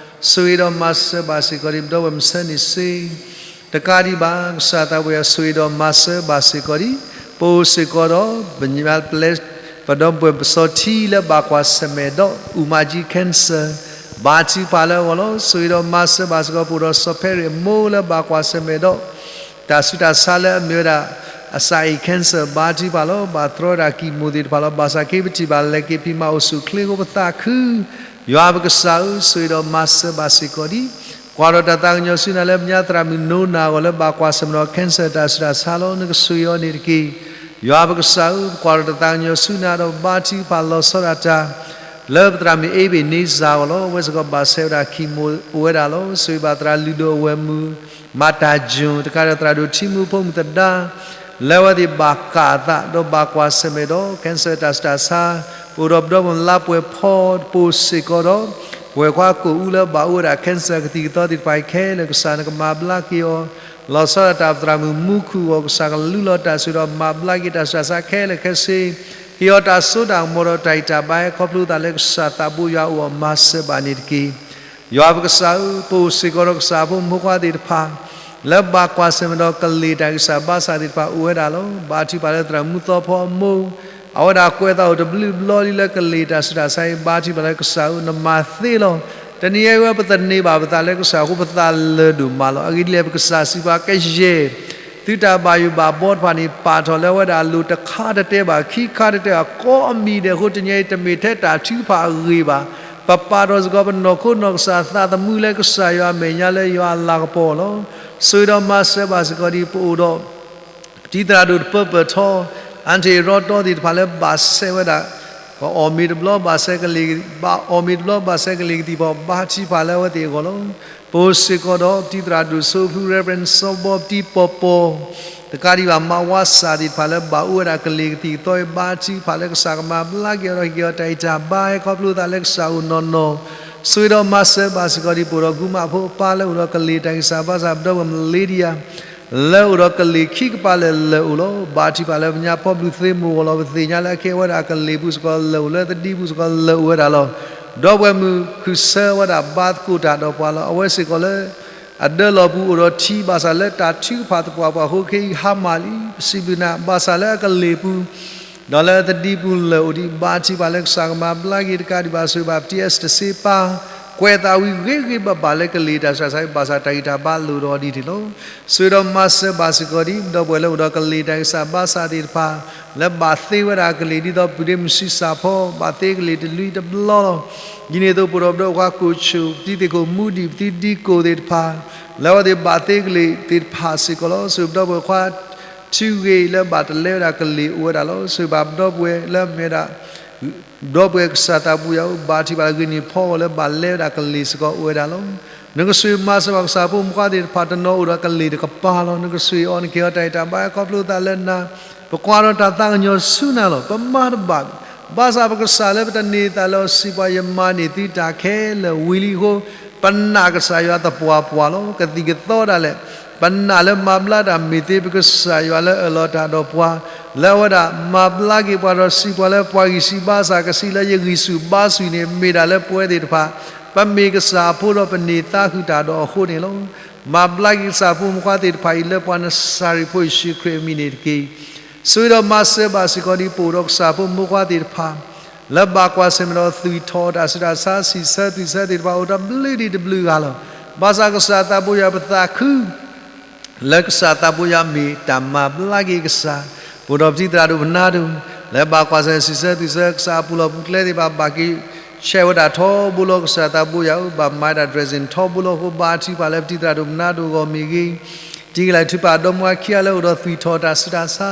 ဆိၣ်ဂ့ၤဒီးမၤစၢၤဘၣ်စ့ၢ်ကီးဒံး ပဒီပုၢ်ဝဲၢ်မုၢ်ဆၢန့ၣ်စ့ တကးဒံးဘၣ် ကစၢ်သးဝံၣ်အဆိၣ်ဂ့ၤဒီးမၤစၢၤဘၣ်စ့ၢ်ကီးဒံး, ပအိၣ်စ့ၢ်ကီးဒီး ပညါပျဲ ပဒီပုၢ်ဝဲၢ်ပစီၤထံလၢဘၣ်ကွၢ်ဆၢၣ်မဲာ်ဒီး အူမၤကၠံ cancer ဘါထုကဖၣ်လၢအဂီၢ်လီၤ. ဆိၣ်ဂ့ၤဒီးမၤစၢၤဘၣ်စ့ၢ်ကီး ပအိၣ်ဒီးစီၤဖဲရ့ၣ်အမိၢ်လၢဘၣ်ကွၢ်ဆၢၣ်မဲာ်ဒီး တၢ်ဆူးတၢ်ဆါလၢအမ့ၢ်ဝဲဒၣ် အစးအံၤ cancer ဘါထုကဖၣ်လီၤ. ဘၣ်တြီဝဲဒၣ်ကံၢ်မိၢ်သ့ၣ်တဖၣ်လီၤ. ဘၣ်ဆၣ်က့ၤပထံၣ်ဘၣ်လဲၤက့ၤဖံးမၤအိၣ်ဆူၣ်အိၣ်ချ့အဃိပသးခု ယွၤပကစၢ်ဧၢ ဆိၣ်ဂ့ၤဒီးမၤစၢၤဘၣ်စ့ၢ်ကီးဒံး, ကွၢ်ဒီးတၢ်သးကညီၤဆူနၤလၢပညါသရၣ်မုၣ်နိနၤအဂီၢ်လၢဘၣ်ကွၢ်ဆၢၣ်မဲာ်ဒီး cancer တၢ်ဆူးတၢ်ဆါလီၤ. နကဆိၣ်ဂ့ၤအီၤန့ၣ်တက့ၢ်. ယွၤပကစၢ်ဧၢ ပကွၢ်ဒီးတၢ်သးကညီၤဆူနၤဒီးဘါထုကဖၣ်လီၤဆီဒၣ်တၢ် လၢပသရၣ်မုၣ်အ့ဘ့ၣ်န့စၢ်အဂီၢ်လီၤ. အဝဲစ့ၢ်ကီးဘၣ်ဆဲးဝဲဒၣ်ကံၢ်မိၢ်အိၣ်ဝဲဒၣ်လီၤ. ဆိၣ်ဂ့ၤဘၣ်သရၣ်လုၢ်ဒိၣ်အဝဲၢ်မုၣ် မၤတၢ်ယိၣ် တကးဒီးသရၣ်ဒိၣ်ထံမူဖိမုၣ်သဒါ လၢအဝဲသ့ၣ်ဘၣ်ကၢ်အသးဒီးဘၣ်ကွၢ်ဆၢၣ်မဲာ်ဒီး cancer တၢ်ဆူးတၢ်ဆါ, ပအိၣ်ဒီးပဒီပုၢ်ဝဲၢ်လါပှဲၤဖီ ပအိၣ်စ့ၢ်ကီးဒီး ပဝဲၢ်ခွါကိာ်အူလၢဘၣ်အိၣ်ဝဲဒၣ် cancer ကသံၣ်ကသီသ့ၣ်တဖၣ်အံၤခဲလၢာ် ကစၢ်နကမၤဘျါက့ၤအီၤ, လီၤဆီဒၣ်တၢ်ပသရၣ်မုၣ်မူခိၣ်အဂီၢ် ကစၢ်ကလူလီၤတၢ်ဆိၣ်ဒီးမၤဘျါက့ၤတၢ်ဆူးတၢ်ဆါခဲလၢာ်ခဲဆ့, ဟ့ၣ်အီၤတၢ်စိတၢ်ကမီၤဒီးတၢ်ဂံၢ်တၢ်ဘါဟဲခီဖျိသးလၢကစၢ်သးဘိယွၤအအိၣ်အီၤမၤစၢၤဘၣ်န့ၣ်တက့ၢ်. ယွၤပကစၢ်ဧၢ, ပအိၣ်စ့ၢ်ကီးဒီးကစၢ်ဖိမုၣ်ဖိခွါသ့ၣ်တဖၣ် လၢဘၣ်ကွၢ်ဆၢၣ်မဲာ်ဒီးကလ့ၢ်တၢ်ဂံၢ်စၢ်ဘါစၢ်သ့ၣ်တဖၣ်အိၣ်ဝဲဒၣ်လီၤ. ဘါထုကဖၣ်လၢသရၣ်မုၣ်မူသီဖီအမိၢ်, အဝဲဒၣ်ကွဲးအသးအိၣ်တဘျုးဘျီလံလၢကလ့ၢ်တၢ်ဆူးတၢ်ဆါအံၤ, ဘါထုကဖၣ်လၢကစၢ်ဧၢ နမၤသ့လီၤ. တနံၤအံၤဝဲပသန့ၤဘၣ်ပသးလၢကစၢ်အဃိ ပသးလၢာ်ဒိၣ်မးလီၤ. အဂ့ၢ်ဒ်လဲၣ် ပကစၢ်စံးပှၤကယဲၢ် သုတၢ်ဘၣ်ယိၣ်ဘၣ်ဘီတဖၣ်န့ၣ် ပာ်ထီၣ်လၢအဝဲဒၣ်အလိၤတခါတတဲဘၣ် ခံခါတတဲဘၣ် ကိးအမံၤဒဲးအဃိ တနံၤအံၤတမ့ၢ်ထဲတၢ်ထုကဖၣ်အဂ့ၢ်ဘၣ်. ပပာ်ထီၣ်စ့ၢ်ကီးပနီၢ်ခိနီၢ်ကစၢ်သးသမူလၢကစၢ်ယွၤအမဲာ်ညါလၢယွၤအလၤကပီၤလီၤ. ဆိၣ်ဂ့ၤဒီးမၤစၢၤဘၣ်စ့ၢ်ကီးဒ်ပအိၣ်ဒီး ပတံၤသရၣ်ဒိၣ်တပၢပၢၢ်ထီ, အၣ်ထံၣ်ရီတီသ့ၣ်တဖၣ်လၢဘၣ်ဆဲးဝဲဒၣ်, ကအီၣ်မ့ၤတဘျီဘၣ်ဆဲးကလ့ၢ်, ဘၣ်အီၣ်မ့ၤတဘျီဘၣ်ဆဲးကလ့ၢ်ကသံၣ်ဖီ ဘါထုကဖၣ်လၢအဝဲသ့ၣ်အဂီၢ်လီၤ. ပအိၣ်စ့ၢ်ကီးဒီးပတံၤသရၣ်ဒိၣ်စိဖု Reverend စီၤဘီ ပတံၤပီၤပီၤ, တကးဒံးဘၣ် မါဝါစၢ်သ့ၣ်တဖၣ်လၢဘၣ်အိၣ်ဝဲဒၣ်ကလ့ၢ်ကသံၣ်ကသီအံၤ ဘါထုကဖၣ်လၢကစၢ်ကမၤဘျါက့ၤအီၤဒီးဟ့ၣ်က့ၤအီၤတၢ်ဂံၢ်တၢ်ဘါဟဲခီဖျိသးလၢကစၢ်အိၣ်နီၢ်နီၢ်, ဆိၣ်ဂ့ၤဒီးမၤစၢၤဘၣ်စ့ၢ်ကီးဒ်ပအိၣ်ဒီးကုမါဖိအပၢ်လၢအိၣ်ဒီးကလ့ၢ်တၢ်ဂံၢ်စၢ်ဘါစၢ် ပဒီပုၢ်ဝဲၢ်မုၣ် Lydia လၢအိၣ်ဒီးကလ့ၢ်ခံကပၤလၢာ်လၢာ်အိၣ်လီၤ. ဘါထုကဖၣ်လၢပညါဖီဘျုးသ့မိၢ်ဂီၢ်လီၤ. ပသ့ၣ်ညါလၢအကဲဝဲဒၣ်ကလ့ၢ်ပူၤစ့ၢ်ကီးလၢာ်အိၣ် လၢသဒံပူၤစ့ၢ်ကီးလၢာ်အိၣ်ဝဲဒၣ်လီၤ. ဒီပုၢ်ဝဲၢ်မုၣ်ခုၣ်ဆၢဝဲဒၣ်ဘါသကိးတၢ်ဒီးပှၤလီၤ. အဝဲစ့ၢ်ကီးလၢ အဒၢလီၢ်ပူၤအိၣ်ဒီးထံ ဘၣ်ဆၣ်လၢတၢ်ထုကဖၣ်သပှၢ်ပှၢ်အဃိ ခဲအံၤဟါမၢ်လံ. ပစံးဘျုးနၤ ဘၣ်ဆၣ်လၢအကလ့ၢ်ပူၤ ဒီးလၢအသဒံပူၤလၢာ်အိၣ်ဒံး ဘါထုကဖၣ်လၢကစၢ်ကမၤဘျါက့ၤတကးဒံးဘၣ် ဆိၣ်ဂ့ၤဘၣ်ပတံၤ Esther စ့ပၢ်, ကွဲးသးဝံၤဂ့ၤဂ့ၤဘၣ်ဘၣ်လၢကလံၤတၢ်စှၤစှၤ ဘၣ်ဆၣ်တၢ်ဂံၢ်တၢ်ဘါလိၣ်ဒီးဒ်န့ၣ်လီၤ. ဆိၣ်ဂ့ၤဒီးမၤစၢၤဘၣ်စ့ၢ်ကီးဒ် ဒီပုၢ်ဝဲၢ်လၢအိၣ်ဒီးကလံၤတၢ်ဂံၢ်စၢ်ဘါစၢ်သ့ၣ်တဖၣ် လၢဘၣ်သ့ဝဲဒၣ်ကလံၤ ဒ်သိးပုၢ်ဒ့မုၢ်ဆံးစၢ်ဖီ ဘၣ်သ့ကလံၤတလွံၢ်တဘျီလီၤ. ဒ်န့ၣ်အသိး ပအိၣ်ဒီးပဒီပုၢ်ဝဲၢ်ကိးဆူၣ် ပတံၤသကိးမူဒံး ပတံၤဒံကိးသ့ၣ်တဖၣ် လၢအဝဲသ့ၣ်ဘၣ်သ့ကလံၤသ့ၣ်တဖၣ်စ့ၢ်ကီးလီၤ. ဆိၣ်ဂ့ၤပဒီပုၢ်ဝဲၢ်ခွါ ထံဂ့ၤလၢဘၣ်တလဲဝဲဒၣ်ကလံၤအိၣ်ဝဲဒၣ်လီၤ. ဆိၣ်ဂ့ၤဘၣ်ပဒီပုၢ်ဝဲၢ်လၢအမ့ၢ်ဝဲဒၣ် ဒီပုၢ်ဝဲၢ်ကစၢ်သးဘိယွၤဧၢ, ဘါထုကဖၣ်ဂ့ၤန့ၢ်ဖီအီၤလၢဘၣ်လဲဝဲဒၣ်ကလံၤစ့ၢ်ကီးအိၣ်ဝဲဒၣ်လီၤ. နကဆိၣ်ဂ့ၤမၤစၢၤဘၣ်ကစၢ်ဖိမုၣ်ဖိခွါသ့ၣ်တဖၣ် တနီၤအိၣ်ဒီးကလံၤတကပၤလီၤ. နကဆိၣ်ဂ့ၤအီၤ နကဟ့ၣ်အီၤတၢ်ဂံၢ်တၢ်ဘါ ခီဖျိသးလၢနၤ ပကွၢ်ဒီးတၢ်သးကညီၤဆူနၤလီၤ. ပမၤတဘၣ်, ဘၣ်ဆၣ်ပကစၢ်လၢပတန့ၢ်သးလၢအီၤစံးပှၤ ယမၤန့ၢ်သုတၢ်ခဲလၢာ်ဝံၤလံအဃိ ပနာ်ကစၢ်ယွၤသပှၢ်ပှၢ်လီၤ. ကသံၣ်ကသီဒၣ်လဲာ် ပနာ်လၢမၤဘျါတၢ်မ့ၢ်သ့ ပကစၢ်ယွၤလၢအၢၣ်လီၤတၢ်ဒီးပှၤ လၢအဝဲဒၣ်မၤဘျါက့ၤပှၤဒီးစံးပှၤလၢပှၤဂံၢ်စၢ်ဘါစၢ် ကစံးလၢယဂံၢ်ဆူၣ်ဘါဆူၣ်န့ၣ် မ့ၢ်ဒၣ်လၢပဝဲသ့ၣ်တဖၣ် ပမ့ၢ်ကစၢ်အဖိဒီးပန့ၢ်သါဃုာ်တၢ်ဒီးအဃိန့ၣ်လီၤ. မၤဘျါက့ၤကစၢ်ဖိမုၣ်ဖိခွါသ့ၣ်တဖၣ်အံၤ လၢပှၤနစၤရ့းဖိယ့ၣ်ၡူးခရံာ်အမံၤန့ၣ်တက့ၢ်. ဆိၣ်ဂ့ၤဒီးမၤစၢၤဘၣ်စ့ၢ်ကီးဒ် ပအိၣ်ဒီးကစၢ်ဖိမုၣ်ဖိခွါသ့ၣ်တဖၣ် လၢဘၣ်ကွၢ်ဆၢၣ်မဲာ်ဒီးသွံၣ်ထီၣ်တၢ်ဆူးတၢ်ဆါ စံးဆၢသွံၣ်ဆၢသ့ၣ်တဖၣ် အိၣ်တဘျုးဒံးတဘျုးဂၤလီၤ. ဘၣ်ဆၣ်ကစၢ်သးဘိယွၤ ပသးခု လၢကစၢ်သးဘိယွၤမ့ၢ်တၢ်မၤဘျါက့ၤကစၢ်, ပအိၣ်ဒီးပတံၤသရၣ်ဒိၣ်ပနါဒိၣ် လၢဘၣ်ကွၢ်ဆၢၣ်မဲာ် စံးဆၢသွံၣ်ဆၢ ကစၢ်အပူၤလီၢ်ပူၤကျဲသ့ၣ်တဖၣ် ဘၣ်က့ၤဆဲးဝဲဒၣ်ထီဘိလီၤ. ကစၢ်သးဘိယွၤဧၢ ဘၣ်မၤဒၣ် dressing ထီဘိလီၤအဃိ ဘါထုကဖၣ်လၢပတံၤသရၣ်ဒိၣ်ပနါဒိၣ်အဂီၢ်မ့ၢ်ဂ့ၤ, တံၤကလဲၤထုကဖၣ်ဒီမါဝၤခံဂၤလၢအိၣ်ဒီးသွံၣ်ထီၣ်တၢ်ဆူးတၢ်ဆါ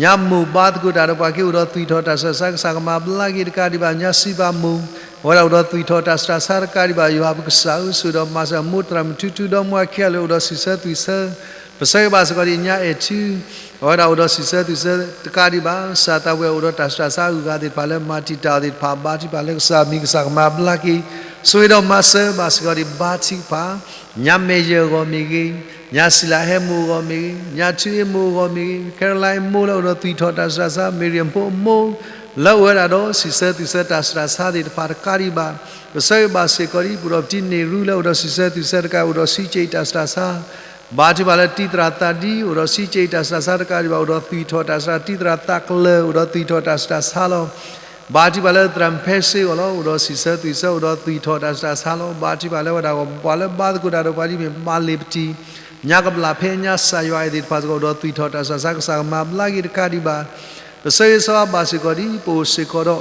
ညါမိၢ်ဘါသကိးတၢ်ဒီးပှၤက့ၤ အိၣ်ဒီးသွံၣ်ထီၣ်တၢ်ဆူးတၢ်ဆါ ကစၢ်ကမၤဘျါက့ၤတကးဒံးဘၣ်. ညါစံးဘၣ်မိၢ် အဝဲဒၣ်အိၣ်ဒီးသွံၣ်ထီၣ်တၢ်ဆူးတၢ်ဆါတကးဒံးဘၣ် ယွၤပကစၢ်ဧၢ ဆိၣ်ဂ့ၤဒီးမၤစၢၤမိၢ်သရၣ်မုၣ်ထူထူဒီမါဝၤခံဂၤလၢအိၣ်ဒီးစံးဆၢသွံၣ်ဆၢ ပဆၢဂ့ၤဘၣ်စ့ၢ်ကီးဒ်ညါအဲၣ်ထူ အဝဲဒၣ်အိၣ်ဒီးစံးဆၢသွံၣ်ဆၢတကးဒံးဘၣ် ကစၢ်သးဘိယွၤအိၣ်ဒီးတၢ်ဆူးတၢ်ဆါအဂုၤအဂၤသ့ၣ်တဖၣ်လၢမၤတံာ်တာ်အီၤသ့ၣ်တဖၣ် ဘါထုကဖၣ်လၢကစၢ်အမံၤ ကစၢ်ကမၤဘျါက့ၤ ဆိၣ်ဂ့ၤဒီးမၤစၢၤဘၣ်စ့ၢ်ကီးဒ် ဘါထုကဖၣ် ညါမဲာ်ယၢၢ်အဂီၢ်မ့ၢ်ဂ့ၤ, ညါစံလးဟဲမိၢ်အဂီၢ်မ့ၢ်ဂ့ၤ, ညါထူအ့မိၢ်အဂီၢ်မ့ၢ်ဂ့ၤ, Caroline မိၢ်လၢအိၣ်ဒီးသွံၣ်ထီၣ်တၢ်ဆူးတၢ်ဆါ, Miriam ဖိအမိၢ် လၢအိၣ်ဝဲဒၣ်ဒီးစံးဆၢသွံၣ်ဆၢတၢ်ဆူးတၢ်ဆါသ့ၣ်တဖၣ်တကးဒံးဘၣ်, ပဆၢဂ့ၤဘၣ်စ့ၢ်ကီးဒ် ပအိၣ်ဒီးပတံၤန့ၢ်ရူလၢအိၣ်ဒီးစံးဆၢသွံၣ်ဆၢတကး အိၣ်ဒီးစံးက့ၤတၢ်ဆူးတၢ်ဆါ ဘါထုကဖၣ်လၢတံၤသရၣ်သးဒံ အိၣ်ဒီးစံးက့ၤတၢ်ဆူးတၢ်ဆါတကးဒံးဘၣ် အိၣ်ဒီးသွံၣ်ထီၣ်တၢ်ဆူးတၢ်ဆါ, တံၤသရၣ်သးကလၢၤ အိၣ်ဒီးသွံၣ်ထီၣ်တၢ်ဆူးတၢ်ဆါလီၤ. ဘါထုကဖၣ်လၢသရၣ်မုၣ်ဖဲစ့အဂီၢ်လီၤ. အိၣ်ဒီးစံးဆၢသွံၣ်ဆၢ အိၣ်ဒီးသွံၣ်ထီၣ်တၢ်ဆူးတၢ်ဆါလီၤ. ဘါထုကဖၣ်လၢဝဲဒၣ်ဂီၢ် ပှၤလၢဘါသကိးတၢ်ဒီးပှၤဒ်မ့ၢ်မၤလ့ၤပတံၤ ညါကဘျၣ်ဖဲညါစၢ်ယွၤအဲၣ်သ့ၣ်တဖၣ်စ့ၢ်ကီး အိၣ်ဒီးသွံၣ်ထီၣ်တၢ်ဆူးတၢ်ဆါ ကစၢ်ကမၤဘျါက့ၤတကးဒံးဘၣ် ပဆၢဂ့ၤဆၢဝါဘၣ်စ့ၢ်ကီးဒ် ပအိၣ်စ့ၢ်ကီး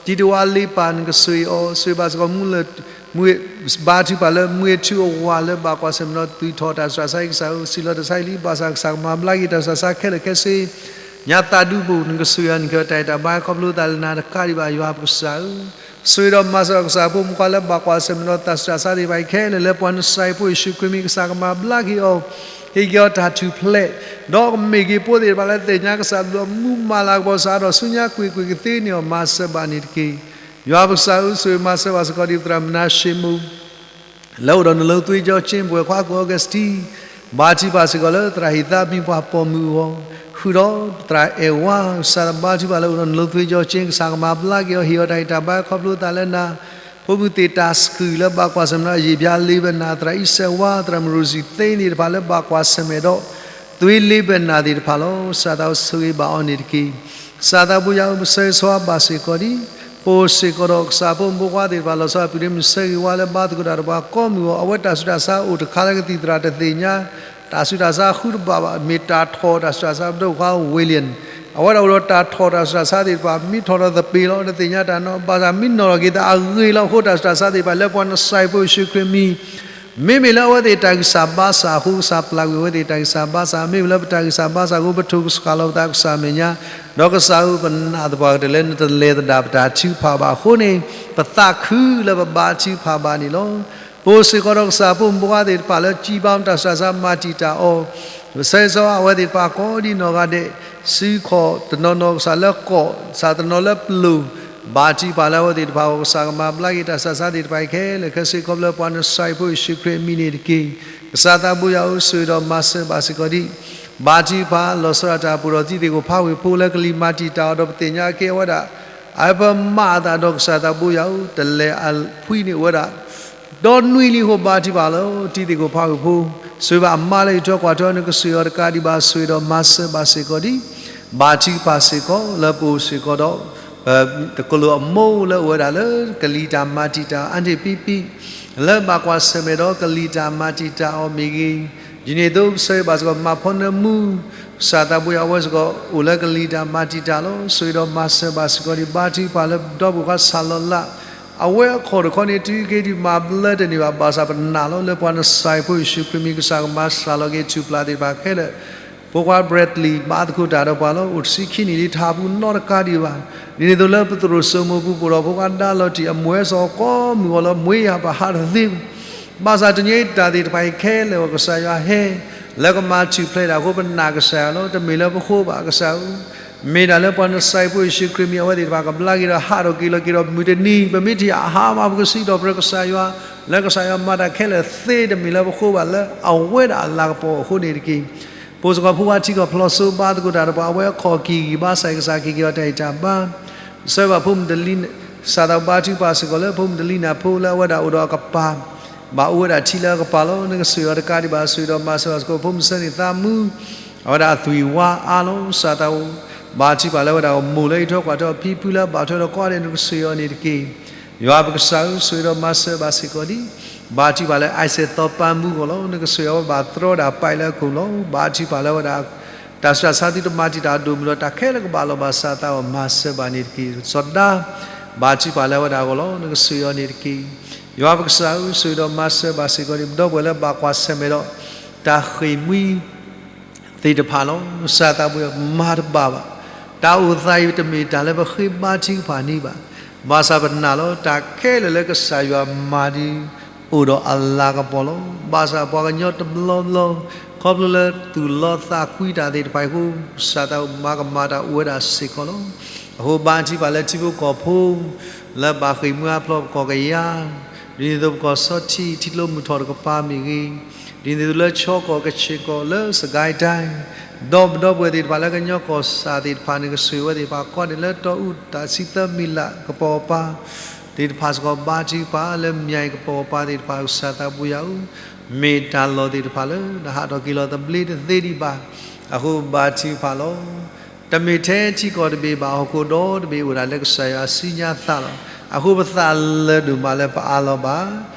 ဒီး တံၤတဝါလ့ပၢ် နကဆိၣ်ဂ့ၤအီၤ ဆိၣ်ဂ့ၤဘၣ်စ့ၢ်ကီးမူလၢ ဘါထုကဖၣ်လၢမုၢ်ထူအဝၤလၢဘၣ်ကွၢ်ဆၢၣ်မဲာ်ဒီးသွံၣ်ထီၣ်တၢ်ဆူးတၢ်ဆါ ကစၢ်ဧၢ စံးလီၤတၢ်ဆါအံၤလံ ဘၣ်ဆၣ်ကစၢ်ကမၤဘျါက့ၤတၢ်ဆူးတၢ်ဆါခဲလၢာ်ခဲဆ့ ညါသးဒူပူၤ နကဆိၣ်ဂ့ၤအီၤ နကဟ့ၣ်အီၤတၢ်ဂံၢ်တၢ်ဘါ ခီဖျိသးလၢနၤတကးဒံးဘၣ် ယွၤပကစၢ်ဧၢ ဆိၣ်ဂ့ၤဒီးမၤစၢၤကစၢ်ဖိမုၣ်ခွါလၢဘၣ်ကွၢ်ဆၢၣ်မဲာ်ဒီးတၢ်ဆူးတၢ်ဆါသ့ၣ်တဖၣ်အံၤခဲလၢာ်လၢပှၤနစၤရ့းဖိယ့ၣ်ၡူးခရံာ်မံၤ ကစၢ်ကမၤဘျါက့ၤအီၤ ဟ့ၣ်က့ၤအီၤတၢ်ထူၣ်ဖျဲး ဒီးကမ့ၢ်က့ၤဖိသ့ၣ်တဖၣ်လၢသ့ၣ်ညါကစၢ်ဘျုး မူမၤလၤကပီၤစးဒီးဆူညါကွ့ၢ်ကွ့ၢ်ကသ့န့ၢ်အီၤ မၤစၢၤဘၣ်န့ၣ်တက့ၢ်. ယွၤပကစၢ်ဧၢ ဆိၣ်ဂ့ၤမၤစၢၤဘၣ်စ့ၢ်ကီးဒ်သရၣ်မုၣ်နၤၡ့မိၢ် လၢအိၣ်ဒီးနလိၤသွ့ကၠီကၠ့ ပဝဲၢ်ခွါကိး Augustine ဘါထုကဖၣ်စ့ၢ်ကီးလၢသရၣ်ဟ့ၣ်သါမံၤပှၢ်ပိာ်မုၣ်အဂီၢ် ဃုာ်ဒီးသရၣ်အဲၣ်ဝါ ကစၢ်ဘါထုကဖၣ်လၢအိၣ်ဒီးနလိၤသွ့ကၠီကၠ့ ကစၢ်ကမၤဘျါက့ၤအီၤ ဟ့ၣ်အီၤတၢ်ဂံၢ်တၢ်ဘါခီဖျိသးလၢနၤ ဖိမုၣ်သ့ၣ်တၢ်စကုၢ်လၢဘၣ်ကွၢ်ဆၢၣ်မဲာ်ဒီး ယ့ၣ်ဘျါလ့ဘနၣ် သရၣ်အံၣ်စဲးဝါ သရၣ်မုၣ်ရိၤစံၣ်သ့န့ၣ်တဖၣ်လၢဘၣ်ကွၢ်ဆၢၣ်မဲာ်ဒီး သွ့လ့ဘနၣ်သ့ၣ်တဖၣ်လီၤ. ကစၢ်သးအိၣ်ဆိၣ်ဂ့ၤဘၣ်အီၤန့ၣ်တက့ၢ်. ကစၢ်သးဘိယွၤဧၢ ပဆၢဂ့ၤဆၢဝါဘၣ်စ့ၢ်ကီးဒ် ပအိၣ်စ့ၢ်ကီးဒီးကစၢ်ဖိမုၣ်ဖိခွါသ့ၣ်တဖၣ် လီၤဆီဒၣ်တၢ် ပုၢ်ဒ့မုၣ်ဆၢဂ့ၤဝါလၢဘါသကိးတၢ်ဒီးပှၤကိးမုၢ်အဂီၢ် အဝဲတၢ်ဆူးတၢ်ဆါအိၣ်တခါလၢကသံၣ်သရၣ်တသ့ၣ်ညါ တၢ်ဆူးတၢ်ဆါဃုတဘၣ်ဘၣ် မ့ၢ်တၢ်ထီၣ်တၢ်ဆူးတၢ်ဆါ ပဒိၣ်ခွါ William အဝဲဒၣ်အိၣ်ဒီးတၢ်ထီၣ်တၢ်ဆူးတၢ်ဆါသ့ၣ်တဖၣ် မ့ၢ်ထီၣ်ဒီးသပ့ၤလီၤ တသ့ၣ်ညါတၢ်နီတဘျီဘၣ်ဆၣ် မ့ၢ်နီၣ်လီၤက့ၤသးအဂ့ၤလီၤအဃိ တၢ်ဆူးတၢ်ဆါသ့ၣ်တဖၣ် လၢပှၤနစၤရ့းဖိယ့ၣ်ၡူးခရံာ်မံၤ မ့မ့ၢ်လၢအဝဲသ့ၣ်တၢ်ဂံၢ်စၢ်ဘါစၢ်အဃိ ကစၢ်ပျၢ်ကွံာ်အဝဲသ့ၣ်တၢ်ဂံၢ်စၢ်ဘါစၢ် မ့မ့ၢ်လၢပတၢ်ဂံၢ်စၢ်ဘါစၢ်အဃိ ပထိၣ်ကဆှၣ်လီၤပသးကစၢ်အမဲာ်ညါ ဒီးကစၢ်ဧၢ ပနာ်သပှၢ်ကတၢၢ်လၢနတလဲၤသဒၣ်ပတၢ်ထုကဖၣ်ဘၣ်အဃိန့ၣ် ပသးခုလၢပဘါထုကဖၣ်ဘၣ်န့ၣ်လီၤ. ပအိၣ်စ့ၢ်ကီးဒီးကစၢ်ဖိမုၣ်ဖိခွါသ့ၣ်တဖၣ်လၢ ကံဘါတၢ်ဆူးတၢ်ဆါမၤတံာ်တာ်အီၤ ပဆၢဂ့ၤဆၢဝါအဝဲသ့ၣ်တဖၣ်ကိးဒ်နီၢ်ဂၤဒဲး စုခီၣ်တနီၤနီၤ ကစၢ်လၢကီၢ် ကစၢ်တနီၤလၢပျိၤ ဘါထုကဖၣ်လၢအဝဲသ့ၣ်တဖၣ်အဂီၢ် ကစၢ်ကမၤဘျါက့ၤတၢ်ဆူးတၢ်ဆါသ့ၣ်တဖၣ်အံၤခဲလၢာ်ခဲဆ့ ခီဖျိပှၤနစၤရ့းဖိယ့ၣ်ၡူးခရံာ်အမံၤန့ၣ်တက့ၢ်. ကစၢ်သးဘိယွၤဧၢ ဆိၣ်ဂ့ၤဒီးမၤစၢၤဘၣ်စ့ၢ်ကီးဒ် ဘါထုကဖၣ် လီၤဆီဒၣ်တၢ် ပအိၣ်ဒီးတံၤသကိးဖးဝ့ၢ်ဖိလၢကလံၤမၤတံာ်တာ်အီၤဒီး ပသ့ၣ်ညါက့ၤအဝဲဒၣ် အဝဲပမၤအသးဒီးကစၢ်သးဘိယွၤဧၢ တလဲၤအဖှံန့ၢ်ဝဲဒၣ် ဒီနွံလံအဃိ ဘါထုကဖၣ်လၢတံၤသကိးဖးဝ့ၢ်ဖိ ဆိၣ်ဂ့ၤဘၣ်အမါလၢအံးထွဲကွၢ်ထွဲ နကဆိၣ်ဂ့ၤအီၤတကးဒံးဘၣ် ဆိၣ်ဂ့ၤဒီးမၤစၢၤဘၣ်စ့ၢ်ကီးဒ် ဘါထုကဖၣ်စ့ၢ်ကီး လၢပအိၣ်စ့ၢ်ကီးဒီး တကလုာ်အမိၢ်လၢအိၣ်ဝဲဒၣ်လၢကလံၤတၢ်မၤတံာ်တာ်အါန့ၢ်ပံပံ လၢဘၣ်ကွၢ်ဆၢၣ်မဲာ်ဒီးကလံၤတၢ်မၤတံာ်တာ်အီၤမ့ၢ်ဂ့ၤ, ဒ်န့ၣ်အသိးပဆၢဂ့ၤဘၣ်စ့ၢ်ကီးမၤဖီနၢမူ, ကစၢ်သးဘိယွၤအဝဲစ့ၢ်ကီးအိၣ်လၢကလံၤတၢ်မၤတံာ်တာ်လီၤ. ဆိၣ်ဂ့ၤဒီးမၤစၢၤဘၣ်စ့ၢ်ကီးဒံး ဘါထုကဖၣ်လၢဒီပုၢ်ဝဲၢ်ခွါစၢ်လီၤလး, အဝဲအခီၣ်တခီန့ၣ် တုၤက့ၤဒံးမၤဘျၢတန့ၢ်ဘၣ် ဘၣ်ဆၣ်ပနာ်လီၤ လၢပှၤနစၢ်ဖိယ့ၣ်ၡူးခရံာ်မံၤ ကစၢ်ကမၤစှၤလီၤက့ၤထူၣ်ဖျးသ့ၣ်တဖၣ်ခဲလၢာ် ဖိခွါ Bradley ဘါသကိးတၢ်ဒီးပှၤလီၤ. အိၣ်တဆံခံနံၣ်လံ တဟးပူၤနီတကးဒံးဘၣ်. ဒ်န့ၣ်အသိးလၢပသရိာ်စိမိၤပူၤ ပအိၣ်ဒီးဖိခွါဒါလီၤတံၢ် အမိၢ်အဲၣ်စီၤကီမုၢ်အီၤလီၤ. မွေးရာပါ ဟးတသ့ဘၣ်. ဘၣ်ဆၣ်တနံၤအံၤတၢ်သ့ၣ်တဖၣ်အံၤခဲလၢာ်အဂီၢ် ကစၢ်ယွၤဟဲ လၢကမၤထူၣ်ဖျဲးတၢ်အဃိ ပနာ်ကစၢ်ယွၤလီၤ. တမ့ၢ်လၢပဃိဘၣ် ကစၢ်ဧၢ, မ့ၢ်ဒၣ်လၢပှၤနစၢ်ဖိယ့ၣ်ၡူးခရံာ်မံၤ အဝဲသ့ၣ်တဖၣ်ကဘျါက့ၤဒီးဟးထီၣ်က့ၤလီၤက့ၤဒီး မုၢ်တနံၤ ပမ့ၢ်ထံၣ်အဟးမး ပကစံးထီၣ်ပတြၢၤကစၢ်ယွၤ လၢကစၢ်ယွၤမၤတၢ်ခဲလၢာ်သ့ တမ့ၢ်လၢပဃိဘၣ်လၢအဝဲဒၣ်အလၤကပီၤအဃိန့ၣ်တက့ၢ်. ပအိၣ်စ့ၢ်ကီးဖိခွါထံကီၢ်ဖျိစိ ဘါသကိးတၢ်ဒီးပှၤ အဝဲအခီၣ်က့ၤဂံၢ်ဘါစၢ် ကစၢ်က့ၤက့ၤအီၤတၢ်အံၤတၢ်ဘါ ဆၢဘၣ်ဖိမုၣ်တလံၤ စၢ်သးဘါထုကဖၣ်စ့ၢ်ကီးလၢ ဖိမုၣ်တလံၤနၢ်ဖိလၢအဝဲဒၣ်အိၣ်ဒီးအကပၤ ဘၣ်အိၣ်ဝဲဒၣ်ထံလၢအကပၤလီၤ. နကဆိၣ်ဂ့ၤအီၤတကးဒံးဘၣ် ဆိၣ်ဂ့ၤဒီးမၤစၢၤဘၣ်စ့ၢ်ကီး ဖိမုၣ်စၢန့ၣ်သးမူ အဝဲဒၣ်အသွံၣ်ဝါအါလီၤ. စၢ်သးဘါထုကဖၣ်လၢအဝဲဒၣ်အိၣ်မိၢ်လၢ ဟံးထွဲကွၢ်ထွဲအဖံဖုလၢအဘၣ်ထွဲဒီးကိးဂၤဒဲး နကဆိၣ်ဂ့ၤအီၤန့ၣ်တက့ၢ်. ယွၤပကစၢ်ဧၢ, ဆိၣ်ဂ့ၤဒီးမၤစၢၤဘၣ်စ့ၢ်ကီးဒံး ဘါထုကဖၣ်လၢ Isaac သီပၢ်မူအဂီၢ်လီၤ. နကဆိၣ်ဂ့ၤအဝဲဘၣ်တြီဒၣ်ပာ်လၢအခိၣ်လီၤ. ဘါထုကဖၣ်လၢအဝဲဒၣ် တၢ်ဆူးတၢ်ဆါသုတမၤတံာ်တာ်အဒိၣ်မုၢ်ဒီး တၢ်ခဲလၢာ်ကဘၣ်လီၤဘၣ်စၢ်သးအဂီၢ် မၤစၢၤဘၣ်န့ၣ်တက့ၢ်. စီၤဒါ ဘါထုကဖၣ်လၢအဝဲဒၣ်အဂီၢ်လီၤ. နကဆိၣ်ဂ့ၤအီၤန့ၣ်တက့ၢ်. ယွၤပကစၢ်ဧၢ, ဆိၣ်ဂ့ၤဒီးမၤစၢၤဘၣ်စ့ၢ်ကီးဒံး ပဒီပုၢ်ဝဲၢ်လၢဘၣ်ကွၢ်ဆၢၣ်မဲာ်ဒီး တၢ်ဃ့ၢ်မှံ သ့ၣ်တဖၣ်လီၤ. စၢ်သးဘိယွၤ မၤတဘၣ်ဘၣ်. တၢ်အိၣ်သးအံၤတမ့ၢ်တၢ်လၢပဃ့ဘါထုကဖၣ်န့ၣ်ဘၣ်. ဘၣ်ဆၣ်ပနာ်လီၤ တၢ်ခဲလၢာ်လၢကစၢ်ယွၤမၤဒုး အိၣ်ဒီးအလၤကပီၤလီၤ. ဘၣ်ဆၣ်ပှၤကညီတဘျီဘျီ ခီဖျိလၢသူၣ်လီသးကွံတၢ်သ့ၣ်တဖၣ်အံၤအဃိ ကစၢ်သးဘိမၤကမၣ်တၢ်အိၣ်ဝဲဒၣ်စ့ၢ်ကီးလီၤ. အဃိဘါထုကဖၣ်လၢထံဖိကီၢ်ဖိ လၢဘၣ်ဃ့ၢ်မှံဟးဖျိးပကီၢ်ကယၤ ဒ်န့ၣ်အသိးပကီၢ်စီထံ ထံကျိမုၢ်ထီၣ်တကပၤမ့ၢ်ဂ့ၤ, ဒ်န့ၣ်အသိးလၢခၠီကီၢ် ကခ့ၣ်ကီၢ် လၢစကဲတၢ် ဒီးပဒီပုၢ်ဝဲၢ်သ့ၣ်တဖၣ်လၢကညီကီၢ်စဲၣ်သ့ၣ်တဖၣ်န့ၣ် ကဆိၣ်ဂ့ၤဝဲသ့ၣ်တဖၣ်ကိးဂၤဒဲးလၢတီအူတၢ်ဆံသၢမံၤလးကပိာ်ကပၤသ့ၣ်တဖၣ်စ့ၢ်ကီး ဘါထုကဖၣ်လၢမၠဲၣ်ကပိာ်ကပၤသ့ၣ်တဖၣ် ကစၢ်သးဘိယွၤဧၢ, မ့ၢ်တၢ်လီၢ်သ့ၣ်တဖၣ်လၢ တဟးထီၣ်က့ၤလီၤသဘျ့တသ့ဒံးဘၣ်. အဃိဘါထုကဖၣ်လီၤ. တမ့ၢ်ထဲထံကီၢ်တဘ့ၣ်ဘၣ် ဟီၣ်ခိၣ်ဒီတဘ့ၣ်အိၣ်ဒၣ်လၢကစၢ်ယွၤစုညါသးလီၤ. အဃိပသးလၢာ်ဒိၣ်မးလၢပအးလီၤဘၣ်.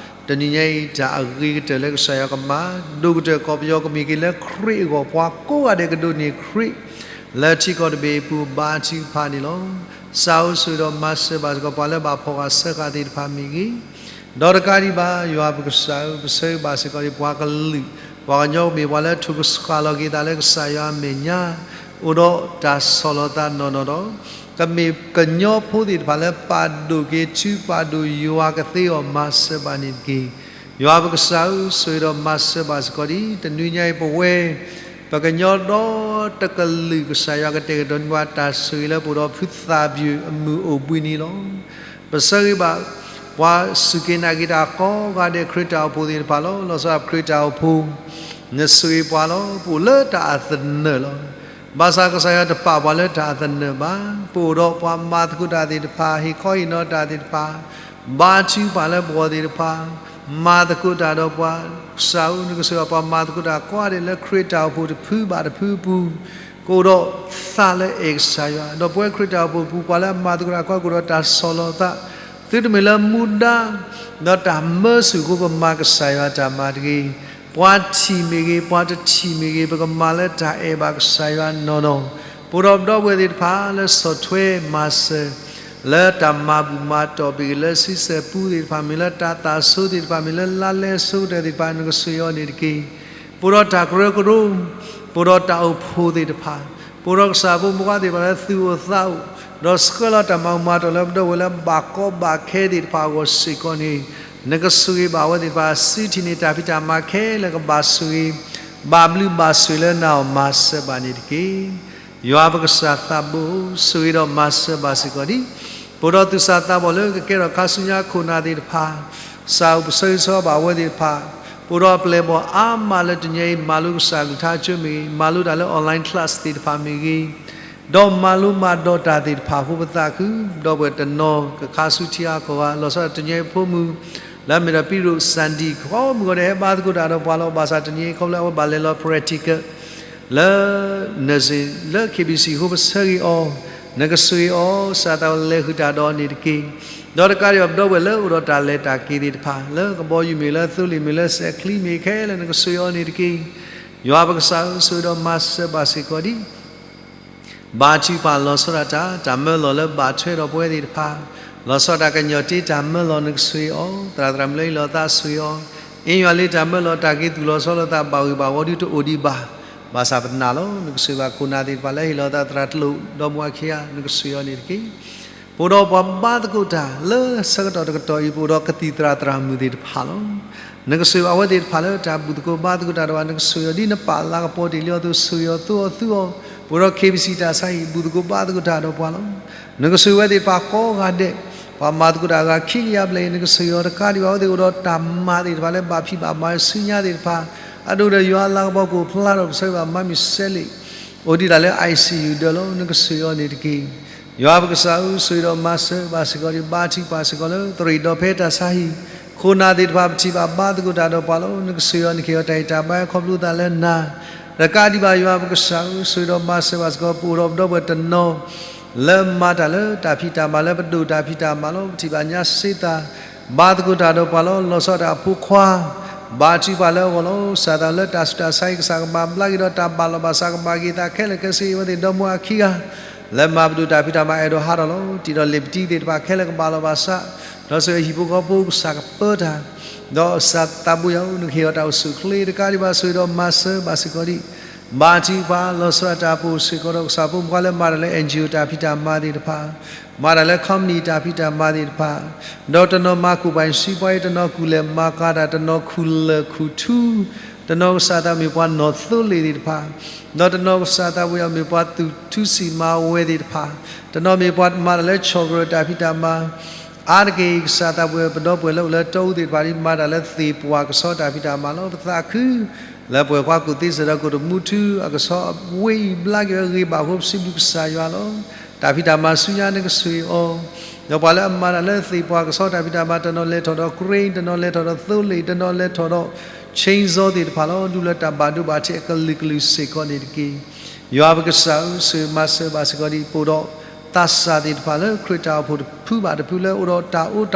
တနံၤညါအံၤ တၢ်အဂ့ၤကတၢၢ်လၢကစၢ်ယွၤကမၤ ဒိၣ်ကတၢၢ်ကီၢ်ပယီၤကမ့ၢ်က့ၤလၢခရံာ်အဂီၢ် ပှၤကိးဂၤဒဲးကဒိးန့ၢ်ခရံာ် လၢထံကီၢ်တဘ့ၣ်အပူၤ ဘါထုကဖၣ်န့ၣ်လီၤ. ကစၢ်ဧၢ ဆိၣ်ဂ့ၤဒီးမၤစၢၤဘၣ်စ့ၢ်ကီး ပှၤလၢဘၣ်ဖှီၣ်ဃာ်ဆၢဃာ်သ့ၣ်တဖၣ်မ့ၢ်ဂ့ၤ, ဒီးတကးဒံးဘၣ် ယွၤပကစၢ်ဧၢ ပဆၢဂ့ၤဘၣ်စ့ၢ်ကီးဒံး ပှၤကလုာ် ပှၤကညီကမ့ၢ်ပှၤလၢထူၣ်ကဆှီလီၤက့ၤသးလၢကစၢ်ယွၤအမဲာ်ညါ အိၣ်ဒီးတၢ်ဆီၣ်လီၤသးနီၢ်နီၢ်ဒီး ကမ့ၢ်ကညီဖိသ့ၣ်တဖၣ်လၢပာ်ဒိၣ်က့ၤ ထုပာ်ဒိၣ်ယွၤကသ့အီၤ မၤစၢၤဘၣ်န့ၣ်တက့ၢ်. ယွၤပကစၢ်ဧၢ ဆိၣ်ဂ့ၤဒီးမၤစၢၤဘၣ်စ့ၢ်ကီးဒံး တနွံညါအံၤပဝဲ ပကညီဒီတကလုာ် ကစၢ်ယွၤကတဲာ်ကတီၤန့ၢ်ပှၤတၢ်ဆိၣ်ဂ့ၤလၢပအိၣ်ဒီး ဖုသၣ်ဘျုးအမုၢ်အိၣ်ဘှံးနံၤလီၤ. ပဆၢဂ့ၤဘၣ် ပှၤစူၢ်က့ၤနာ်က့ၤတၢ်ကိးဂၤဒဲး ခရံာ်တၢ်အိၣ်ဖှိၣ်သ့ၣ်တဖၣ်လီၤ. လီၤဆီဒၣ်ပခရံာ်တၢ်အိၣ်ဖှိၣ် နဆိၣ်ဂ့ၤပှၤလီၤ. ပအိၣ်လၢတၢ်အသနၢၣ်လီၤ. ဘၣ်ဆၣ်ကစၢ်ယွၤတပာ်ပှၤလၢတၢ်အသနၢၣ်ဘၣ်. ပအိၣ်ဒီးပှၤမၤသကိးတၢ်သ့ၣ်တဖၣ် ဟ့ၣ်ခီဟ့ၣ်နီၤတၢ်သ့ၣ်တဖၣ် ဘါထုကဖၣ်လၢပဂီၢ်သ့ၣ်တဖၣ် မၤသကိးတၢ်ဒီးပှၤ ကစၢ်ဧၢ နကဆိၣ်ဂ့ၤပှၤမၤသကိးတၢ်ကိးဂၤဒဲးလၢခရံာ်တၢ်အိၣ်ဖှိၣ်တဖုဘၣ်တဖုအပူၤ ကအိၣ်ဒီးသးလၢအဲၣ်ကစၢ်ယွၤ ဒီးပဝဲခရံာ်တၢ်အိၣ်ဖှိၣ်အပူၤ ပှၤလၢအမၤသကိးတၢ်ကိးဂၤဒဲး ကအိၣ်ဒီးတၢ်ဆီၣ်လီၤသး သုတမ့ၢ်လၢမူဒါ ဒီးတၢ်မၢဆူၣ်အဃိ ပမၤကစၢ်ယွၤတၢ်မၤတဂ့ၤ. ပှၤထံၣ်မ့ၢ်ဂ့ၤ ပှၤတထံၣ်မ့ၢ်ဂ့ၤ ပကမၤလၢတၢ်အဲၣ်ဘၣ်ကစၢ်ယွၤနီၢ်နီၢ်. ပအိၣ်ဒီးပဒီပုၢ်ဝဲၢ်သ့ၣ်တဖၣ်လၢဆီၣ်ထွဲမၤစၢၤ လၢတၢ်မၤဘူၣ်မၤတီၢ်မ့ၢ်ဂ့ၤ လၢဆံဆဲၣ်ပူသ့ၣ်တဖၣ်မ့ၢ်ဂ့ၤ လၢတၢ်သးဆိသ့ၣ်တဖၣ်မ့ၢ်ဂ့ၤ လၢလါလဲဆိကတၢၢ်သ့ၣ်တဖၣ် နကဆိၣ်ဂ့ၤအီၤန့ၣ်တက့ၢ်. ပအိၣ်ဒီးတၢ်ကရၢကရိ ပအိၣ်ဒီးတၢ်အိၣ်ဖှိၣ်သ့ၣ်တဖၣ် ပအိၣ်ဒီးကစၢ်ဖိမုၢ်ခွါသ့ၣ်တဖၣ်လၢသူၣ်အိၣ်သးအိၣ် ဒီးဆှၢလီၤတၢ်မၤဘူၣ်မၤတီၢ်လၢပဒီပုၢ်ဝဲၢ်လၢဘၣ်ကီဘၣ်ခဲသ့ၣ်တဖၣ်အဂီၢ်စ့ၢ်ကီးန့ၣ် နကဆိၣ်ဂ့ၤဘၣ်အဝဲသ့ၣ်တဖၣ် စံးထံၣ်န့ၢ်တၢ်ဖံးတၢ်မၤခဲလၢာ်ကဘၣ်ဆိၣ်ဂ့ၤ ဘၣ်ဘျုးဘၣ်ဆိၣ်လၢနၤအီၤ မၤစၢၤဘၣ်န့ၣ်တက့ၢ်. ယွၤပကစၢ်သးဘိ ဆိၣ်ဂ့ၤဒီးမၤစၢၤဘၣ်စ့ၢ်ကီးဒံး ပအိၣ်ဒီးသူၣ်စၢ်သးဘီၣ်လၢကကဲထီၣ်ခါဆူညါခိၣ်နၢ်သ့ၣ်တဖၣ် ကစၢ်ဧၢ ပဆၢဂ့ၤဆၢဝါဘၣ်အဝဲသ့ၣ်တဖၣ် ပအိၣ်ဒီးအပျဲၢ်အဘီၣ်အါမးလၢတနံၤအံၤ မၤလိကစၢ်ကလုၢ်ကထါကၠိမ့ၢ်ဂ့ၤ မၤလိတၢ်လၢ online class သ့ၣ်တဖၣ်မ့ၢ်ဂ့ၤ ဒီးမၤလိမၤဒိးတၢ်သ့ၣ်တဖၣ်အဃိ ပသးခု ဒီပုၢ်ဝဲၢ်တနီၤကခါဆူထံအါကီၢ်ဂၤ လီၤဆီဒၣ်တနံၤအံၤဖိမုၣ် လၢအမ့ၢ်ဒီးပံရူၣ် Sandy ကိးမုၢ်ဂီၤဒဲး ဟဲဘါသကိးတၢ်ဒီးပှၤလီၤ. ဘၣ်ဆၣ်တနံၤအံၤခီဖျိလၢအဝဲဘၣ်လဲၤလီၤ practical လၢ nursing လၢ K B C အဃိ ပဆၢဂ့ၤအီၤ နကဆိၣ်ဂ့ၤအီၤ စးသးဝဲလဲၤဃုာ်တၢ်ဒီးအီၤန့ၣ်တက့ၢ်. ဒီးတကးဒံးဘၣ် ပဒီပုၢ်ဝဲၢ်လၢအိၣ်ဒီးတၢ်လဲၤတၢ်က့ၤသ့ၣ်တဖၣ် လၢကဘီယူၤမ့ၢ်လၢသိလ့ၣ်မ့ၢ်လၢစဲးချံမ့ၢ်ခဲလၢာ် နကဆိၣ်ဂ့ၤအီၤန့ၣ်တက့ၢ်. ယွၤပကစၢ်ဧၢ, ဆိၣ်ဂ့ၤဒီးမၤစၢၤဘၣ်စ့ၢ်ကီးဒံး ဘါထုကဖၣ်လီၤဆီဒၣ်တၢ် တၢ်မၢလီၤလၢဘၣ်ထွဲဒီးပဝဲသ့ၣ်တဖၣ်, လီၤဆီဒၣ်တၢ်ကညီၤတ့တၢ်မၢလီၤနကဆိၣ်ဂ့ၤအီၤ, သရၣ်သရၣ်မုၣ်လၢဟ့ၣ်လီၤသးဆိၣ်ဂ့ၤအီၤ, အ့ယွၤလၢတၢ်မၢလီၤတၢ်က့ၤသူၣ်လီၤဆီလီၤသးဘၣ်ဂ့ၢ်ဘၣ်ဝီဒုတအိၣ်ဒံးဘၣ်, ဘၣ်ဆၣ်ပနာ်လီၤ နကဆိၣ်ဂ့ၤဘၣ်ခိၣ်နၢ်သ့ၣ်တဖၣ်လၢဟ့ၣ်လီၤသးသရၣ်တလိၣ် ဒီမါအခံဂၤ နကဆိၣ်ဂ့ၤအီၤန့ၣ်တက့ၢ်. ပအိၣ်ဒီးပှၤဘါသကိးတၢ်လၢဆၢကတီၢ်တကတီၢ်အံၤ ပအိၣ်ဒီးကသံၣ်သရၣ်သရၣ်မုၣ်သ့ၣ်တဖၣ်လီၤ. နကဆိၣ်ဂ့ၤအဝဲသ့ၣ်တဖၣ်လၢတၢ်ဘူၣ်သကိးဘါသကိးတၢ်ဒီးပှၤ နကဆိၣ်ဂ့ၤအီၤဒ်နပာ်လၤကပီၤတ့ၢ်လံအီၤအသိး ဆိၣ်ဂ့ၤအီၤသိအီၤသူအီၤ, ပအိၣ်ဒီး KBC တၢ်ဆါဟံၣ် ဘူၣ်သကိးဘါသကိးတၢ်ဒီးပှၤလီၤ. နကဆိၣ်ဂ့ၤဝဲသ့ၣ်တဖၣ်ကိးဂၤဒဲး, ပှၤမၤသကိးတၢ်အဂၤခံကယၤဘျဲၣ်အံၤ နကဆိၣ်ဂ့ၤအီၤတကးဒံးဘၣ် အဝဲသ့ၣ်အိၣ်ဒီးတၢ်မၤသ့ၣ်တဖၣ်လၢဘၣ်ဖံးဘၣ်မၤဆူညါသ့ၣ်တဖၣ်, အဒိဒီးယွၤအလၤကပီၤကအိၣ်ဖျါထီၣ် ပဆၢဂ့ၤဘၣ်မၤမုၢ်စဲလ့ၣ် အိၣ်ဒံးတၢ်လၢ ICU ဒၢးလီၤ နကဆိၣ်ဂ့ၤအီၤန့ၣ်တက့ၢ်. ယွၤပကစၢ်ဧၢ, ဆိၣ်ဂ့ၤဒီးမၤစၢၤဘၣ်စ့ၢ်ကီးဒံး ဘါထုကဖၣ်စ့ၢ်ကီးလၢ သရံၣ်ဒီးဖဲတၢ်ဆါဟံၣ်, ခိၣ်နၢ်သ့ၣ်တဖၣ် ပထံၣ်ဘၣ်ဘါသကိးတၢ်ဒီးပှၤလီၤ. နကဆိၣ်ဂ့ၤအီၤ နကဟ့ၣ်အီၤတၢ်ဂံၢ်တၢ်ဘါခီဖျိသးလၢနၤ တကးဒံးဘၣ် ယွၤပကစၢ်ဧၢ, ဆိၣ်ဂ့ၤဒီးမၤစၢၤဘၣ်စ့ၢ်ကီး ပအိၣ်ဒီးပဒီပုၢ်ဝဲၢ်တနီၤ လၢမၤတၢ်လၢတၢ်ဖံးတၢ်မၤလၢပဒိၣ်တၢ်ဖံးတၢ်မၤလီၤ. ပထံၣ်ဘၣ်ညါစ့သး ဘါသကိးတၢ်ဒီးပှၤလီၤ. လီၤဆီဒၣ်တၢ်အဖိခွါ ဘါထုကဖၣ်လၢအဂီၢ်လီၤ. စးသးလၢတၢ်ဆူးတၢ်ဆါအံၤ ကစၢ်ကမၤဘျါက့ၤဒီးတၢ်ဘၣ်လီၤဘၣ်စး ကမၤက့ၤသးခဲလၢာ်ခဲဆ့ အဝဲသ့ၣ်ဒီမါအခံဂၤ လၢမၤပဒိၣ်တ၁ံးတၢ်မၤအဲၣ်ဒိးဟးထီၣ်လီၤ. တံၤဒီးလံာ်ပတံသ့ၣ်တဖၣ်ခဲလၢာ်ကဘၣ်လီၤဘၣ်စး, ဒီးဆိၣ်ဂ့ၤဟံၣ်ဖိဃီဖိကစၢ်ကပၢတၢ်, ဒီးကစၢ်သးဘိယွၤဧၢ နကဟ့ၣ်အီၤတၢ်အိၣ်ဆူၣ်အိၣ်ချ့တကးဒံးဘၣ် ဆိၣ်ဂ့ၤဒီးမၤစၢၤဘၣ်စ့ၢ်ကီးဒံး ဘါထုကဖၣ်လီၤဆီဒၣ်တၢ်အပူၤစ့ၢ်ကီးဒီး ကစၢ်ဖိမုၣ်ဖိခွါလၢမၤတၢ်လၢ NGO တၢ်ဖံးတၢ်မၤသ့ၣ်တဖၣ်, မၤတၢ်လၢ company တၢ်ဖံးတၢ်မၤသ့ၣ်တဖၣ်, ဒီးတနီၤမၤကူၣ်ပှၤစီးပွားရေး တနီၤကူၣ်လဲၤမၤကၤတၢ်, တနီၤခူၣ်လၢၢ်ခူၣ်ထူ, တနီၤကစၢ်သးမ့ၢ်ပှၤနီၣ်သိလ့ၣ်သ့ၣ်တဖၣ်, ဒီးတနီၤကစၢ်သးဘိယွၤမ့ၢ်ပှၤသူၣ်ထူစံာ်မၤဝဲၤ သ့ၣ်တဖၣ်, တနီၤမ့ၢ်ပှၤမၤတၢ်လၢ ဆီၣ်ကရၢၢ် တၢ်ဖံးတၢ်မၤ, အါတက့ၢ်အံၤ ကစၢ်သးဘိယွၤ ပဒီပုၢ်ဝဲၢ်လၢအိၣ်လၢတီအူသ့ၣ်တဖၣ် ဒ်မၤတၢ်လၢသ့ၣ်ပှၢ်ကဆီတၢ်ဖံးတၢ်မၤလီၤ. ပသးခု လၢပှၤကွၢ်ကူၣ်သ့စ့ၢ်ကီး ကိၣ်တမူထူ အကဆီဝ့ၢ်အံၤ ဘျါက့ၤဝဲဂ့ၤဘၣ်အဃိ ပစံးဘျုးကစၢ်ယွၤလီၤ. တၢ်ဖံးတၢ်မၤဆူညါ နကဆိၣ်ဂ့ၤအီၤ, ဒီးပှၤလၢအမၤတၢ်လၢသ့ၣ်ပှၢ်ကဆီတၢ်ဖံးတၢ်မၤ တနီၤလဲၤထီၣ်ဒီး crane, တနီၤလဲၤထီၣ်ဒီးသိလ့ၣ်, တနီၤလဲၤထီၣ်ဒီး chainsaw သ့ၣ်တဖၣ်လီၤ. ဒူလၢတၢ်ဘၣ်ဒိဘၣ်ထံးအကလုာ်ကလုာ်စ့ၢ်ကီးန့ၣ်တက့ၢ်. ယွၤပကစၢ်ဧၢ, ဆိၣ်ဂ့ၤမၤစၢၤဘၣ်စ့ၢ်ကီးဒံး ပအိၣ်ဒီးသးစၢ်သ့ၣ်တဖၣ်လၢ ခရံာ်တၢ်အိၣ်ဖှိၣ်တဖုဘၣ်တဖု လၢအိၣ်ဒီ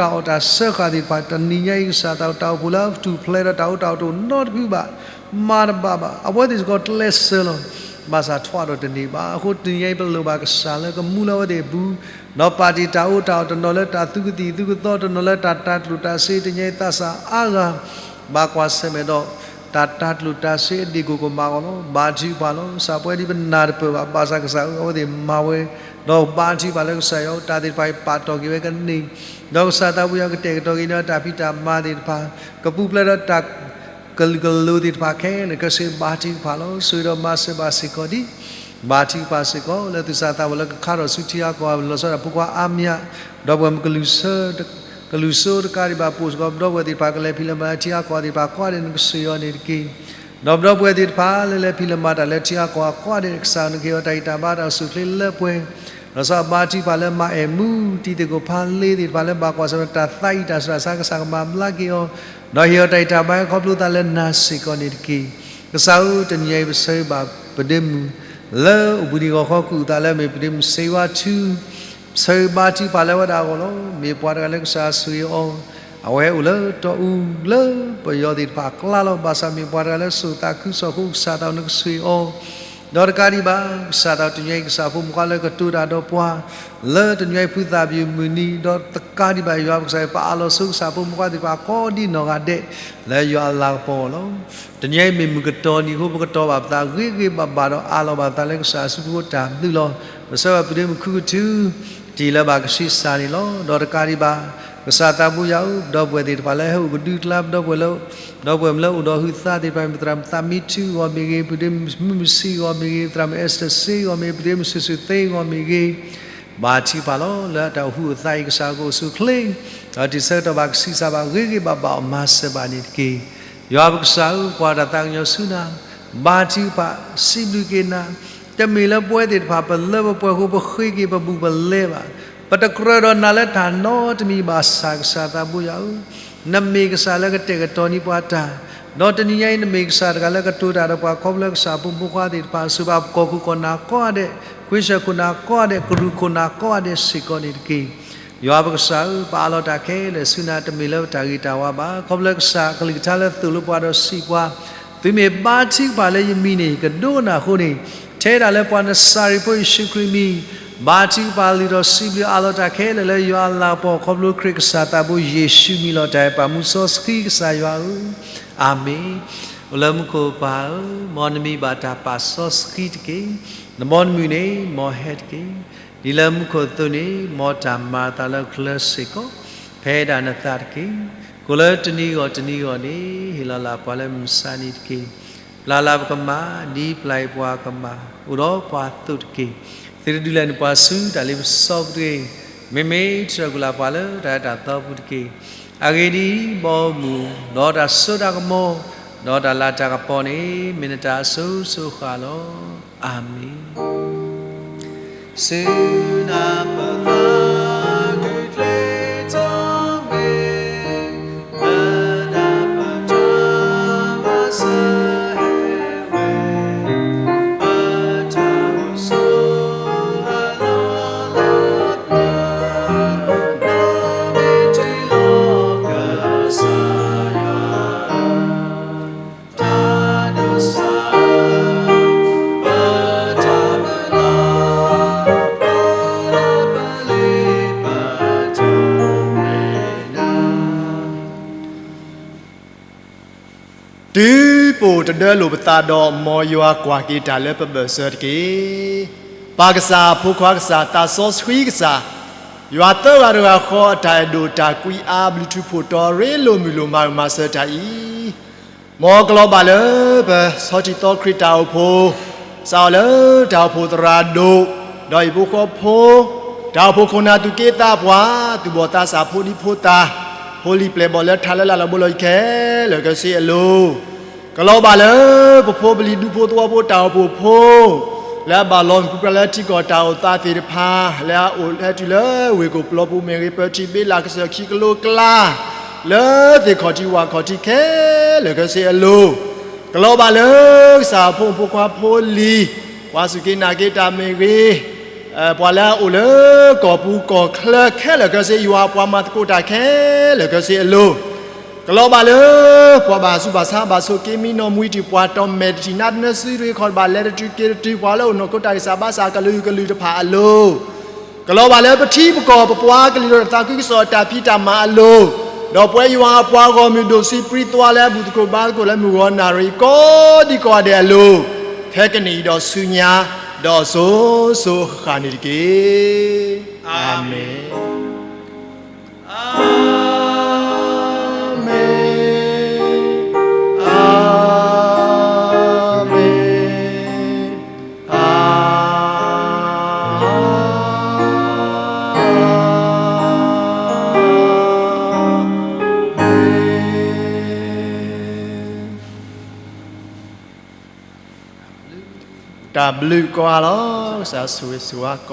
းတၢ်အီၣ်တၢ်အီတၢ်စၢဃာ်သ့ၣ်တဖၣ် တနံၤညါအံၤ ကစၢ်သးတၢ်အိၣ်ဖှိၣ်လၢအထူၣ်ဖျဲးဒီးတၢ်အီၣ်တၢ်အီတအိၣ်နီတဖုဘၣ်, မၤတဘၣ်ဘၣ်, အဝဲသ့ၣ်စ့ၢ်ကီးကျဲးစၢးလီၤ. ဘၣ်ဆၣ်ထွဲဒီးတန့ၢ်ဘၣ်. အဃိတနံၤညါအံၤ ပလိၣ်ဘၣ်ကစၢ်လၢကမူလၢအဝဲသ့ၣ်အပူၤ, ဒီးပာ်တ့ၢ်တၢ်အီၣ်တၢ်အီတနီၤလၢတၢ်သူကသံၣ်သူကသီ, တနီၤလၢတၢ်တၢ်ကျိၣ်တၢ်စ့, တနံၤညါအံၤသးစၢ်အါဂၤ ဘၣ်ကွၢ်ဆၢၣ်မဲာ်ဒီး တၢ်တၢ်ကျိၣ်တၢ်စ့အဒ့ၣ်ကိၢ်ကမၤအဂီၢ်လီၤ. ဘါထုကဖၣ်လီၤ. ကစၢ်ပဝဲဒ်ပနၢ်တပၢၢ်ဘၣ်, ဘၣ်ဆၣ်ကစၢ်ဧၢ အဝဲသ့ၣ်မၤဝဲ, ဒီးဘါထုကဖၣ်လၢကစၢ်ယွၤ တၢ်သ့ၣ်တဖၣ်အံၤပာ်တီၢ်က့ၤဝဲကန့ၢ်, ဒီးကစၢ်သးဘိယွၤကတဲာ်ကတီၤက့ၤဒီးတၢ်ဖံးတၢ်မၤသ့ၣ်တဖၣ်, ကပူၤဖျဲးဒီးတၢ် ကလုာ်ကလိၤသ့ၣ်တဖၣ်ခဲလၢာ် ကစၢ်ဘါထုကဖၣ်လီၤ. ဆိၣ်ဂ့ၤဒီးမၤစၢၤဘၣ်စ့ၢ်ကီးဒံး, ဘါထုကဖၣ်စ့ၢ်ကီး လၢသုးစၢ်သးဝဲလၢကခါထီၣ်ဆူထံအါကီၢ် လီၤဆီဒၣ်ဖိခွါအါမး, ဒီပုၢ်ဝဲၢ်မုၣ်က ကလုာ်စိတကးဒံးဘၣ် ပအိၣ်စ့ၢ်ကီး ပဒီပုၢ်ဝဲၢ်သ့ၣ်တဖၣ် ကလဲၤဖံးလဲၤမၤလၢထံအါကီၢ်သ့ၣ်တဖၣ်ကိးဂၤဒဲး နကဆိၣ်ဂ့ၤအီၤန့ၣ်တက့ၢ်. ဒီးပဒီပုၢ်ဝဲၢ်သ့ၣ်တဖၣ်လၢလဲၤဖံးလဲၤမၤတၢ်လၢထံအါကီၢ်အကိးဂၤဒဲး ကစၢ်နကဟ့ၣ်အီၤတၢ်ဂံၢ်တၢ်ဘါတၢ်အိၣ်ဆူၣ်အိၣ်ချ့လၢပှဲၤ, ဒီးစီၤအဘါထုကဖၣ်လၢမၤအဲၣ်မူ တံၤသကိးဖါလ့သ့ၣ်တဖၣ်လၢဘၣ်ကွၢ်ဆၢၣ်မဲာ်တၢ်သးအံၤတၢ်ဆူးတၢ်ဆါ ကစၢ်ကမၤဘျါက့ၤအီၤ, ဒီးဟ့ၣ်အီၤတၢ်ဂံၢ်တၢ်ဘါခီဖျိသးလၢနၤစ့ၢ်ကီးန့ၣ်တက့ၢ်. ကစၢ်ဧၢ တနံၤညါအံၤ ပဆၢဂ့ၤဘၣ်ပဒ့မုၣ် လၢအိၣ်ဘှံးနံၤဂီၤခီ ကူၣ်သးလၢအမ့ၢ်ပဒ့မုၣ်စ့ဝါထူ ဆၢဂ့ၤဘါထုကဖၣ်လၢဝဲဒၣ်အဂီၢ်လီၤ. မ့ၢ်ပှၤတဂၤလၢကစၢ်ဆိၣ်ဂ့ၤအီၤ, အဝဲအိၣ်လၢတီအူလၢပယီၤသ့ၣ်တဖၣ်အကျါလီၤ. ဘၣ်ဆၣ်မ့ၢ်ပှၤတဂၤလၢစိာ်သးခုစိာ်ဃူ ကစၢ်သးနကဆိၣ်ဂ့ၤအီၤ, ဒီးတကးဒံးဘၣ် ကစၢ်သးတနံၤညါအံၤ ကစၢ်ဖိမုၣ်ဖိခွါလၢကတိၤတၢ်ဒီးပှၤ လၢတနံၤညါအံၤ ဖုသၣ်ဘံၣ်မုၢ်နံၤ, ဒီးတကးဒံးဘၣ် ယွၤပကစၢ်အံၤ ပအးလီၤဆိကစၢ်ဖိမုၣ်ဖိခွါသ့ၣ်တဖၣ်ကိးဒ်နီၢ်ဂၤဒဲး လၢယွၤအလၤကပီၤအဂီၢ်လီၤ. တနံၤညါအံၤမ့ၢ်မုၢ်ကတီၤနံၤအဃိ ပကတီၤဘၣ်ပသးဂ့ၤဂ့ၤဘၣ်ဘၣ်ဒီးအးလီၤဘၣ်ပသးလၢကစၢ်အစုပူၤတၢ်ဘျုးလီၤ. ပဆၢဂ့ၤဘၣ်ပဒ့မုၣ်ခူကထု တံၢ်လၢဘၣ်ကဆံးစၢ်န့ၣ်လီၤ. ဒီးတကးဒံးဘၣ် ကစၢ်သးဘိယွၤဧၢ, ပဒီပုၢ်ဝဲၢ်သ့ၣ်တဖၣ်လၢဟဲအိၣ်ကဒုကျါ ပဒီပုၢ်ဝဲၢ်လၢ ဒီပုၢ်ဝဲၢ်မ့ၢ်လၢအိၣ်ဒီးဟုးသးသ့ၣ်တဖၣ် မ့ၢ်သရၣ်မုၣ်သးမံထူအဂီၢ်မ့ၢ်ဂ့ၤ, ပဒ့မုၣ်မုၢ်ဆံးအဂီၢ်မ့ၢ်ဂ့ၤ, သရၣ်မုၣ်အဲစတၢၢ်စ့အဂီၢ်မ့ၢ်ဂ့ၤ, ပဒ့မုၣ်စိၤစိၤသ့အဂီၢ်မ့ၢ်ဂ့ၤ, ဘါထုကဖၣ်လီၤ. လၢအတၢ်အိၣ်ဟုးအသးအံၤ ကစၢ်ကအိၣ်ဆူၣ်အိၣ်ချ့, ဒီးတုၤဆၢကတီၢ်ဘၣ်ကဆံးစၢ်ဘၣ်ဂ့ၤဂ့ၤဘၣ်ဘၣ်အီၤ မၤစၢၤဘၣ်န့ၣ်တက့ၢ်. ယွၤပကစၢ်ဧၢ, ကွၢ်တၢ်သးကညီၤဆူနၤ, ဘါထုကဖၣ်စံးဘျုးက့ၤနၤ, တမ့ၢ်လၢပဝဲသ့ၣ်တဖၣ် ပလၢပပှဲၤအဃိ ပဃ့က့ၤပဘူးပလဲဘၣ်. ပတကြၢးဒီးနၤလၢတၢ်နီတမံၤဘၣ်ဆၣ် ကစၢ်သးဘိယွၤဧၢ, နမ့ၢ်ကစၢ်လၢကတဲာ်ကတီၤန့ၢ်ပှၤတၢ်, ဒီးတနံၤညါအံၤ နမ့ၢ်ကစၢ်တဂၤလၢကတိၤတၢ်ဒီးပှၤ ခီဖျိလၢကစၢ်ဖိမုၣ်ဖိခွါသ့ၣ်တဖၣ် ဆိၣ်ဂ့ၤဘၣ်ပကီၢ်ခိၣ်ကီၢ်နၢ်ကိးဂၤဒဲး ခွ့ဆၢၣ်ခိၣ်နၢ်ကိးဂၤဒဲး, ကရူၢ်ခိၣ်နၢ်ကိးဂၤဒဲးစ့ၢ်ကီးန့ၣ်တက့ၢ်. ယွၤပကစၢ်ဧၢ, ပအးလီၤတၢ်ခဲလၢာ်ဆူနၤ တမ့ၢ်လၢပတၢ်ဂ့ၤတၢ်ဝါဘၣ်. ခီဖျိကစၢ်အကလုၢ်ကထါလၢသိၣ်လိပှၤဒီးစံးပှၤ, သုမ့ၢ်ဘါထုကဖၣ်လၢယမံၤန့ၣ် ယကဒိကနၣ်အဃိန့ၣ်, ထဲဒၣ်လၢပှၤနစၤရ့းဖိယ့ၣ်ၡူးခရံာ်မံၤ ဘါထုကဖၣ်လုၢ်ထီၣ်စံးဘျုးအးလီၤတၢ်ခဲလၢာ်လၢယွၤအလၤကပီၤ ခီဖျိခရံာ်ကစၢ်သးဘိယ့ၣ်ၡူးမံၤလီၤ. တၢ်အဲၣ်ပၢ်မူစီဆှံကစၢ်ယွၤဧၢ, အၤမ့ၣ်. အိၣ်လၢမူခိၣ်ပၢ်ဧၢ, မ်နမံၤဘၣ်တၢ်ပာ်စီဆှံတက့ၢ်. နမ်နမုၢ်န့ၣ် မ်ဟဲတက့ၢ်. ဒ်လၢမူခိၣ်အသိးန့ၣ်, မ်တၢ်မၤအသးလၢချၢစ့ၢ်ကီး, ဖဲဒၣ်နသးတက့ၢ်. ကိၣ်လၢတနံၤဂီၢ်တနံၤဂီၢ်န့ၣ်, ဟ့ၣ်လီၤလၢ်ပှၤလၢမုၢ်ဆါနံၤတက့ၢ်. ပျၢ်လၢ်ပကမၣ်, ဒ်ပျၢ်အီၤပှၤကမၣ်, အိၣ်ဒီးပှၤအသိးတက့ၢ်. သုတဒုးလဲၤနုာ်ပှၤဆူတၢ်လ့ပစီပူၤတဂ့ၤ. မ့မ့ၢ်ထုးထီၣ်ကွံာ်လၢ်ပှၤလၢတၢ်အၢတၢ်သီပူၤတက့ၢ်. အဂ့ၢ်ဒ်အံၤ, မ်အမူး, ဒီးတၢ်စိတၢ်ကမီၤ, ဒီးတၢ်လၤတၢ်ကပီၤန့ၣ်, မ့ၢ်နတၢ်အစိၤစိၤအဃၣ်လီၤ. အၤမ့ၣ်. တုၤပအိၣ်တဒၢလိာ်ပသးဒီး မ်ယွၤကွၢ်က့ၤတၢ်လၢပဘၢၣ်စၢၤတက့ၢ်. ပၢ်ကစၢ်, ဖိခွါကစၢ်, သးစီဆှံကစၢ်, ယွၤသၢဂၤတဂၤဃီအတၢ်အဲၣ်ဒိၣ်တၢ်ကွံအါဘျုးထူးဖှိၣ်တီၤရ့လိာ်မုာ်လိာ်မၤဂ့ၤမၤစၢၤတၢ်အံၤ မ်ကလီၤဘၣ်လၢပဆီၣ်တံၢ်သီခရံာ်တၢ်အိၣ်ဖှိၣ်, စးထီၣ်လၢတၢ်အိၣ်ဖှိၣ်သရၣ်ဒိၣ်, ဒီးဟံၣ်ဖိဃီဖိ, တၢ်အိၣ်ဖှိၣ်ခိၣ်နၢ်သူၣ်က့သးပှၢ်, သူၣ်ဘီၣ်သးစၢ်ဖိဒံဖိသၣ်, ဖိလံၤပျဲၢ်ဘီၣ်လၢထးလၢလာ်လၢဘိလီၤအံၤခဲလၢာ်ခဲဆ့အလိၤ, ကလီၤဘၣ်လၢပဖိပလံၤဒူဖိသဝီဖိတၢ်အိၣ်ဖှိၣ်ဖိ လၢအဘၣ်လီၤမုၢ်ပြံပြါလၢထံကီၢ်တၢ်အိၣ်သးသ့ၣ်တဖၣ်, လၢအအိၣ်ဟဲတုၤလၢဝ့ၢ်ကိာ်ပျီပူၤမ့ၢ်ဂ့ၤ, ပၢထံဘ့လးကစၢၢ်ခံကလိကျါ, လၢသ့ၣ်ခီၣ်ထံးဝၣ်ခီၣ်ထံးခဲလၢာ်ခဲဆ့အလိၤ, ကလီၤဘၣ်လၢကစၢ်ဖိမုၣ်ဖိခွါဖိလံၤ, ပှၤစူၢ်က့ၤနာ်က့ၤတၢ်မ့ၢ်ဂ့ၤ, ပှၤလၢအအိၣ်လၢကီၢ်ပူၤကီၢ်ချၢခဲလၢာ်ခဲဆ့, ယွၤအပှၤမၤသကိးတၢ်ခဲလၢာ်ခဲဆ့အလိၤ, ကလီၤဘၣ်လၢပှၤဘၣ်ဆူးဘၣ်ဆါဘၣ်ဆိးက့မံနီၢ်မူအံၤတံၢ်ပှၤတီၢ်မဲာ်တထံၣ်နါတနၢၤစုရ့ခီၣ်တဘၣ်လဲၤတတုၤက့ၤတတုၤ ပှၤလၢအိၣ်နီၢ်ခိတၢ်ဂံၢ်စၢ်ဘါစၢ်ကလုာ်ကလုာ်တဖၣ်အလိၤ, ကလီၤဘၣ်လၢပထံပကီၢ်ပပှၤကလုာ်ဒီးတၢ်သးခုကစီၣ်တၢ်ဖံးတၢ်မၤအလိၤ, ဒီးပဝဲယွၤအပှၤဂီၢ်မုၢ်ဒိၣ်ဆံးပြံသွါလၢအဘူၣ်သကိးဘါသကိးလၢမုၢ်ဂီၤနၣ်ရံၣ်ကိးဒံကိးဂၤဒဲးအလိၤ, ဖဲကနံၣ်အံၤဒီးဆူညါ, ဒီးစိၤစိၤအဃၣ်ဃၣ်န့ၣ်တက့ၢ်. အၤမ့ၣ်. အၤမ့ၣ်, အၤမ့ၣ်, အၤမ့ၣ်. တၢ်ဘျုးကိးဂၤလီၤ. ကစၢ်ဆိၣ်ဂ့ၤဆိၣ်ဝါကိး